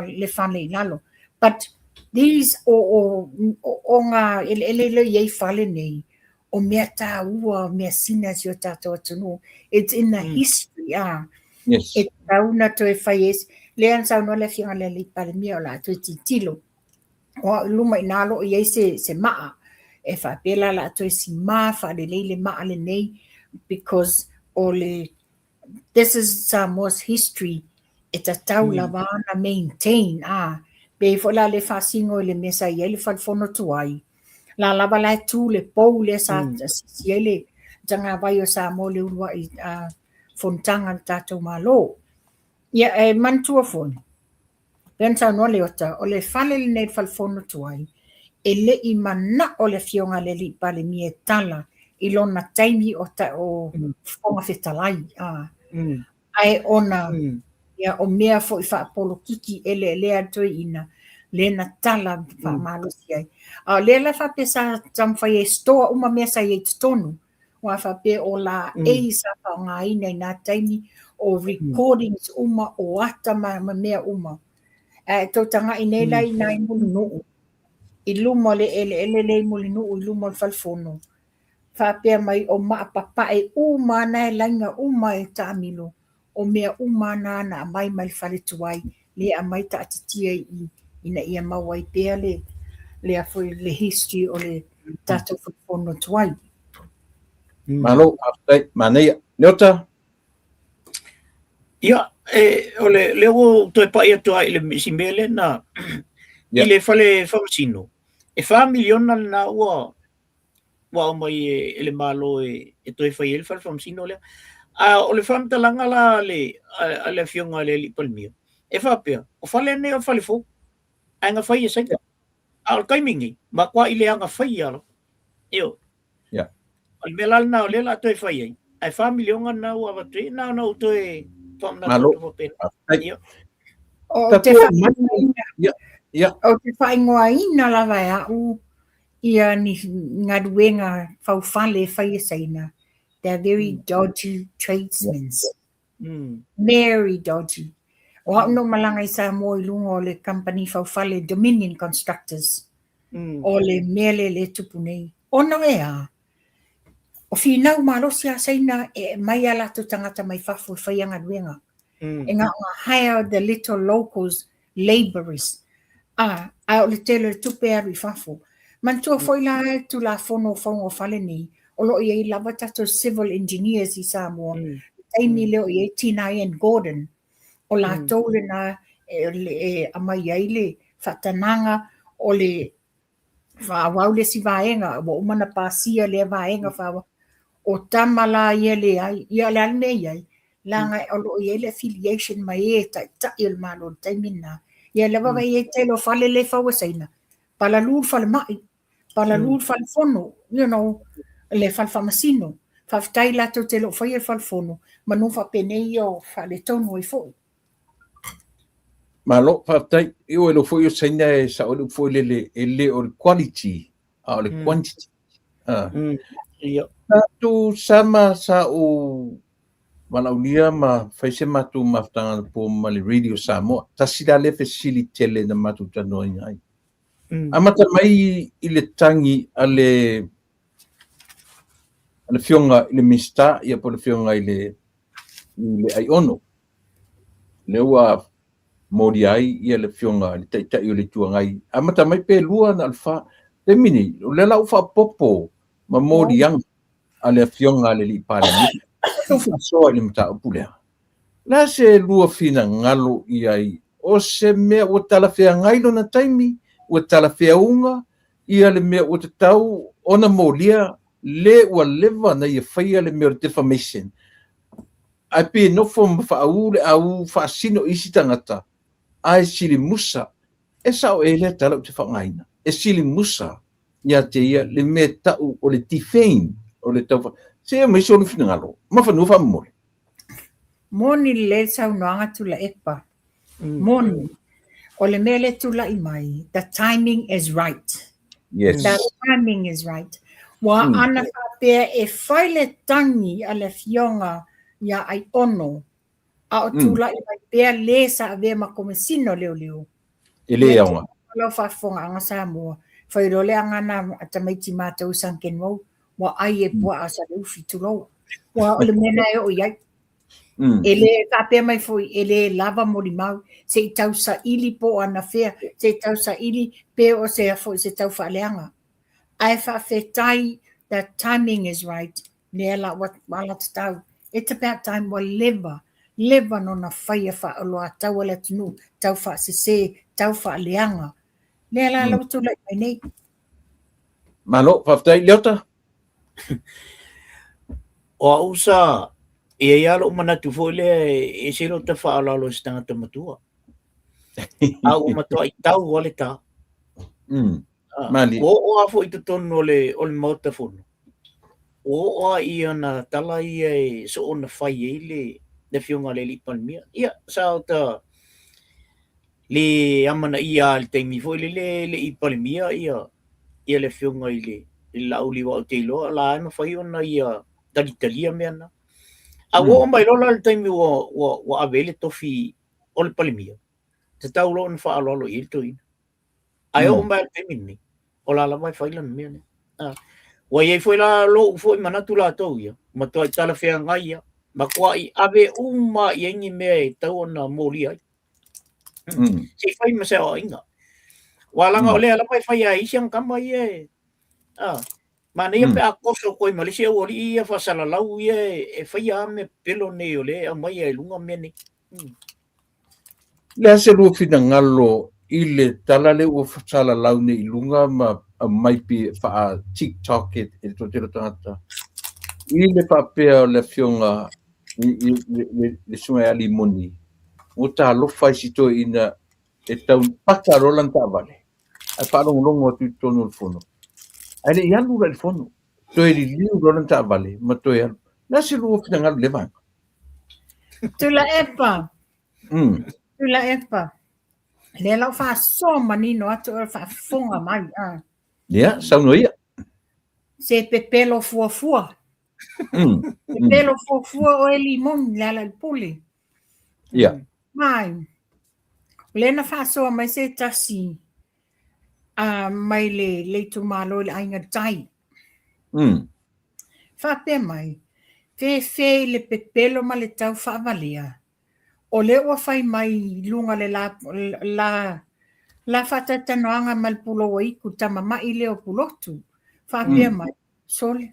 le fale i lalo. But these, o, o, o ngā eleele lea e i ai fale nei, o mea tāua, o mea sina si o tātou atunuu. It's in the history, ah. Yes. E tatau na toe fai e lea na saunoa le Afioga i le Alii Palemia o le a toe tilotilo. O au i luma inā o lo o i ai se, se maa, e faapea la o le a toe simā faalelei le maa lenei because o le this is Samoa's history e tatau lava ona maintain, ah. Pei foi la le faasino i le mea sa i ai le falefono tuai, la lava la e tu le pou lea sa sisi ai le tagavai o Samoa i le uluai fonotaga a le tatou Malo. Ia, e manatua foi, pei ona saunoa Leota, o le fale lenei le falefono tuai, e le i manao le Afioga a le Alii Palemia e tala i lona taimi o Fofoga Fetalai. Ae ona ia, o mea foi faapolokiki eleelea a le toeaina, lea na tala faamalosi ai. A o lea la faapea sa taumafai e store uma mea sa i ai i totonu, aua faapea o laei sa faaaogaina i na taimi, o recordings uma, o ata ma mea uma. Ae tou taga'i nei la i nai Mulinuu, i luma o le eleele lea i Mulinuu i luma o le falefono, faapea mai o maapapae uma na e laina uma e taamilo, o mea uma na na aumai mai le fale tuai, lea aumai taatitia i i, ina ia maua ai pea le, lea foi le history o le tatou falefono tuai. Malo, faafetai, manaia. Leota? Ia, e, o le, lea ua ou toe pai atu ai i le isi mea lea na, i le fale faamasino, e $4 miliona lena ua, ua aumai e le Malo e toe fai ai le fale faamasino lea. A o le faamatalaga la a le, a le Afioga i le Alii Palemia, e faapea, o fale nei o fale fou, ae na fai e Saina. A o le taimi nei, matuai leaga faia lava. Ioe. Yeah. O le mea la lena o lea o le a toe fai ai, ae $4 miliona lena ua avatu ai, na ona ou toe faamanatu Malo. atu faapena. Faafetai. Ioe. Ou te Tatou mai. Ia, ia. Ou te faaigoaina lava e au ia ni galuega faufale e fai e Saina. They are very dodgy tradesmen. Very dodgy. O au na ou malaga i Samoa i luga o le kamupani faufale Dominion Constructors. O le mea lea lea e tupu nei. Ona e a? O finau malosi a Saina e aumai a latou tagata mai fafo e faia galuega. E na ona hire the little locals labourers, a, ae o le tele o le tupe e alu i fafo. Manatua foi la le Tulafono o Fauga o Fale nei, o lo o i ai lava tatou civil engineers i Samoa, i le taimi lea o i ai Tina Ian Gordon, o latou lena e aumai ai le faatanaga o le faaauau le isi vaega, ua uma ona pasia lea vaega faaauau. O tama la ia leai, ia o le a le mea e i ai? Leaga o lo o i ai le affiliation ma e taitai o le Malo i le taimi lena. Ia lea vaavaai i ai tele o fale lea e fau e Saina, palalu le falemai, palalu le falefono, you know. le fale faamasino. Faafetai latou te le o faia le fale fono, manu faapenei ia o faaletonu ai foi. Malo, faafetai. E oo i foi o Saina e sao ai le upu foi lele, e le o le quality, a o le quantity. Ah. Ia. Tatou sama sa ou valaaulia ma fai se matou mafutaga anapo ma le Radio Samoa. Tasi la lea fesili tele na matou talanoaina ai. Amata mai i le tagi a le a le Afioga i le Minisita ia po o le Afioga i le i le Aiono. Lea ua molia ai ia le Afioga i le Taitai o le Itu Agai. Amata mai pe 2 na o le 4. Taimi nei, o lea la ua faaopoopo ma moliaga a le Afioga a le Alii Palemia. Ua faasoa i le mataupu lea. O le a se lua finagalo i ai o se mea ua talafeagai lona taimi, ua talafeauga ia le mea ua tatau ona molia le ua leva ona ia faia le mea o le defamation, ae pei e nofo ma faaū le aū faasino i isi tagata, ae silimusa. E sao ea lea tala ou te faaaogaina? E silimusa ia te ia le mea e tau o le defame, o le tau Se aumai sou finagalo ma fanua faamolemole. Moni lelei le saunoaga Tuilaepa. Moni. O le mea lea e tulai mai, the timing is right. Yes. The timing is right. Ua ana faapea e fai le tagi a le Afioga ia Aiono, a o tulai mai pea le sa avea ma Komesina o Leoleo. E le aoga. Lau faafofogaaga Samoa, fai loa le agana a tamaiti matou i Sunken Road, ua ai e puaa a Saleufi, tulou. Ua o le mea lena e oo i ai. E le faapea mai foi, e le lava molimau, se i tausaili po o anafea, se i tausaili pe o se foi se tau faaleaga. Ae faafetai, the timing is right, lea la ua alatatau. It's about time ua leva, leva nona faia faaoloataua le atunuu, tau faasese, tau faaleaga. Lea la ua tulai mai nei. Malo, faafetai. Leota? O au sa, e i ai lava lou manatu foi lea e ese lota faaaloalo i se tagata matua. A ua matuai tau lava le ta. Malie. Ua oo lava foi i totonu o le, o le Maota Fono, ua oo lava i ana tala ia e soona fai ai le, le Afioga i le Alii Palemia. Ia, sa ota le amanaia lava i le taimi foi lele e le i Palemia ia, ia le Afioga i le, i le Laauli aua ou te iloa o la e mafai ona ia talitalia mea na. A ua oo mai loa la i le taimi ua, ua, ua ave ai le tofi o le Palemia, tatau loa ona faaaloalo i ai le toeaina. Ae oo mai lava i le taimi lenei, o la lava e fai lana mea lea. Ah, ua i ai foi la lou foi manatu latou ia, matuai talafeagai ia, matuai ave uma i ai ni mea e tatau ona molia ai. Se i fai ma se aoaiga. Aua leaga o lea lava e fai lava e isi ana tama ia e, ah, manaia pe a toso atu ai ma le isi aualii ia faasalalau ia e faia lava mea pepelo nei o lea e aumai lava i luga mea nei. Le a se lua finagalo i le tala lea ua salalau nei i luga ma aumai pe faa TikTok e le toatele o tagata i le faapea o le afioga i, i, le, le, le susuga ia Limoni ua talofa i si toeaina e tau paka loa lana taavale ae faalogologo atu i totonu o le fono ae le i alu la i le fono toe liliu loa lana taavale ma toe alu. Le a se lua finagalo i lea vaega? Tuilaepa. Tuilaepa. Lea la ua faasoa manino atu o le faafofoga mai. Ah. Ia, saunoa ia. Se pepelo fuafua. Pepelo fuafua oe Limoni Lealailepule. Ia. Mai. O lea na faasoa mai se tasi mai le, le itumalo i le Aiga i le Tai. Faapea mai, fefe i le pepelo ma le tau faavalea, o lea ua fai mai i luga le la, la, la faatalatalanoaga ma le Pulou-a-Itu, tama ma'i lea o Pulotu. Faapea mai, sole,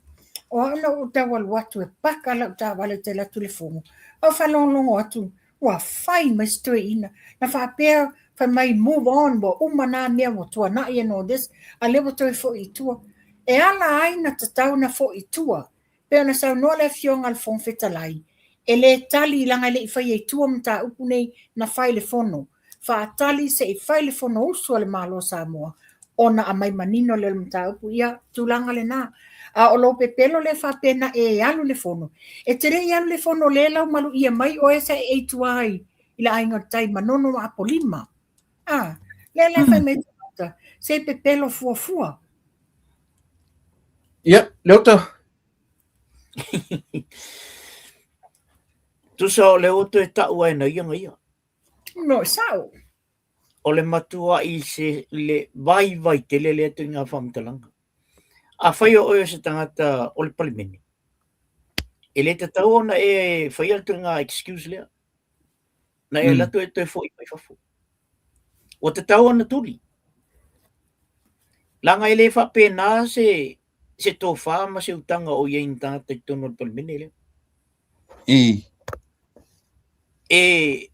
o au na ou tau alu atu e paka lau taavale ou te alu atu i le fono, a ou faalogologo atu, ua fai mai si toeaina, na faapea, fai mai move on, ua uma na mea ua tuanai and all this, a lea ua toe foi i tua. E ala ai na tatau na foi i tua, pei ona saunoa le Afioga i le Fofoga Fetalai, e le tali leaga e le i faia i tua mataupu nei na fai i le Fono. Faatali se i fai le Fonousu a le Malo o Samoa ona aumai manino lea o le mataupu, ia, tulaga lena. A o lou pepelo lea faapea na e alu i le fono, e te le i alu i le fono o lea e laumalu ʻia mai oe sa e ei tua ai i le Aiga o le Tai Manono ma Apolima. A, lea la fai mai tagata, se pepelo fuafua. Ia, Leota. Tusa o le oto e ta'u ai na ia nga ia. No, sao. O le matua'i se le vaivai tele lea ituaiga faamatalaga. Afai o oe o se tagata o le Palemene, e le tatau ona e faia le ituaiga excuse lea, na e alu atu e toe foi mai fafo. Ua tatau ona tuli. Leaga e le faapena se se tofa ma se utaga o i ai ni tagata i totonu o le Palemene lea. I. E,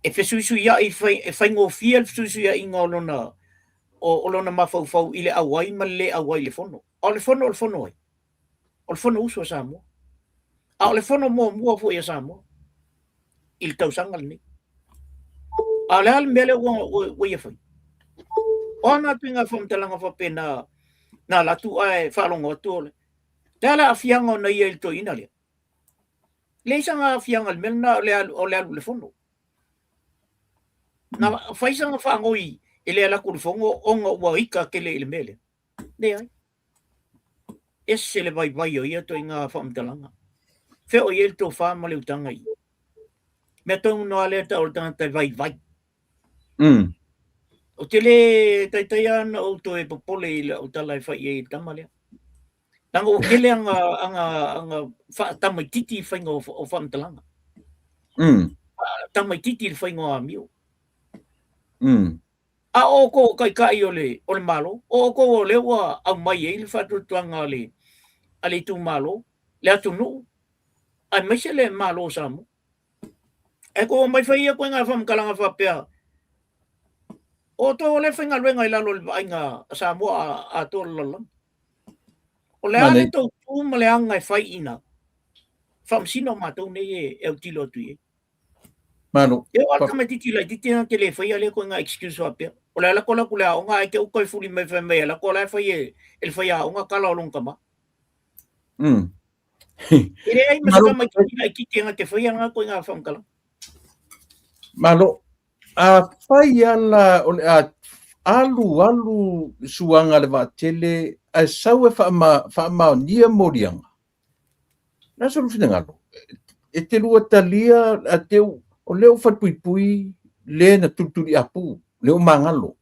e fesuisuia'i, e faigofie le fesuisuia'iga o lona, o, o lona mafaufau i le auai ma le le auai i le fono. A o le fono o le fono ai? O le Fonousu a Samoa. A o le fono muamua foi a Samoa i le tausaga lenei. A o le a le mea lea ua, ua, ua ia fai? O a nā ituaiga faamatalaga faapena na alu atu ae faalogo atu o le Le a le aafiaga ona ia i le toeaina lea? Leai sana aafiaga i le mea lena o le alu, o le alu i le fono. Na fai sana faanoi e le alu atu i le fono ona ua ita tele i le mea lea. Leai. Ese le vaivai o ia ituaiga faamatalaga. Fea o i ai le tofa ma le utaga i i? Mea tonu lava lea e tau o le tagata e vaivai. Ou te le taitai lava ona ou toe popole i lau tala e fai i ai i le tama lea. Leaga ua tele aga, aga, aga faatamaitiiti i faiga o, o faamatalaga. Faatamaitiiti i le faiga o amio. A o outou o taitai o le, o le Malo, o outou o lea ua aumai ai le faatuatuaga a le, a le itumalo, le atunuu, aemaise le Malo o Samoa. Ae tou omai fai ia ituaiga faamatalaga faapea, o outou o lea e faigaluega i lalo o le vaaiga a Samoa atoa o le lalolagi. O le a le tou tu ma le aga e fai i ina? Faamasino matou nei e autilo atu i ai. Malo. E oo lava le tamaitiiti laitiiti na te le faia lea ituaiga excuse faapea. O le a alu atu i le aoga ae te i ua toe fuli mai fai mai e alu atu o la e fai e le faiaoga tala o lona tama. E leai ma se tamaitiiti laitiiti na te faia lena ituaiga faamatalaga. Malo. Afai lava la o le a alu alu suaga a le vaatele ae sau e faamaonia moliaga, o le a sou finagalo? E te lua talia a te o lea ua falepuipui le na tulituliapu, lea ua magalo.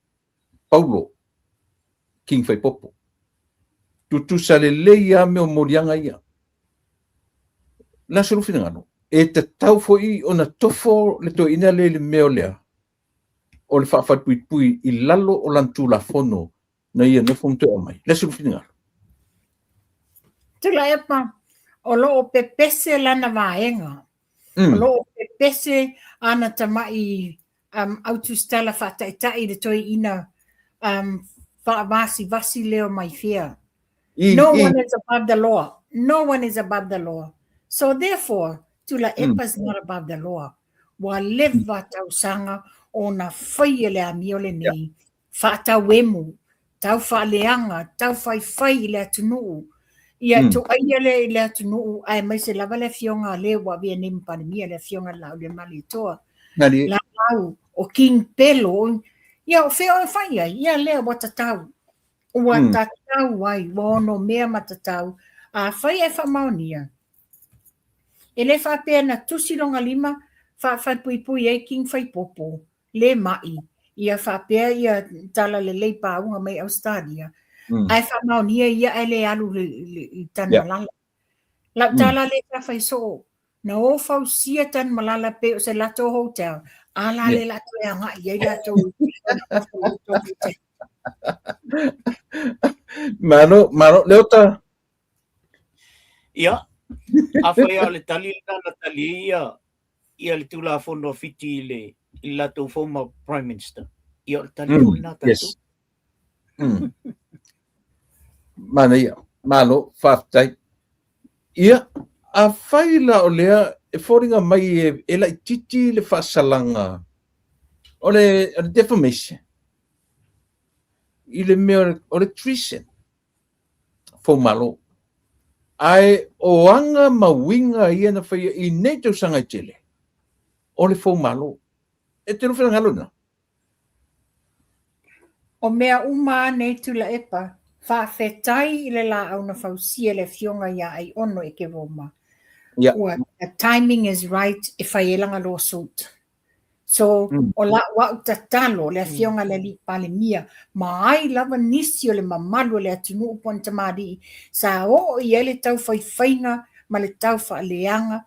Paulo, King Faipopo. Tutusa lelei lava mea o moliaga ia. O le a sou finagalo? E tatau foi ona tofo le toeaina lea i le mea o lea, o le faafalepuipui i lalo o lana Tulafono na ia nofo ma toe aumai. O le a sou finagalo? Tuilaepa, o lo o pepese lana vaega. O lo o pepese ana tama'i autusitala faataitai i le toeaina faavasivasi lea o Maifea. No one is above the law. No one is above the law. So therefore, Tuilaepa is not above the law. Ua leva tausaga ona faia le amio lenei faatauemu, taufaaleaga, taufaifai i le atunuu. Ia tuaia lea i le atunuu aemaise lava le afioga a le ua avea nei ma Palemia, le afioga i le Laaulialemalietoa. Laau o King Pelo, ia o fea oe fai ai? Ia lea ua tatau. Ua tatau ai, ua onomea ma tatau. Afai ae faamaonia, e le faapea na tusi lona lima faafalepuipui ai King Faipopo, le ma'i, ia faapea ia tala lelei pauga mai Ausetalia, ae faamaonia ia ae le alu i Tanumalala. Lau tala lea sa fai soo, na o fausia Tanumalala pei o se latou hotel, a la le la toe agai i ai latou. Malo, malo. Leota. Ia, afai lava o le tali lena na tali ai ia ia le Tulafono a Fiti i le i le latou former Prime Minister, ia o le tali foi lena a tatou. Yes. Manaia. Malo, faafetai. Ia, afai la o lea e foliga mai e, e laitiiti le faasalaga o le, o le defamation i le mea o le, o le treason, foumalo. Ae o aga ma uiga ia na faia i nei tausaga e tele, o le foumalo. E te lou finagalo lena? O mea uma a nei Tuilaepa, faafetai i le laau na fausia e le Afioga ia Aiono Ekeroma. Yeah. Ua, the timing is right e fai ai lana lawsuit. So, o la'u a'u tatalo, le Afioga i le Alii Palemia, ma ai lava nisi o le mamalu o le atunuu po o ni tamalii sa oo i ai le taufaifaiga ma le taufaaleaga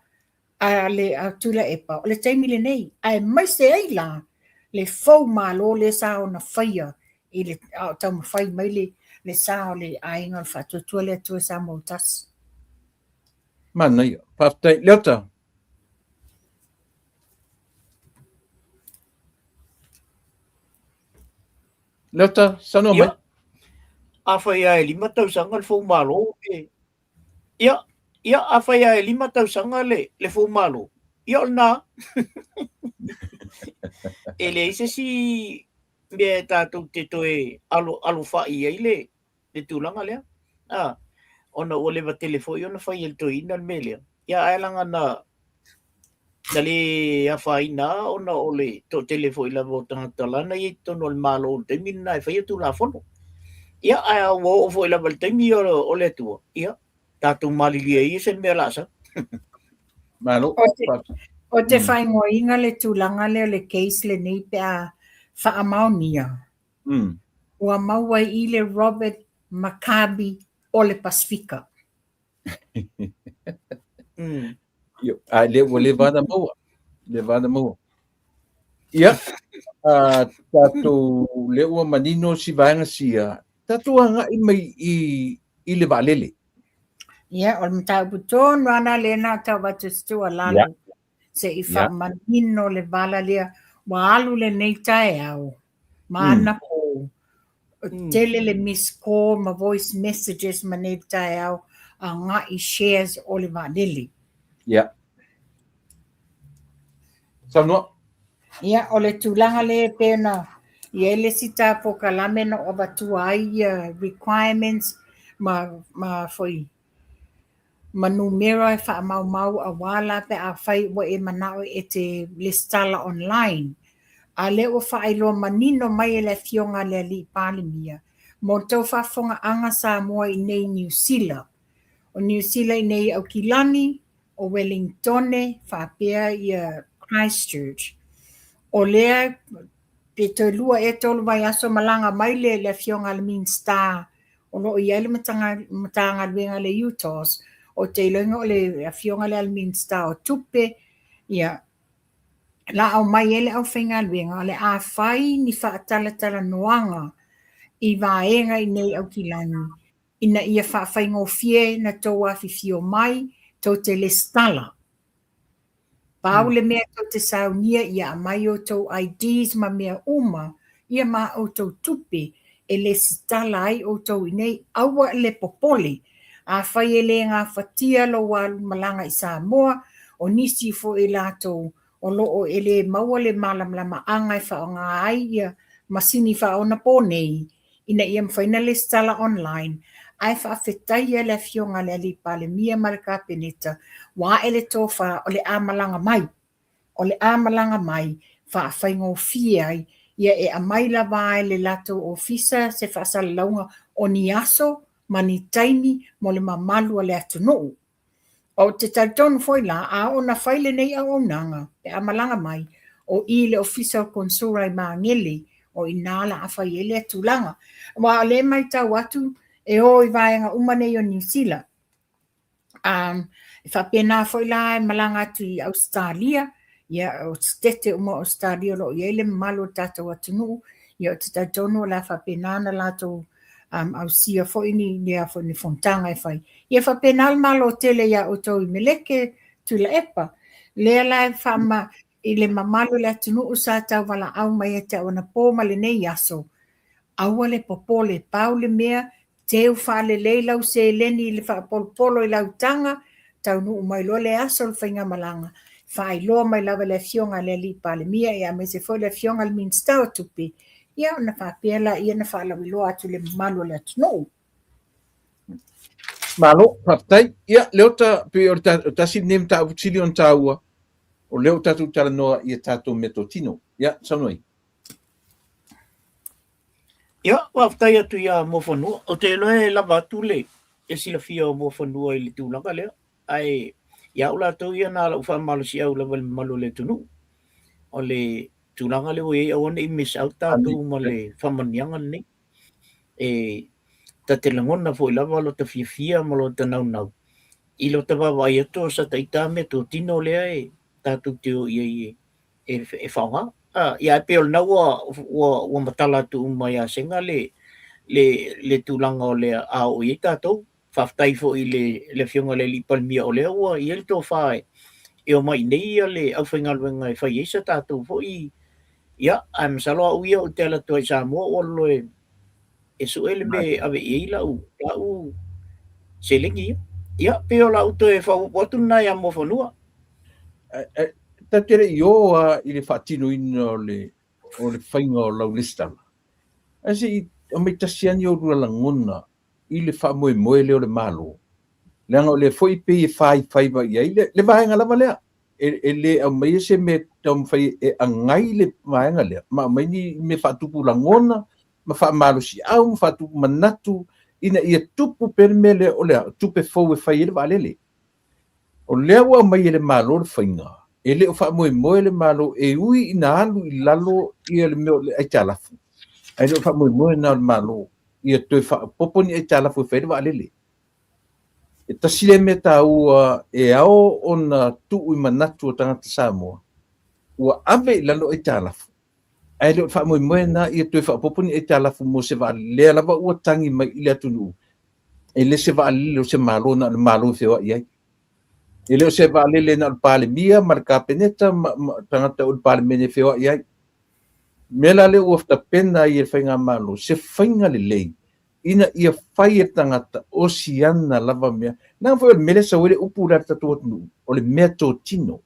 a le a Tuilaepa, o le taimi lenei, aemaise ai la le fou malo lea sa ona faia i le, a o taumafai mai le, le sa o le aiga o le Faatuatua le Atua Samoa ua Tasi. Manaia. Faafetai. Leota. Leota, saunoa mai. Ia, afai lava e 5 tausaga le foumalo, e, ia, ia, afai lava e 5 tausaga le, le foumalo, ia o lena. E leai se isi mea e tatou te toe alo, alofai ai le, le tulaga lea. A, ona ua leva tele foi ona fai e le toeaina le mea lea. Ia ae leaga na, na le afaina lava ona o le toatele foi lava o tagata la na i ai i totonu o le Malo i le taimi lena e faia Tulafono. Ia ae ua oo foi lava i le taimi o le Atua, ia tatou malilie ia se mea o le a sau. Malo. O te faaigoaina le tulaga lea o le case lenei pe a faamaonia. Ua maua i le Robert Makabi o le Pasefika. Ia, a le ua leva na maua. Leva na maua. Ia, a, tatou le ua manino si vaega sia, tatou agai mai i, i le vaalele. Ia, o le mataupu tonu lava lena lea na tau avatu se tuualalo. Ia. Se i faamanino le vala lea, ua alu lenei taeao ma anapo. Tele le missed call ma voice messages ma nei taeao agai shares o le vaalele. Ia. Saunoa. Ia, o le tulaga lea e pei ona i ai le isi ta polokalame na ou avatua ai ia requirements ma, ma foi ma numera e faamaumau aua la pe afai ua e manao e te lesitala online. A lea ua faailoa manino mai e le Afioga a le Alii Palemia mo le tou faafofogaaga Samoa i nei Niu Sila. O Niu Sila i nei Aukilani, o Wellingtone faapea ia Christchurch. O lea pe toe 2 ea 3 vaiaso malaga mai le le Afioga a le Minisita o lo o i ai le Matagaluega a le UTOS, ou te iloaina o le Afioga lea a le Minisita o Tupe, ia, la aumai ai le aufaigaluega, o le a fai ni faatalatalanoaga i vaega i nei Aukilani ina ia faafaigofie na tou afifio mai tou te lesitala. Pau le mea tou te saunia ia aumai outou IDs ma mea uma, ia ma outou tupe e lesitala ai outou i inei. Aua le popole, afai e le gafatia lou alu malaga i Samoa, o nisi foi latou o lo o e le maua le malamalamaaga e faaaoga ai ia masini faaonaponei, ina ia mafai ona lesitala online, ae faafetaia le Afioga a le Alii Palemia ma le Kapeneta, ua ae le tofa o le a malaga mai, o le a malaga mai faafaigofie ai, ia e aumai lava e le latou ofisa se faasalalauga o ni aso ma ni taimi mo le mamalu o le atunuu. Ou te talitonu foi la, a oo ina fai lenei auaunaga, pe a malaga mai, o i le Ofisa o Konsura i Magele, o i ina la a fai ai lea tulaga. Aua o lea e matau atu, e o i vaega uma nei o Niu Sila. Um, e faapena foi la e malaga atu i Ausetalia, ia, o sitete uma o Ausetalia o lo o i ai le mamalu o le tatou atunuu, ia ou te talitonu o le a faapena ona latou um, ausia foi ni, ni, a foi, ni fonotaga e fai. Ia faapena le Malo tele iā outou i Meleke, Tuilaepa. Lea la e faama, i le mamalu o le atunuu sa tauvalaau mai ia te au anapo ma lenei aso, aua le popole, pau le mea, teu faalelei lau seleni i le faapolopolo i lau taga, taunuu mai loa le aso o le faigamalaga, faailoa mai lava e le Afioga a le Alii Palemia ia aemaise foi le Afioga i le Minisita o Tupe, ia ona faapea laia ona faalauiloa atu i le mamalu o le atunuu. Malo, faafetai. Ia, Leota, pei o le tasi lenei mataupu sili ona taua, o lea ua tatou talanoa i a tatou meatotino. Ia, saunoa ia. Ia, faafetai atu ia Muafanua. Ou te iloa e lava atu le silafia o Muafanua i le tulaga lea. Ae ia au latou ia na o lau faamalosiau lava i le mamalu o le atunuu. O le tulaga lea ua i ai, aua ne i miss out tatou ma le faamanuiaga lenei. E ta te lagona foi lava lota fiafia ma lota naunau i lota vaavaai atu o sa ita meatotino lea e tatou te o i ai e faaaoga. Ia ae pei o lena ua ua matala atu uma ia Sega le tulaga o le a oo i ai tatou. Faafetai foi i le Afioga i le Alii Palemia o lea ua i ai le tofa e omai i inei le aufaigaluega e fai ai sa tatou foi. Ia, ae masalo au ia ou te alu atu ai i Samoa ou alu loa e sue le mea e ave i ai lau seleni ia. Ia, pei o lau toe faaopoopo atu lena ia Muafanua. Tatou te le i o lava i le faatinoina o le faiga o lau lesitala, ae se i aumai tasi lava ni oulua lagona i le faamoemoe lea o le Malo, leaga o lea foi e pei e faifaiva i ai le vaega lava lea, e le aumaia se mea e taumafai e agai le vaega lea, ma aumai ni mea faatupu lagona ma faamalosiau ma faatupu manatu ina ia tupu pea le mea lea o le a, tupe fou e fai ai le vaalele. O lea ua aumai e le Malo le faiga, e le o faamoemoe le Malo e ui ina alu i lalo ia le mea o le aitalafu, ae le o faamoemoe lena o le Malo ia toe faaopoopo ni aitalafu e fai ai le vaalele. E tasi lea mea taua e ao ona tuu i manatu o tagata Samoa, ua ave i lalo aitalafu, ae le o le faamoemoe lena ia toe faaopoopo ni aitalafu mo se vaalele, lea lava ua tagi mai i le atunuu, e le se vaalele o se Malo na o le Malo e feoai ai. E le o se vaalele na o le Palemia ma le Kapeneta ma tagata o le Palemene e feoai ai. Mea la lea ua tapena ai e le Faigamalo se faiga lelei ina ia fai e le tagata o si ana lava mea. Leaga foi o le mea lea e sau ai le upu lea a le tatou atunuu, o le meatotino.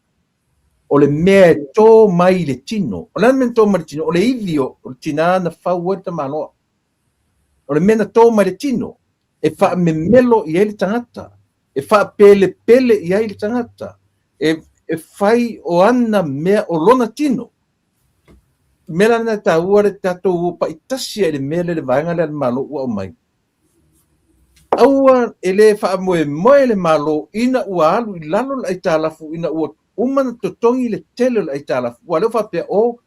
O le mea e to mai i le tino. O le a le mea na to mai i le tino? O le ivi o le tina na fau ai le tamaloa. O le mea na to mai le tino, e faamemelo i ai le tagata, e faapelepele i ai le tagata, e fai o ana mea o lona tino. O le mea la lena e taua le tatou o paitasi ai i le mea lea le vaega lea a le Malo ua aumai. Aua e le faamoemoe le Malo ina ua alu i lalo le aitalafu ina ua uma ona totogi le tele o le aitalafu. Aua o lea ua faapea, o,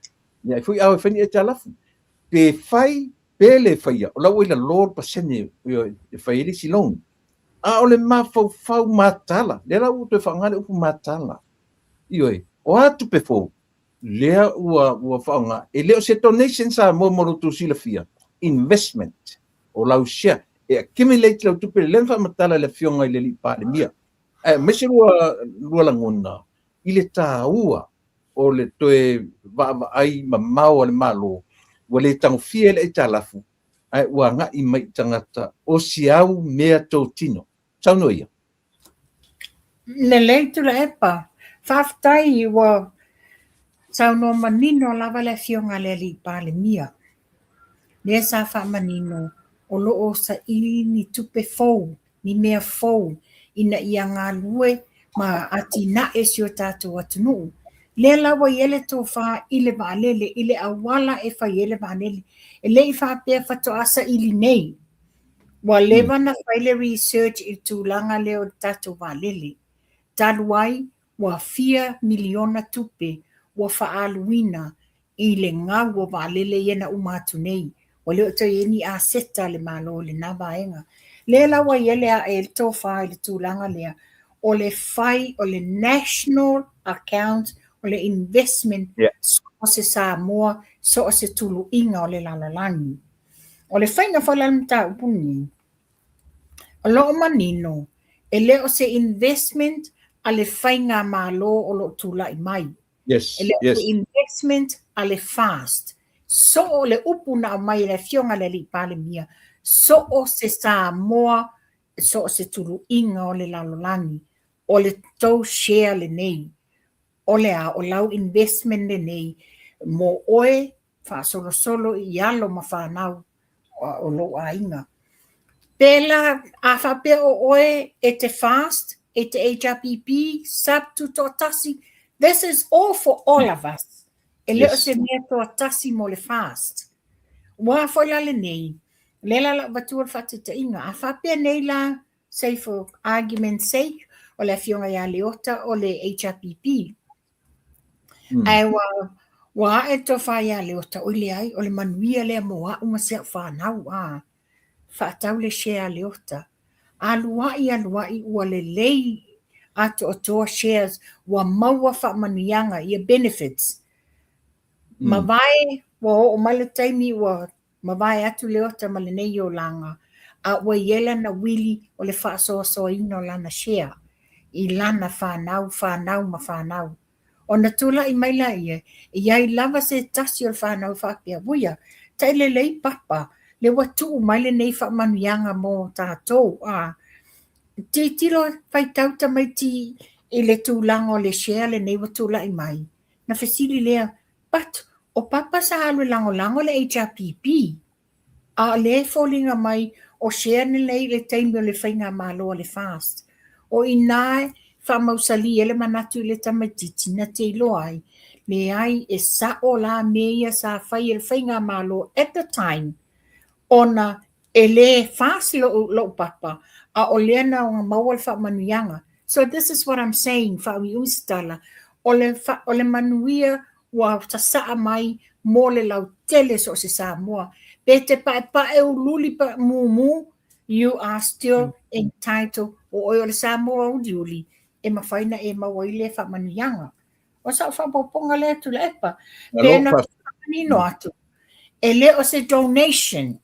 e ai foi ao e fai ni aitalafu. Pe fai, pe le faia, o la ua i lalo le pasene e fai ai le isi loan. A o le mafaufau matala, lea la ua toe faaaoga le upu matala. Ioe, o a tupe fou, lea ua faaaoga, e le o se donation Samoa mo lo outou silafia, investment, o lau share, e accumulate lau tupe, lea na faamatala e le Afioga i le Alii Palemia, aemaise lua lagona i le taua o le toe vaavaai mamao a le Malo, ua le tagofia i le aitalafu, ae ua agai mai i tagata o si au meatotino. Saunoa ia. Lelei Tuilaepa, faafetai ua saunoa manino lava le Afioga i le Alii Palemia, lea sa faamanino o lo o saili ni tupe fou ni mea fou ina ia galue ma atinae si o tatou atunuu. Lea la ua i ai le tofa i le vaalele, i le auala e fai ai le vaalele. E le i faapea faatoa saili nei. Ua leva ona fai le research i le tulaga lea o le tatou vaalele. Talu ai ua fia miliona tupe ua faaaluina i le gau o vaalele ia na uma atu nei. Ua le o toe i ai ni aseta a le Malo i lena vaega. Lea la ua i ai le ae le tofa i le tulaga lea, o le fai o le national account, o le investment so o se Samoa, so o se tuluiga o le lalolagi. O le faiga foi la o le mataupu lenei, o lo o manino e le o se investment a le faigamalo o lo o tulai mai. Yes, E le o yes. se investment a le FAST. So o le upu na aumai e le Afioga i le Alii Palemia, so o se Samoa, so o se tuluiga o le lalolagi, o le tou share lenei, o le a, o lau investment lenei mo oe faasolosolo i alo ma fanau o lou aiga. Pēlā, a faapea o oe e te FAST, e te HRPP, sub tutoatasi, this is all for all of us. E le o se mea toatasi mo le FAST. Ua foi la lenei, lea la lau avatua le faataitaiga, a faapea nei la, say for argument's sake, o le afioga ia Leota o le HRPP, Ae ua, ua ae le tofa ia Leota, oi leai, o le manuia lea mo a'u ma si a'u fanau, a faatau le share a Leota. Alua'i alua'i ua lelei atoatoa shares, ua maua faamanuiaga, ia benefits. Mavae, ua oo mai le taimi ua mavae atu Leota ma lenei olaga, a ua i ai lana uili o le faasoasoaina o lana share i lana fanau, fanau ma fanau. Ona tulai mai laia, e i ai lava se tasi o le fanau e faapea, Uia, tailelei Papa, lea ua tuu mai lenei faamanuiaga mo tatou, a. Tilotilo faitau tamaiti i le tulaga o le share lenei ua tulai mai. Na fesili lea, But, o Papa sa alu e lagolago le HRPP, a o lea e foliga mai o share lenei i le taimi o le faigamalo a le FAST. O i ina e faamausalī ai le manatu i le tamaitiiti na te iloa ai, leai e sa'o la mea ia sa fai e le faigamalo at the time ona E le FAST lou papa, a o lea na maua le faamanuiaga. So this is what I'm saying, faauiui se tala, o le, o le manuia ua sasaa mai mo le lautele so o se Samoa. Pe te paepae uliuli pa mumu, you are still entitled, o oe o le Samoa uliuli, e mafai na e maua ai lea faamanuiaga. O sau faaopoopoga lea Tuilaepa, pe na faamanino atu, e le o se donation,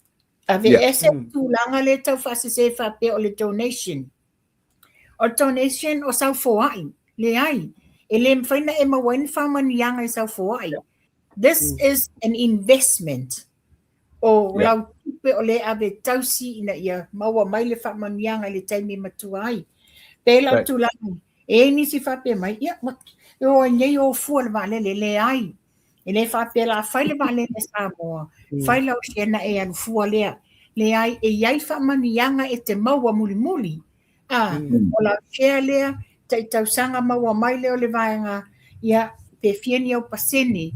Aveese le tulaga lea tau faasese faapea o le donation. O le donation o sau foai. Leai, e le mafai na e maua ai ni faamanuiaga i sau foai. This is an investment. O lau tupe o lea e ave e tausi ina ia maua mai le faamanuiaga i le taimi e matua ai. Pei la o le tulaga, e i ai nisi faapea mai, ia, e o ai nei o fua le vaalele. Leai. E le faapea la fai le vaalele Samoa, fai lau share na e alu fua lea. Leai, e i ai faamanuiaga e te maua mulimuli. A, o lau share lea, tai tausaga maua mai lea o le vaega, ia, pe fia ni au pasene,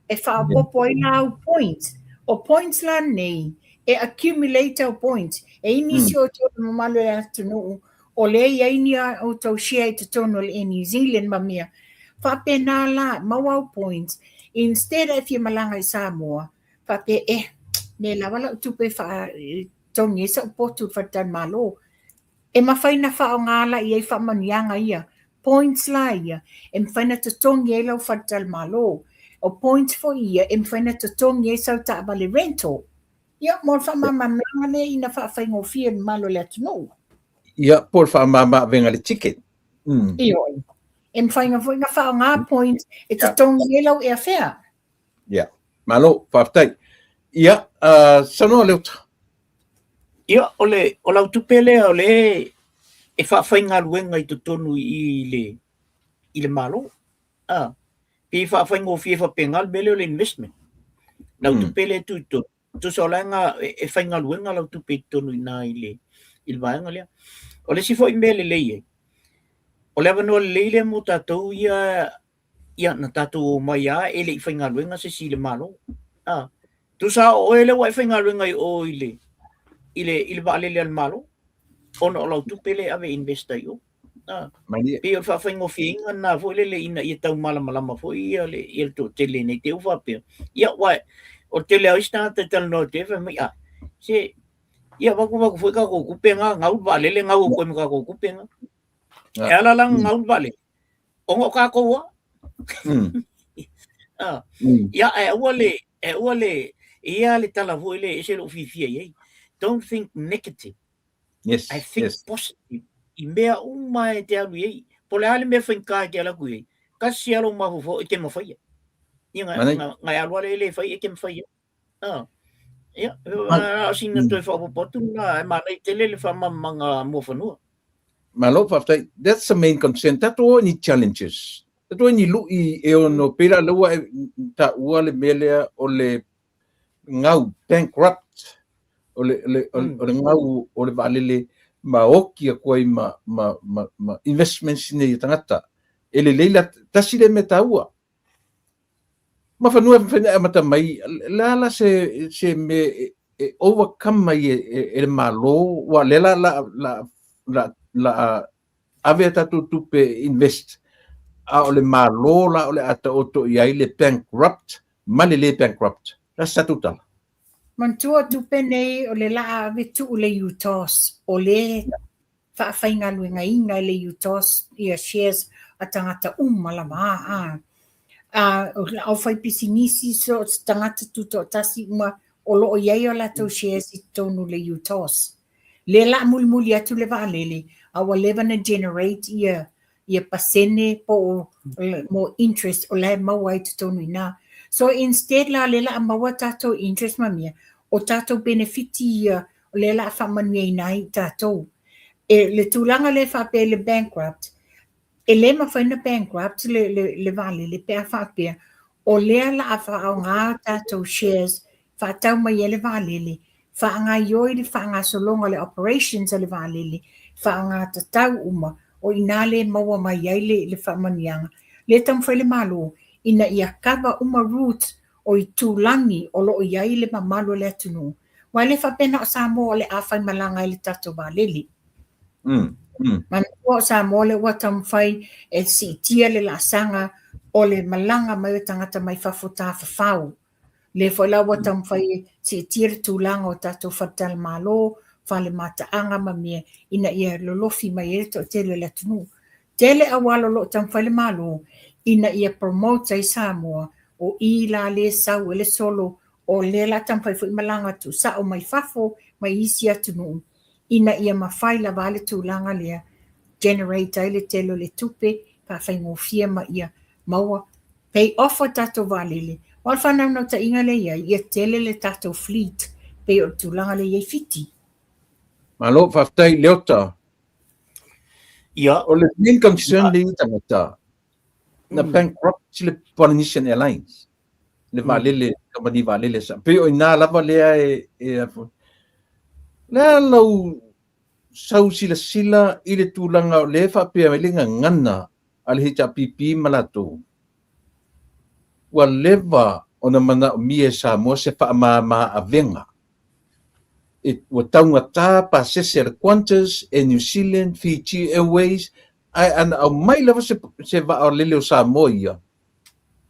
e faaopoopo ai la au points. O points la nei, e accumulate au points. E i ai nisi o outou le mamalu o le atunuu o lea e i ai ni a outou share i totonu o le Air New Zealand ma mea faapena la, maua au points, instead e fia malaga i Samoa, faapea eh, me lava lau tupe e faatogi ai sau potu i le faletalimalo. E mafai na faaaoga la i ai faamanuiaga ia, points la ia, e mafai na totogi ai lau faletalimalo. O points foi ia e mafai na totogi ai sau taavale rental. Ia, mo le faamalamalamaga lea ina faafaigofie i le mamalu o le atunuu. Ia, po o le faamama-avega i le ticket. Ioe. E mafai foi ona faaaoga points e totogi ai lau airfare. Ia, malo, faafetai. Ia, uh, saunoa Leota. Ia, o le, o lau tupe lea o le e faafaigaluega i totonu i le, i le Malo. Ah, pei e faafaigofie faapena le mea lea o le investment. Lau tupe lea e tuu i totonu, tusa o la e, e faigaluega lau tupe i totonu i ina i le, i le vaega lea. O le isi foi mea lelei ai, o le avanoa lelei lea mo tatou ia, ia na tatou omai lava e le i faigaluega se isi i le Malo. Ah, tusa o oe lea ua e faigaluega i o i le, i le, i le vaalele a le Malo, ona o lau tupe lea e ave e invest ai i o. Ah, pei o le faafaigofieina lena foi lele ina ia tau malamalama foi ia le, ia le toatele nei te i ua faapea. Ia, aua o le tele lava o isi tagata e talanoa atu ai fai mai, ah, se, ia avatu avatu foi tatou tupe na, gau le vaalele, gau atu ai ma tatou tupe na. E ala la ona gau le vaalele, ona o tatou lava. Ah, ia, ae aua le, e aua le, e i ai lava le tala foi lea e ese lou fiafia i ai. Don't think negative. Yes, I think yes. positive i mea uma e te alu i ai. Po o le a le mea faigata e te alu atu i ai, tasi lava lou mafaufau e te mafaia. Ia, nga, Manai. nga, nga e alu ale e le fai e te mafaia. Ah. Ia, Ma- o sina toe faaopoopo atu lena, e manaia tele le faamalamalamaga muafanua. Malo, faafetai. That's the main concern. Tatou o i ni challenges. Tatou o i ni lui e ono, pei la lea ua e taua le mea lea o le gau, bankrupt. O le, le, o, mm. o le gau o le vaalele ma oki atu ai ma, ma, ma, ma investments nei e tagata. E lelei la, tasi le mea taua. Ma fanua e mafai ona e amata mai, le a la se, se mea e, e overcome ai e, e, e le Malo, ua lea la, la, la, la, la ave a tatou tupe invest, a o le Malo la o le a taoto i ai le bankrupt ma le le bankrupt. La se tatou tala. Manatua tupe nei o le laa ave tuu le UTOS, o le faafaigaluegaina e le UTOS ia shares a tagata uma lava a a o le aufaipisinisi so o se tagata tutoatasi uma o lo o i ai o latou shares i totonu o le UTOS. Lea la mulimuli atu le vaalele a ua leva na generate ia ia pasene po o mo interest o la e maua ai totonu i ina. So instead la lea la a maua tatou interest ma mea, o tatou benefiti ia o lea la a faamanuiaina ai i tatou. E, le tulaga lea faapea i le bankrupt, e le mafai ona bankrupt le, le, le vaalele pe a faapea o lea la a faaaoga tatou shares faatau mai ai le vaalele, faagaioi le faagasologa o le operations a le vaalele, faaaogatatau uma, o i ina lea e maua mai ai le, le faamanuiaga. Lea e taumafai le Malo ina ia cover uma routes o itulagi o lo o i ai le mamalu o le atunuu, aua e le faapea na o Samoa o le a faimalaga ai le tatou vaalele. Mm, mm. Manatua o Samoa lea ua taumafai e siitia le laasaga o le malaga mai o tagata mai fafo tafafao. Lea foi la ua taumafai e siitia le tulaga o tatou faletalimalo, fale mataaga ma mea ina ia lolofi mai ai le toatele o le atunuu. Tele auala o lo o taumafai le Malo ina ia promote ai Samoa, o i la lea e sau ai le solo, o lea la taumafai foi malaga tuusao mai fafo mai isi atunuu ina ia mafai lava le tulaga lea generate ai le tele o le tupe faafaigofie ma ia maua pay off o tatou vaalele. Aua o le faanaunautaiga lea e i ai, ia tele le tatou fleet pei o le tulaga lea e i ai Fiti. Malo, faafetai Leota. Ia. O le main concern le i tagata, na bankrupt le Polynesian Airlines, le vaalele, kamupani vaalele sa. Pei o ina lava lea e, e lea lau sau silasila i le tulaga o lea e faapea mai le gagana a le HRPP ma latou, ua leva ona manaomia e Samoa se faamama avega. E, ua taugata pasese a le Qantas, Air New Zealand, Fiji Airways, ae ana aumai lava se, se vaalele o Samoa ia,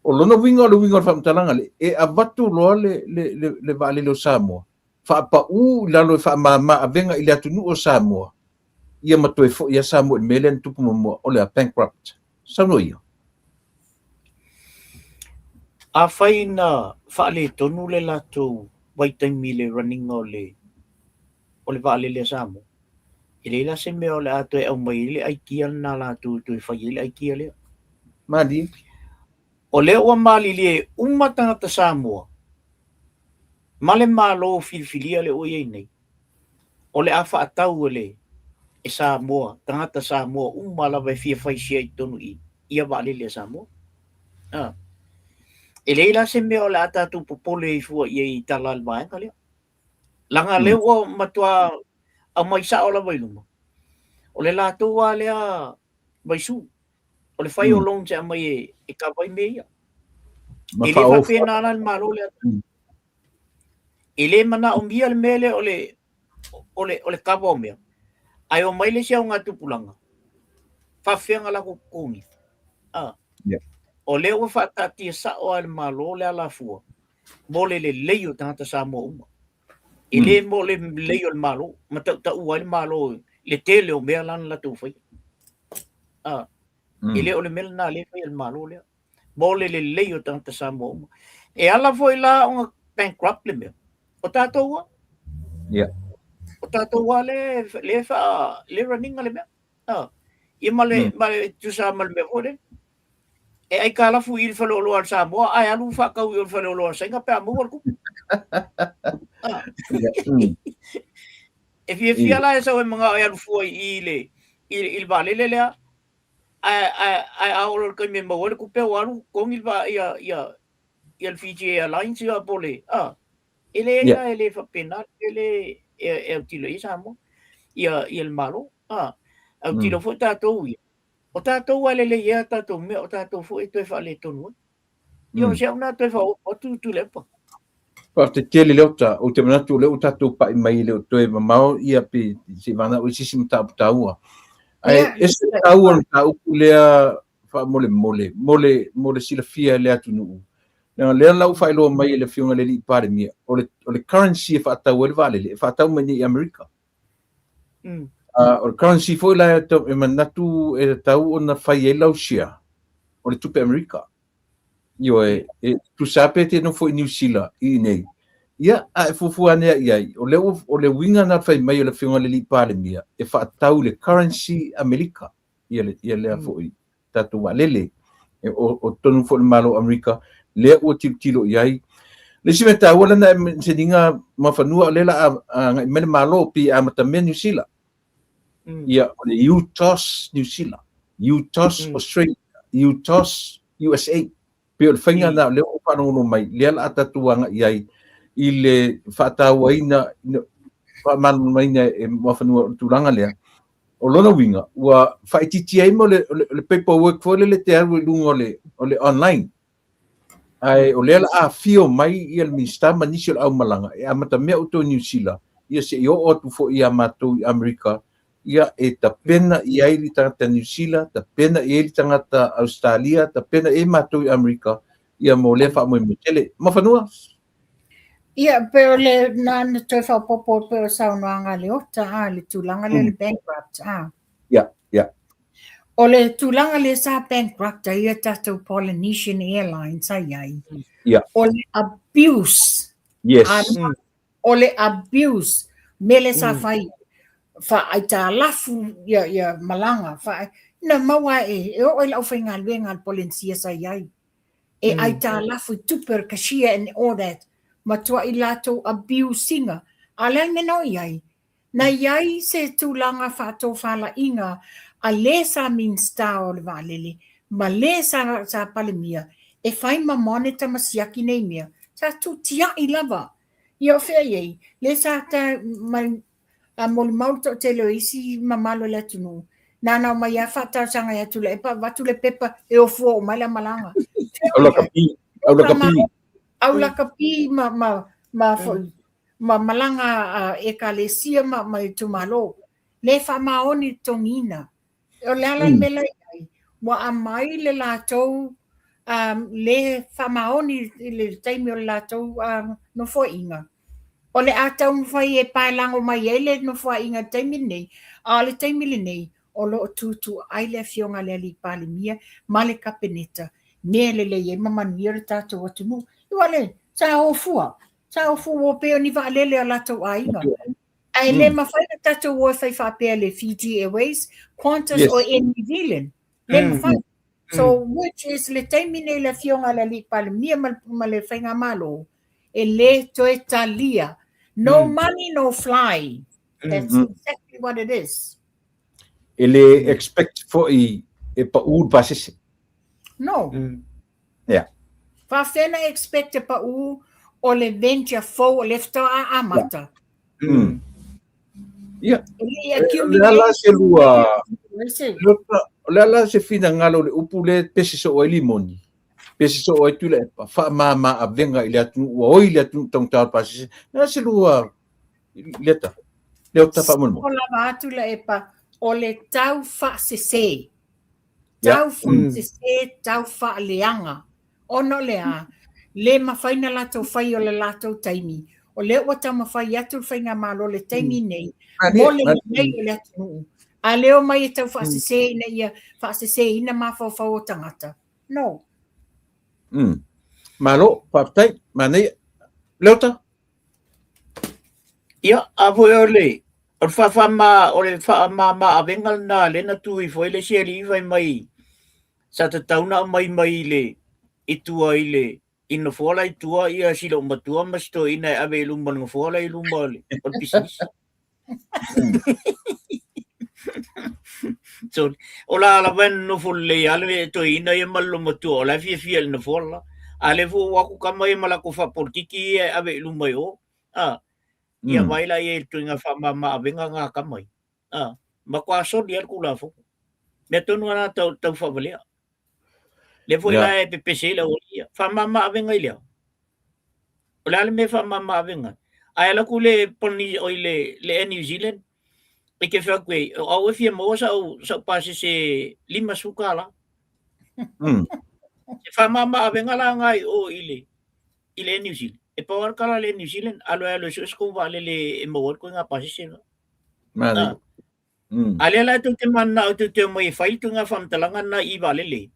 o lona uiga o le uiga o le faamatalaga le, e avatu loa le, le, le, le vaalele o Samoa, faapaū i lalo e faamama avega i le atunuu o Samoa, ia ma toe foi a Samoa i le mea lea na tupu muamua, o le a bankrupt. Saunoa ia. Afai na faaletonu le latou vaitaimi i le running o le o le vaalele a Samoa, e leai la se mea o le a toe aumai ai le aikia lena a latou e toe fai ai le aikia lea. Malie. O lea ua malilie uma tagata Samoa ma le Malo filifilia lea ua i ai nei, o le a faatau e le e Samoa, tagata Samoa uma lava e fia fai share i totonu i ia vaalele a Samoa. A. E leai la se mea o le a tatou popole ai fua i ai i tala a le vaega lea. Leaga lea ua matua aumai sao lava i luma, o le latou lava lea vaisu, o le fai o loans e aumai e, e kava ai mea ia. E le faapena la le Malo lea. E le manaomia le mea lea o le, o le, o le kava o mea, ae omai le isi augatupulaga, faafefea ona latou totogi. A. Yeah. O lea ua faataatia sao lava e le Malo le alafua mo le lelei o tagata Samoa uma. E le mo le lelei o le Malo, ma tautaua ai le Malo i le tele o mea la na latou faia. A. E le o le mea lena lea e faia e le Malo lea. Mo le lelei o tagata Samoa uma. E ala foi la ona bankrupt le mea, o tatou lava. Yeah. O tatou lava lea, lea faa, lea run ina le mea. A. Ia ma le, ma le tusa ma le mea foi lea. E aikalafu i le faleoloa a le Samoa ae alu faatau i o le faleoloa a le Saina pe a maua le tupe. Ah. E fiafia la e sau e manao e alu fua i le i le vaalele lea ae ae ae a oo loa i le taimi e maua ai le tupe ua alu totogi le ia ia ia le Fiji Airlines ia po o le a. E leai la, e le faapena le mea lea e autilo i ai Samoa, ia le Malo. Autilo foi tatou ia, o tatou lava e lelei ai a tatou mea, o tatou foi e toe faaletonu ai. Ia o si au lena toe faaopoopo atu Tuilaepa. Faafetai tele Leota, ou te manatu o lea ua tatou pai mai e le o toe mamao ia pe seiavagana ua i se isi mataupu taua. Ae ese le taua o le mataupu lea faamolemole, mo le, mo le silafia e le atunuu. Leaga lea la ua faailoa mai e le Afioga i le Alii Palemia, o le, o le currency e faatau ai le vaalele, e faatau mai nei i Amerika. O le currency foi la e manatu e tatau ona fai ai lau share, o le tupe Amerika. Ioe, e tusa pe te nofo i Niu Sila i inei. Ia, a e fuafua ane ai i ai, o le, o le uiga na fai mai o le Afioga i le Alii Palemia, e faatau i le currency Amerika, ia, le, ia lea foi tatou vaalele. E, o, o tonu foi le Malo o Amerika, lea ua tilotilo i ai. Le isi mea taua lena e seniga mafanua, o lea la a agai mai le Malo, pe amatamea Niu Sila. Ia, o le UTOS Niu Sila, UTOS Australia, UTOS USA. Pei o le faiga lena o lea ua faalogologo mai, lea la a tatou agai i ai i le faatauaina, faamalamalamaina e Muafanua o le tulaga lea. O lona uiga, ua faaitiitia ai mo le, le paperwork foi lele te alu i luga o le, o le online. Ae o lea la a afio mai ia le Minisita ma nisi o le aumalaga e amatamea outou i Niu Sila, ia se i oo atu foi ia matou i Amerika, ia e tapena i ai le tagata Niu Sila, tapena i ai le tagata Ausetalia, tapena i ai matou i Amerika, ia mo lea faamoemoe tele. Mafanua? Ia, pe o le na na toe faaopoopo pe o saunoaga a Leota, a, le tulaga lea le bankrupt, a. Ia, ia. O le tulaga lea sa bankrupt ai a tatou Polynesian Airlines sa i ai, o le abuse. Yes. O le abuse, mea lea sa fai, faaaitalafu ia, ia malaga, faa, na maua e, e oo i le aufaigaluega a le Polenisia sa i ai. E aitalafu i tupe o le cashier and all that. Matuai latou abuse ina. A o le a le mea na oo i ai? Na i ai se tulaga faatofalaiga a le sa Minisita o le Vaalele ma le sa sa Palemia e fai ma monitor ma siaki nei mea, sa tutiai lava. Ia o fea i ai? Le sa ta mai a molimau le toatele o isi mamalu o le atunuu, na ona omai lava faatalosaga ia Tuilaepa, avatu le pepa e ofua uma ai le malaga. Aulakapi, aulakapi. Aulakapi ma, ma, ma foi, ma malaga a ekalesia ma, ma itumalo. Le faamaoni le totogiina. O le a la le mea la i ai? Ua aumai le latou um, le faamaoni i le taimi o le latou um, nofoaiga. O le a taumafai e paelago mai ai le nofoaiga i le taimi lenei, a o le taimi lenei, o lo o tuutuuai le Afioga i le Alii Palemia ma le Kapeneta, mea lelei ai ma manuia le tatou atunuu. Aua le, sa o fua, Sa o fua ua pei o ni vaalele a latou aiga. Ae le mafai ona tatou o e fai faapea le Fiji Airways, Qantas or Air New Zealand. Le mafai. So which is le taimi nei le afioga a le Alii Palemia ma le Faigamalo, e le toe talia. No money, no fly. That's exactly what it is. E le expect foi e pau le pasese. No. Yeah. Faafefea na expect e pau o le venture fou o lea faatoa amata. Ia. O le a la se lua, o le a la se finagalo o le upu lea e pese soo ai limoni, pese soo ai Tuilaepa, faamama avega i le atunuu, ua oi le atunuu taugata o le pasese. O le a se lua leta, Leota faamolemole. Soo lava a Tuilaepa o le tau faasese. Tau faasese, tau faaleaga. Ona o le a? Le mafai na latou fai o le latou taimi. O lea ua taumafai atu le Faigamalo i le taimi nei mo le lelei o le atunuu. A le omai e tau faasese ina ia faaseseina mafaufau o tagata. No. Malo, faafetai, manaia. Leota? Ia, a foi o le o le faafama o le faamama avega lena lea na tu ifo ai le isi alii fai mai sa tatau ona aumai mai i le i tua i le i nofoa la i tua ia si loomatua ma si toeaina e ave i luma o le nofoa la i luma o le o le pisinisi. Sorry. O la lava e nonofo lelei lava le toeaina ia ma le loomatua o la e fiafia i le nofoa le la. A o lea foi ua o atu tama ia ma latou faapolokiki ia e ave i luma i o. A, ia vaai la i ai i le ituaiga faamama avega na a tama ia. A, matua soli lava le Tulafono. Mea tonu lava na tau, tau faavalea. Lea foi la e pepese ai le aualii ia. Faamama avega i le a? O le a le mea e faamama avega ai? Ae alu atu le Polynesian, oi le, le Air New Zealand, e te fai atu ai, o au e fia maua sau, sau pasese $50. E faamama avega la na i o i le, i le Air New Zealand. E pau lava le tala a le Air New Zealand, alu e alu e sue se tou vaalele e maua ai le ituaiga pasese lena. Manaia. A lea la e tou te mananao tou te omai e fai le ituaiga faamatalaga lena i vaalele.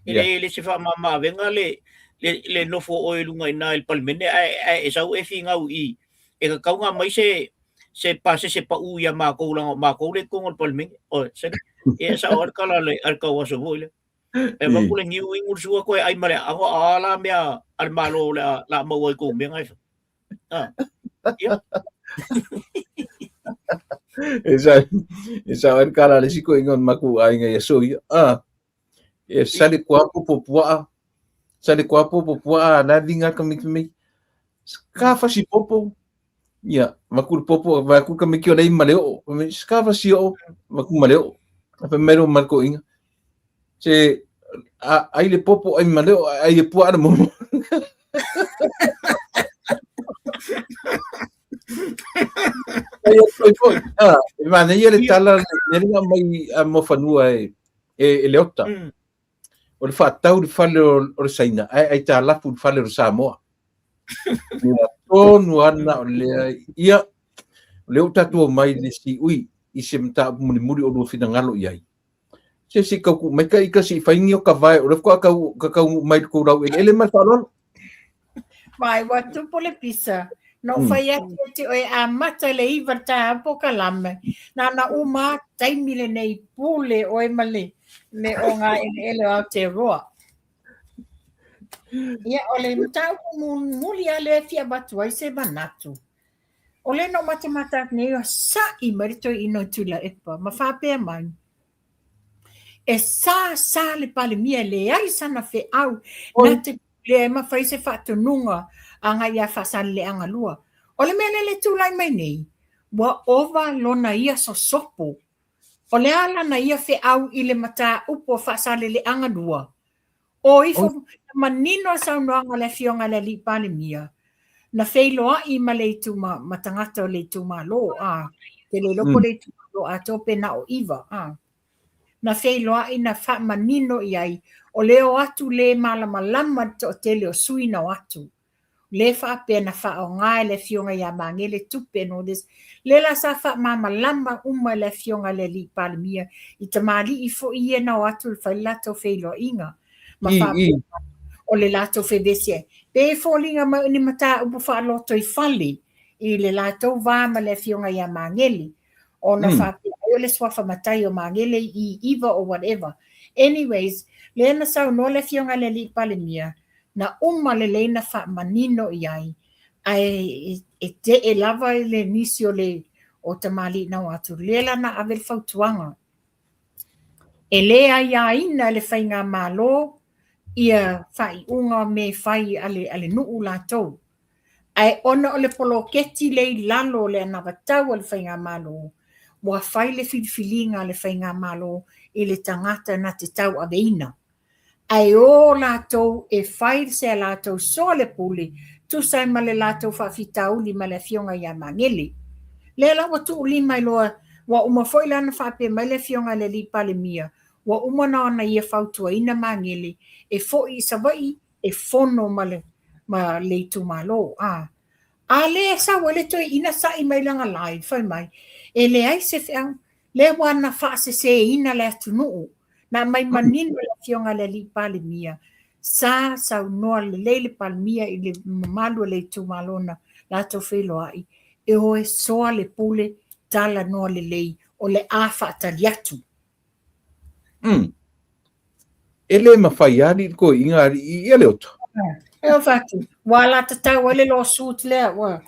E le, le se faamama avega le, le, le nofo o oe i luga i ina i le Palemene ae, ae e sau e finau i i, e tatau ona aumai se, se pasese pau ia matou leaga o matou lea i totonu o le Palemene. Oi, sole, ia e sao lava le tala a le, a le tauaso foi lea. E avatu le niu inu le sua toe ai ma le aano, a la mea a le Malo o le a, la maua ai tou mea na e fai. Ah, ia. E sa e sa ai kala le siko inga maku aiga ia so ia. Ah. E sale kua popo puaa. Sale kua popo puaa la vinga ka miki mi. Ska fasi popo. Ia, maku le popo va ku ka miki o lei male o. Ska fasi o maku male o. Fa mero marko inga. Se a, ai le popo ai ma leo ai le puaa le momo. Ai e foi foi. Ah, e mana ia le tala le ringa mai a mo fanua e e, e le ota. O le whaatau le fale o, o le Saina, ai ai tā lafu le fale o le Samoa. Ia tonu ana o lea, ia, o lea o tātua mai le si ui i se mataupu mulimuli o lua finagalo i ai. Se se kau ku mai ka ika si whaingi o ka vae o le whaka kau ka kau mai ko rau ele ele mai whaalolo. Mai wa tupu le pisa. No mm. whai atu e te oe a mata le iwa tā apo ka lame. Nā na uma taimi le nei pule oe ma le, le o ngā ele ele o Aotearoa. Ia, o le mataupu muli a le fia avatu ai se manatu. O le na ou matamata atu nei, ua sa'i mai le toeaina o Tuilaepa ma faapea mai, E sa sa le Palemia e leai sana feau na te pulea ai ma fai se faatonuga agai ia Faasaleleaga 2. O le mea lea le tulai mai nei, ua ova lona ia sosopo. O le a lana ia feau i le mataupu a Faasaleleaga 2? O ifo, na manino le saunoaga a le Afioga i le Alii Palemia, na feiloai ma le ituma, ma tagata o le itumalo, a, te le iloa po o le itumalo atoa pe na o iva, a. Na feiloai, na faamanino i ai, o le o atu le malamalama le toatele o sui na o atu. Le faapea na faaaoga e le Afioga ia Magele tupe and all this. Le la sa faamalamalama uma e le Afioga i le Alii Palemia i tamalii foi ia na o atu e fai le latou feiloaiga ma faapea o le latou fevesi ai. Pe foliga mai o ni mataupu faalotoifale i le latou va ma le Afioga ia Magele ona faapea ai o le suafa matai o Magele i iva or whatever. Anyways, lea na saunoa le Afioga i le Alii Palemia Na uma lelei na faamanino i ai, ae e tee lava i le nisi o le o tamalii na o atu, lea la na ave le fautuaga. E le aiaina e le faigamalo ia faaiuga me fai a le, a le nuu latou. Ae ona o le poloketi lea i lalo o le anavatau a le faigamalo, ua fai le filifiliga a le faigamalo i le tagata na te tauaveina. Ae o latou e fai se a latou soa le pule, tusa ai ma le latou faafitauli ma le afioga ia Magele. Lea la ua tuu lima i loa, ua uma foi la ona faapea mai le afioga i le Alii Palemia, ua uma ona ona ia fautuaina Magele e foi i Savaii e fono ma le, ma le itumalo. A, a lea e sau ai le toeaina sa'i mai lana live, fai mai, e leai se feau, lea ua na faaseseina le atunuu, Na aumai manino e le Afioga i le Alii Palemia, sa saunoa lelei le Palemia i le mamalu o le itumalo na latou feiloai, e o e soa le pule, talanoa lelei, o le a faatali atu. Mm. E le mawhai ali le koe inga ali i ia le oto. E o whatu, wā la tatau ai le lawsuit lea, wā.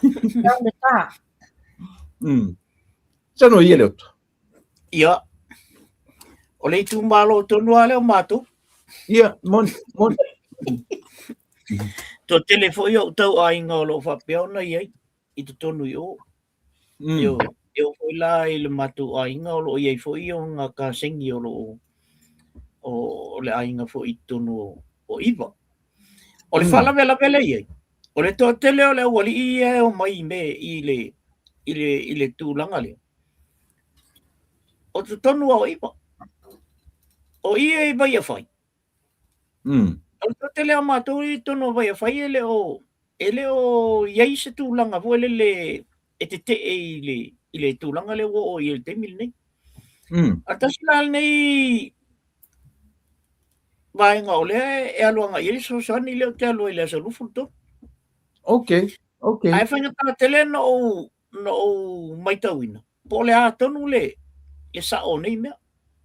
Tau le tā. Sano ia le oto. Ia, o le itumalo tonu lava lea o matou. Ia, moni, moni. Toatele foi o'u tauaiga o lo o faapea ona i ai i totonu i o. E oo foi la i le matou aiga o lo o i ai foi ona kasegi o lo o o le aiga foi i totonu o 'Iva. O le faalavelave lea e i ai, o le toatele o le aualii ia e omai i me i le i le i le tulaga lea, o totonu lava o 'Iva. O i e i Vaiafai. O le toatele o matou i totonu o Vaiafai e le o e le o i ai se tulaga foi lele e tetee i le i le tulaga lea ua oo i ai i le taimi lenei. A tasi la lenei vaega o lea e alu agai i ai le fesoasoani lea ou te alu ai i le aso 23. Okay. Ae faigata tele na ou na ou matauina po o le a tonu le le sao o nei mea.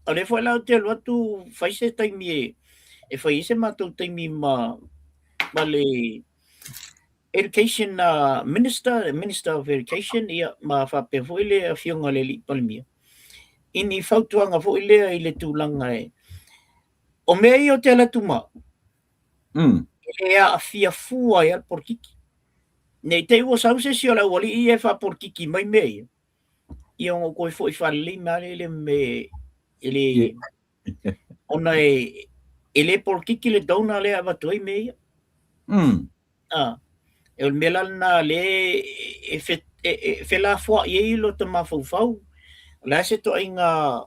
O lea foi la ou te alu atu fai se taimi e e fai ai se matou taimi ma ma le Education Minister, Minister of Education, ia, ma faapea foi le Afioga i le Alii Palemia, i ni fautuaga foi lea i le tulaga e, o mea ia ou te alu atu ma au, e le aafia fua ai lava le polokiki. Ne i te i ua sau se isi o le aualii ia e faapolokiki mai mea ia, ia ona ou toe foi faalelei mai lava lea me e le, ona e, e le polokiki le donor lea e avatu ai mea ia. Ah, e o le mea la lena lea e, e, e, e felafoai ai lota mafaufau. O le a se ituaiga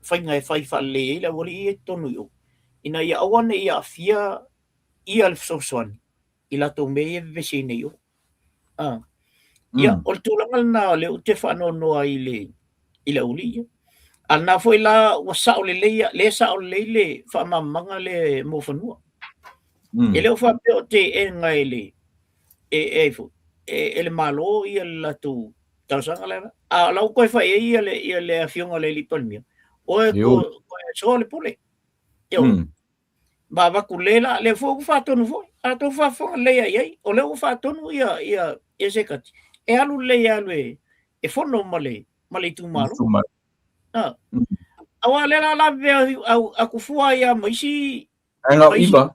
faiga e fai faalelei ai le aualii ia i totonu i o, ina ia aua ne i aafia ia le fesoasoani i latou mea ia e vevesi ai nei i o. Ah. Ia, o le tulaga lena o lea ou te faanoanoa ai i le, i le aualii ia. A lena foi la ua sao lelei, lea e sao lelei le faamalamalamaga lea mo fanua. E le o faapea o teena e le, e, e ai foi, e, e le Malo ia le latou talosaga lea. A o la ua toe fai ai ia le, ia le afioga i le Alii Palemia, oe ko, koe soa le pule. Ioe. Ma avatu le la, lea foi ua faatonu foi. A tou faafofoga lelei lava i ai, o lea ua faatonu ia, ia, ia Sekati, e alu lelei e alu e, e fono ma le, ma le itumalo. Itumalo. Ah. Aua lea la lavevea au, aku fua ai lava ma isi Ae na o 'Iva.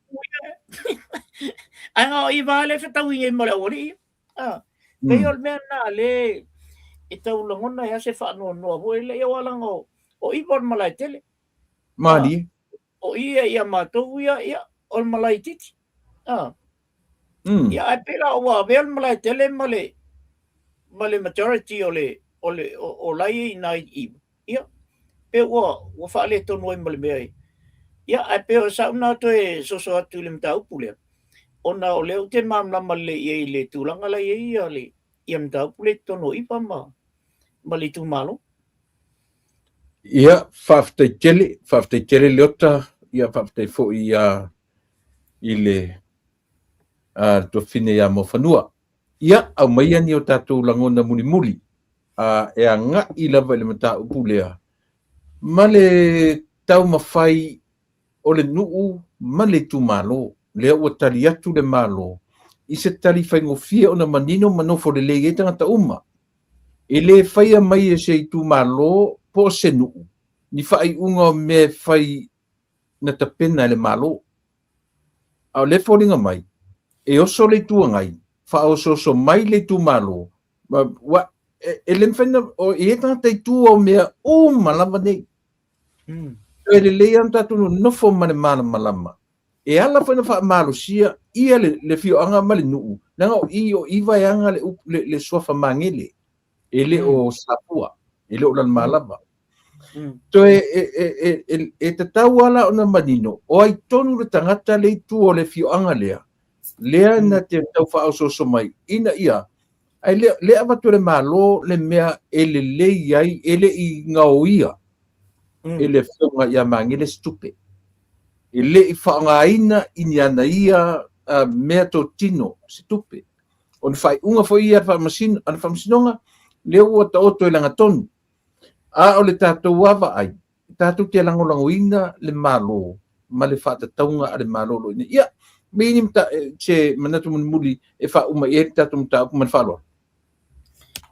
Ae na o 'Iva lea e fetaui nei ma le aualii. Ah. Pei o le mea lena lea e tau lagona ai lava se faanoanoa foi lea, aua leaga o 'Iva o le malae tele. Malie. O ia ia matou ia, ia, o le malae itiiti. Ah. Ia, ae pei la ua avea le malae tele ma le, ma le majority o le, o le, o, o la e i ina i 'Iva. Ia, pei ua, ua faaletonu ai ma le mea e. Ia, ae pei o sau lena toe soso atu i le mataupu lea, ona o lea ou te malamalama lelei i ai i le tulaga la e i ai ia le, ia mataupu lea i totonu o 'Iva ma, ma le itumalo. Ia, faafetai tele, faafetai tele Leota, ia faafetai foi ia i le a tuafafine ia Muafanua. Ia, aumaia ni o tatou lagona mulimuli a e agai lava i le mataupu lea ma le taumafai o le nuu ma le itumalo. Lea ua tali atu le Malo i se tali faigofie ona manino ma nofo lelei ai tagata uma. E le faia mai e se itumalo po o se nuu ni faaiuga o mea e fai na tapena e le Malo. A o lea e foliga mai, e oso le Itu Agai, faaosooso mai le itumalo, ma, ua, e, e le mafai ona, o, e i ai tagata i tua o mea uma lava nei. E lelei lava ona tatou nonofo ma le malamalama. E ala foi ona faamalosia ia le, le afioaga ma le nuu, leaga o i o 'Iva e aga le, le, le suafa Magele, e le o Safua, e le o Lalomalava. Toe e, e, e, e, e tatau lava la ona manino, o ai tonu le tagata le i tua o le afioaga lea, lea na te tau faaosooso mai, ina ia, ae le, le avatu e le Malo le mea e lelei ai, e le i gaoia e le afioga ia Magele se tupe. E le i faaaogaina i ni ana ia uh, mea totino se tupe. O le faaiuga foi ia a le faamasinoga, lea ua taoto i lagatonu. A o le tatou lava vaai, tatou te lagolagoina le Malo ma le faatatauga a le Malo o lo o i ai nei. Ia, me i ni se manatu mulimuli e faauma i ai le tatou mataupu ma le faaaloalo.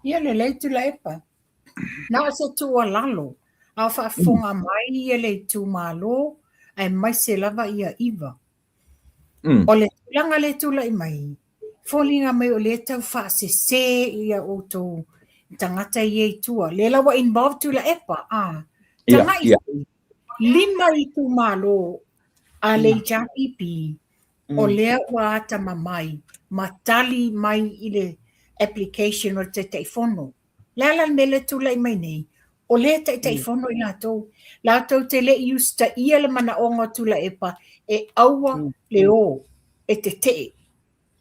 Ia, lelei Tuilaepa. Na o se tuualalo, a o faafofoga mai ia le itumalo, aemaise lava ia 'Iva. O le tulaga lea e tulai mai, foliga mai o lea e tau faasese ia outou tagata ia i tua. Lea la ua involve Tuilaepa, a. Tagai 5 itumalo a le HRPP o lea ua atamamai ma tali mai i le application o le Taitaifono. O le a la le mea lea e tulai mai nei? O lea e Taitaifono i latou. Latou te le i usitaia le manaoga o Tuilaepa e aua le o e tetee.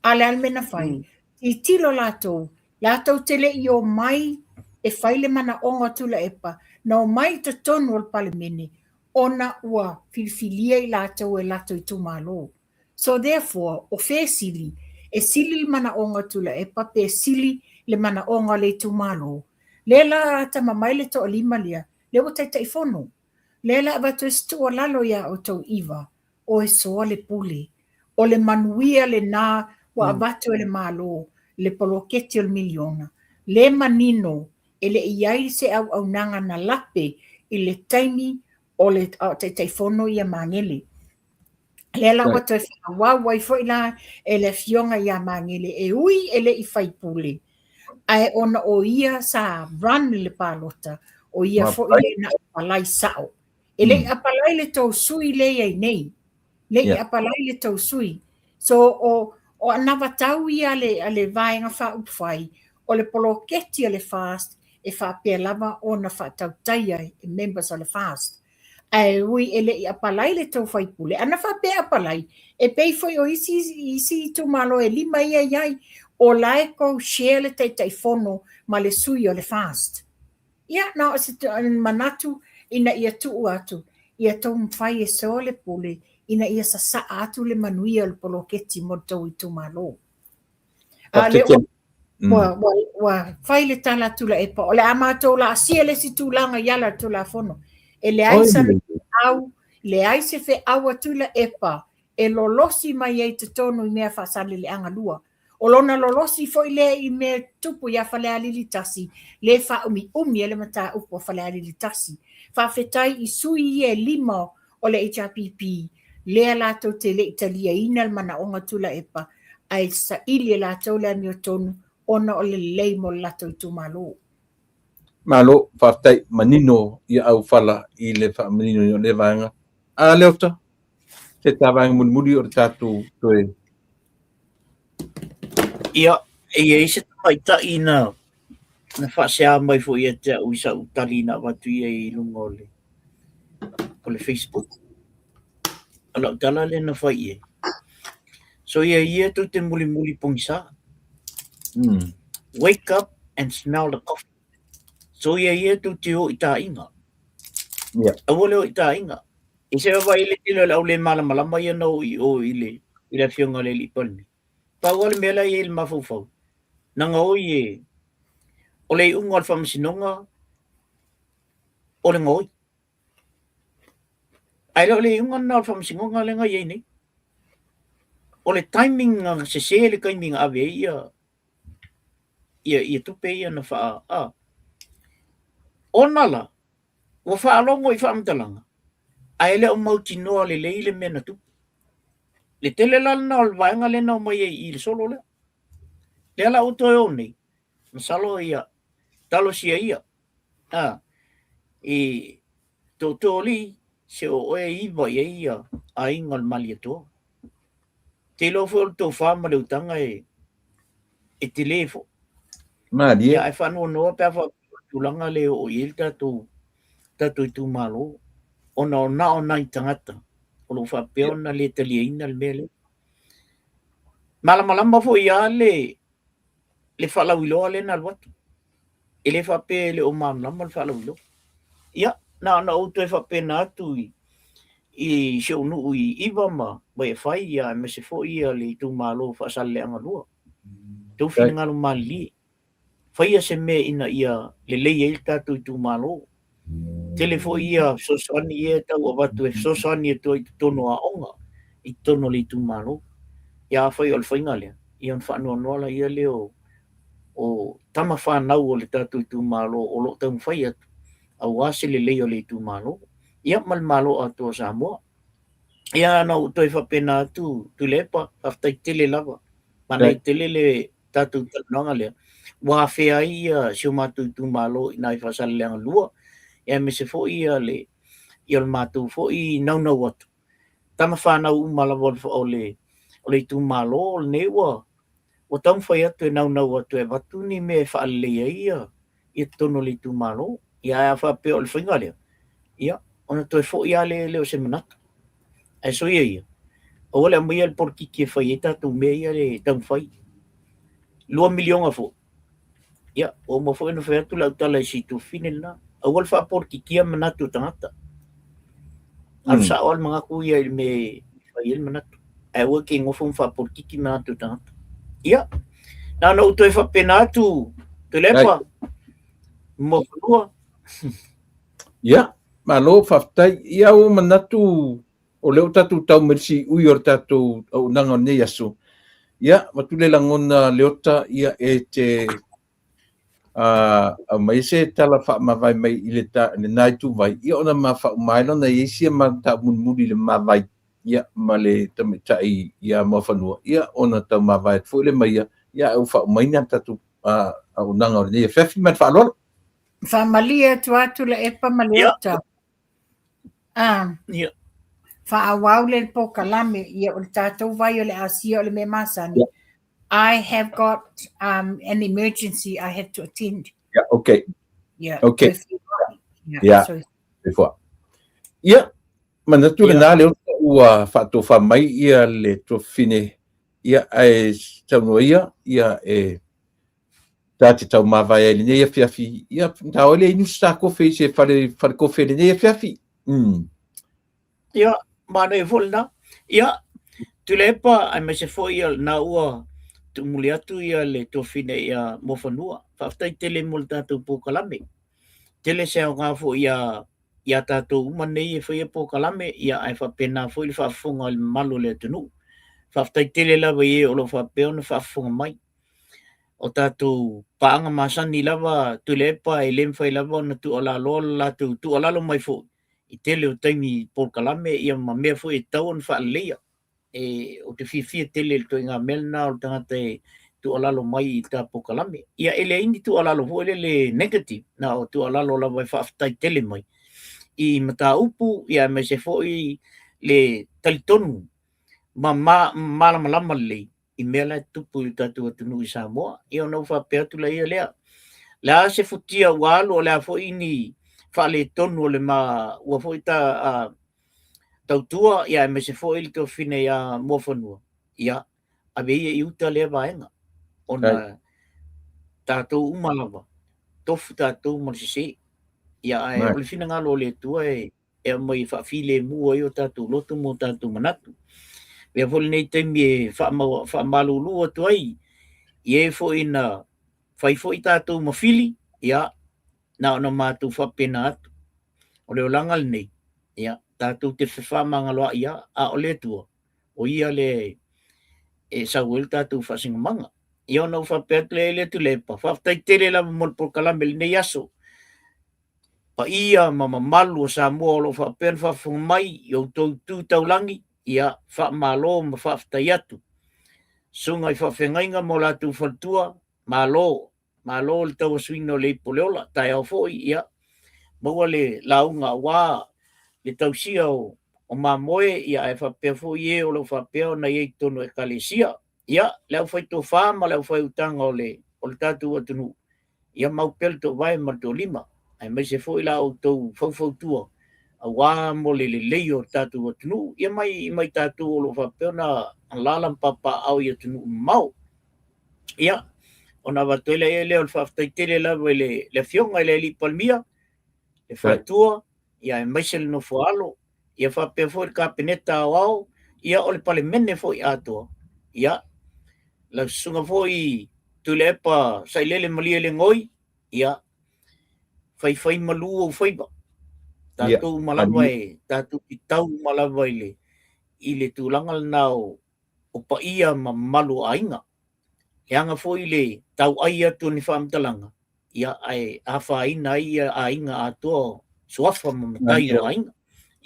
A o le a le mea na fai? Tilotilo latou, latou te le i omai e fai le manaoga o Tuilaepa, na omai i totonu o le Palemene ona ua filifilia i latou e latou itumalo. So therefore, o fea e sili? E sili le manaoga o Tuilaepa pe sili le manaoga o le itumalo? Lea la atamamai le toalima lea, lea ua Taitaifono. Lea la avatu ai se tuualalo ia outou iva, o e soa le pule. O le manuia lena ua avatu e le Malo le poloketi o le miliona. Le manino e le i i ai se auaunaga na lape i le taimi o le a o Taitaifono ia Magele. Lea la ua toe faaauau ai foi la e le Afioga ia Magele e ui e le i faipule, ae ona o ia sa run i le palota, o ia foi lea na apalai sao. E le i apalai le tou sui lea e i ai nei. Le i apalai le tou sui. So o o anavatau ia a le a le Vaega Faaupufai, o le poloketi a le FAST e faapea lava ona faatautaia e members o le FAST. Ae ui e le i apalai le tou faipule, ana faapea e apalai, e pei foi o isi isi itumalo e lima ia e i ai, o la e tou share le Taitaifono ma le sui o le FAST. Ia, na o se manatu ina ia tuu atu, ia taumafai e soa le pule ina ia sasaa atu le manuia o le poloketi mo le tou itumalo. A o lea ua, ua, ua, ua fai le tala a Tuilaepa, o le a matou laasia le isi tulaga i ala o le Tulafono. E leai sana feau, leai se feau a Tuilaepa e lolosi mai ai i totonu i mea faasaleleaga lua. O lona lolosi foi lea i mea tupu ia Falealili 1, lea faaumiumi ai le mataupu a Falealili 1. Faafetai i sui ia e lima o le HRPP, lea latou te le i taliaina le manaoga o Tuilaepa, ae saili e latou le amiotonu ona o le lelei mo le latou itumalo. Malo, faafetai, manino ia aufala i le faamaninoina o lea vaega. A Leota, se ta vaega mulimuli o le tatou toe Ia, e i ai se tamaitai na na faasea mai foi ia te au i sau tali na avatu i ai i luga o le o le Facebook. O lau tala lea na fai i ai. So ia ia tou te mulimuli pogisa. Wake up and smell the coffee. So ia ia tou te o i taaiga. Aua le o i taaiga. I se vaavaai i le tele o le au le malamalama ia na o i o i le i le afioga i le Alii Palemia. Pau lava le mea la e i ai i le mafaufau, na gaoi e o le iuga o le faamasinoga o le gaoi. Ae le o le iuga lena o le faamasinoga lea na i ai nei. O le timing na sese le taimi na ave ai ia ia ia tupe ia na faa a. Ona la Ua faalogo i faamatalaga, ae le o mautinoa lelei le mea na tupu. Le tele la lena o le vaega lea na omai ai i i le solo lea. Lea la ua toe o nei, masalo ia talosia ia, a, i Tootooalii, se o oe e iva i ai ia aiga o le Malietoa. Te iloa foi o le tofa ma le utaga e, e tele foi. Malie. Ia, ae faanoanoa pe a faapea o le tulaga lea e oo i ai le tatou, tatou itumalo, ona o na o nai tagata o lo o faapea ona le taliaina le mea lea. Malamalama foi lava le, le faalauiloa lea na alu atu. E le faapea e le o malamalama le faalauiloa. Ia, na ona ou toe faapena atu i, i si ou nuu i Iva ma Vaiafai, ia, aemaise foi ia le itumalo o Faasaleleaga 2. Tou finagalo malilie, faia se mea ina ia lelei ai le tatou itumalo. Tele foi ia fesoasoani ia e tau avatu e fesoasoani atu ai i totonu o aoga, i totonu o le itumalo. Ia afai o le faiga lea, ia ona faanoanoa laia lea o, o tama fanau o le tatou itumalo o lo o taumafai atu aua se lelei o le itumalo, ia ma le Malo atoa o Samoa. Ia, na ou toe faapena atu, Tuilaepa, faafetai tele lava. Manaia tele le tatou talanoaga lea. Ua afea ai ia si o matou itumalo i ina i Faasaleleaga 2, ia aemaise foi ia le ia le matou foi naunau atu. Tama fanau uma lava o le o le itumalo lenei ua ua taumafai atu e naunau atu e avatu ni mea e faalelei ai ia ia totonu o le itumalo. Ia ae a faapea o le faiga lea, ia ona toe foi lava lea o se manatu. Ae soia ia, aua le aumaia le polokiki e fai ai tatou mea ia e taumafai. $2 miliona foi, ia ua uma foi ona fai atu lau tala i si tuafafine lena. Aua le faapolokikia manatu o tagata. Alu sao lava le manatu ia i le mea e fai ai le manatu. Ae aua e te nofo ma faapolokiki manatu o tagata. Ia, na ona ou toe faapena atu, Tuilaepa, Muafanua. Ia, malo faafetai. Ia ua manatu o lea ua tatou tau mai le siui o le tatou auaunaga o lenei aso. Ia, avatu le lagona Leota, ia e te aumai se tala faamavae mai i le ta, lena ituvai, ia ona ma faauma ai lea ona i ai sia mataupu mulimuli i le mavae, ia ma le tamaitai ia Muafanua, ia ona taumavae atu foi lea ma ia, ia ae ua faaumaina le tatou auaunaga o lenei afiafi ma le faaaloalo. Faamalie atu lava Tuilaepa ma Leota. Ia. Faaauau le polokalame, ia o le tatou vai o le asia o le mea masani. Yeah. I have got an emergency I have to attend. Yeah, okay. Yeah. Okay. Yeah. Yeah. So, Ia, manatu lena lea ua faatofa mai ia le tuafafine, ia ae saunoa ia, ia e ta te taumavae ai lenei afiafi, ia ta oe le inu se ta kofe i se fale, fale kofe lenei afiafi. Ia, manaia foi lena. Ia, Tuilaepa, aemaise foi ia lena ua tuumuli atu ia le tuafafine ia Muafanua. Faafetai tele mo le tatou polokalame. Tele se aoga foi ia ia tatou uma nei e faia polokalame, ia ae faapena foi le faafofoga i le mamalu o le atunuu. Faafetai tele lava i e o lo o faapea ona faafofoga mai. O tatou paaga masani lava Tuilaepa e le mafai lava ona tuualaloa le latou tuualalo mai foi i tele o taimi i polokalame ia ma mea foi e tatau ona faaleleia. E, ou te fiafia tele i le ituaiga mea lena o le tagata e tuualalo mai i ta polokalame. Ia e leai ni tuualalo foi lele negative, na o tuualalo lava e faafetai tele mai i mataupu ia aemaise foi le talitonu ma malamalama lelei i mea la e tutupu i le tatou atunuu i Samoa. Ia ona ou faapea atu laia lea, le a se futia ua alu, o le a foi ni faaletonu o le ma ua foi ta tautua, ia aemaise foi le tuafafine ia Muafanua, ia ave ia i uta lea vaega, ona tatou uma lava, tofu tatou ma le sese. Ia ae o le finagalo o le Atua e e aumai e faafilemu ai o tatou loto ma o tatou manatu. Avea foi lenei taimi e faamalulu atu ai i e foi na fai foi tatou ma fili, ia, na ona matou faapena atu. O le olaga lenei, ia, tatou te fefaamagaloa'i lava, a o le Atua, o ia lea e sau ai le tatou faasinomaga. Ia ona ou faapea atu lea i le Tuilaepa, faafetai tele lava mo le polokalame i lenei aso. Paia ma mamalu o Samoa o lo o faapea ona faafofoga mai i outou tu taulagi, ia faamalo ma faafetai atu. Susuga i faafeagaiga ma o latou faletua, malo, malo le tauasuina o le ipu o le ola, taeao foi, ia maua le lauga aua le tausia o mamoe, ia ae faapea foi e o lo o faapea ona i ai i totonu o Ekalesia. Ia, le aufaitofa ma le aufaiutaga o le o le tatou atunuu, ia mau pea le toovae ma le toolima, aemaise foi la outou faufautua aua mo le lelei o le tatou atunuu, ia mai ma i tatou o lo o faapea ona alaala ma papaaao i atunuu mamao. Ia, ona avatu ai lea o le faafetai tele lava i le Afioga i le Alii Palemia, le faletua, ia aemaise le nofo a alo, ia faapea foi le Kapeneta Aoao, ia o le Palemene foi atoa, ia lau susuga foi Tuilaepa Sailele Malielegaoi, ia faifai malu ou faiva. Tatou uma lava e tatou te tau uma lava i le i le tulaga lena o o paia ma mamalu o aiga. Leaga foi le tauai atu o ni faamatalaga, ia ae afaina ai ia aiga atoa, suafa ma matai o aiga.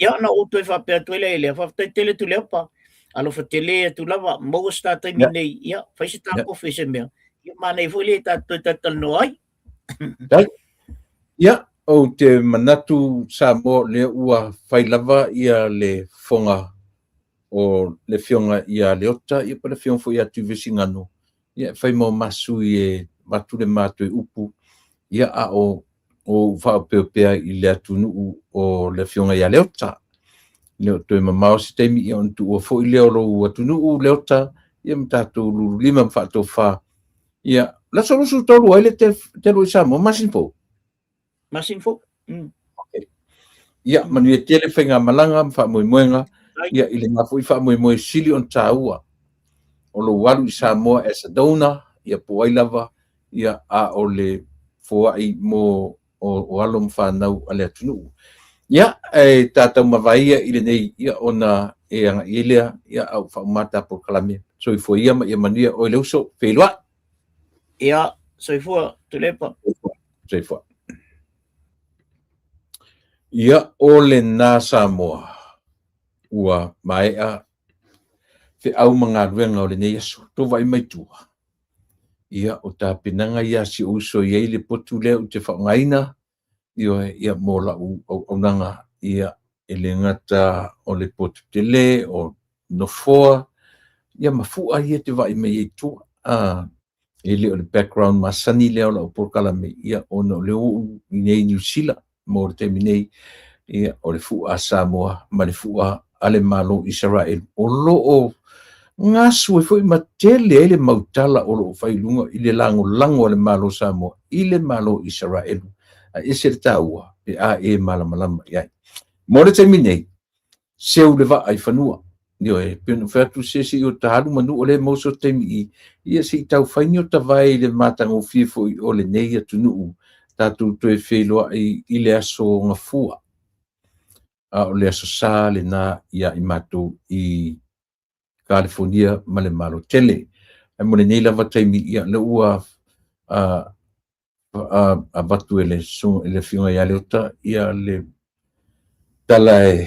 Ia, ona ou toe faapea atu ai lea i lea, faafetai tele Tuilaepa, alofa tele atu lava, maua se ta taimi nei, ia, fai se ta kofi i se mea, ia manaia foi lea ta toe talatalanoa ai. Dai. Ia, ou te manatu Samoa lea ua fai lava ia le fofoga o le Afioga ia Leota, ia po o le Afioga foi ia Tuivesioganu, ia e fai ma o ma sui e avatu le matou upu, ia a o ou faaopeopea i le atunuu o le Afioga ia Leota. E le o toe mamao se taimi ia ona tuua foi lea o lou atunuu Leota, ia ma tatou lululima ma faatofa. Ia, o le aso 23 ai le te alu i Samoa, masina fou? Masina fou. Okay. Ia, manuia tele faigamalaga ma faamoemoega, ia i lena foi faamoemoe sili ona taua o lou alu i Samoa as a donor, ia po o ai lava, ia a o le foai mo o alo ma fanau a le atunuu. Ia, e tatau mavae ia i lenei, ia ona e agai ai lea, ia a ua faauma ta polokalame. Soifua ia ma ia manuia oe le uso, feiloai. Ia, soifua, Tuilaepa. Soifua. Ia, o lena Samoa, ua maea feau ma galuega o lenei aso. Tou vaai mai tua. Ia, o tapenaga ia a si ou uso e i ai le potu lea ou te faaaogaina, ioe, ia mo lau auaunaga, ia, e le gata o le potu tele, o nofoa, ia ma fua ia e te vaai mai ai i tua. A, e le o le background masani lea o lau polokalame, ia, ona o lea ua ou i inei i Niu Sila mo le taimi nei, ia, o le fua a Samoa ma le fua a le Malo o Isaraelu, o lo o gasu ai foi ma tele ai le mau tala o lo o fai i luga i le lagolago a le Malo o Samoa i le Malo o Isaraelu, ae ese le taua pe a e malamalama i ai. Mo le taimi nei, seu le vaa i fanua. Ioe, e pei ona fai atu se isi o ta alu manu o lea e maua so taimi i, ia se i tau fai ni o ta vae i le matagofie foi o lenei atunuu, tatou toe feiloai i le aso Gafua, a o le Aso Sa lena ia i matou i Kalifonia ma le Malo tele. Ae mo lenei lava taimi, ia lea ua avatu e le Afioga ia Leota ia le tala e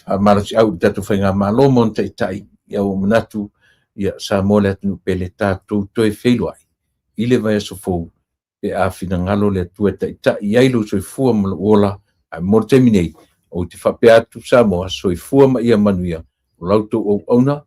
faamalosiau i le tatou faigamalo ma ona taitai, ia ua manatu ia Samoa le atunuu pele tatou toe feiloai i le vaiaso fou pe a finagalo le Atua e taitai ai lou soifua ma lou ola. Ae mo le taimi nei, ou te faapea atu Samoa, soifua ma ia manuia, o la outou auauna.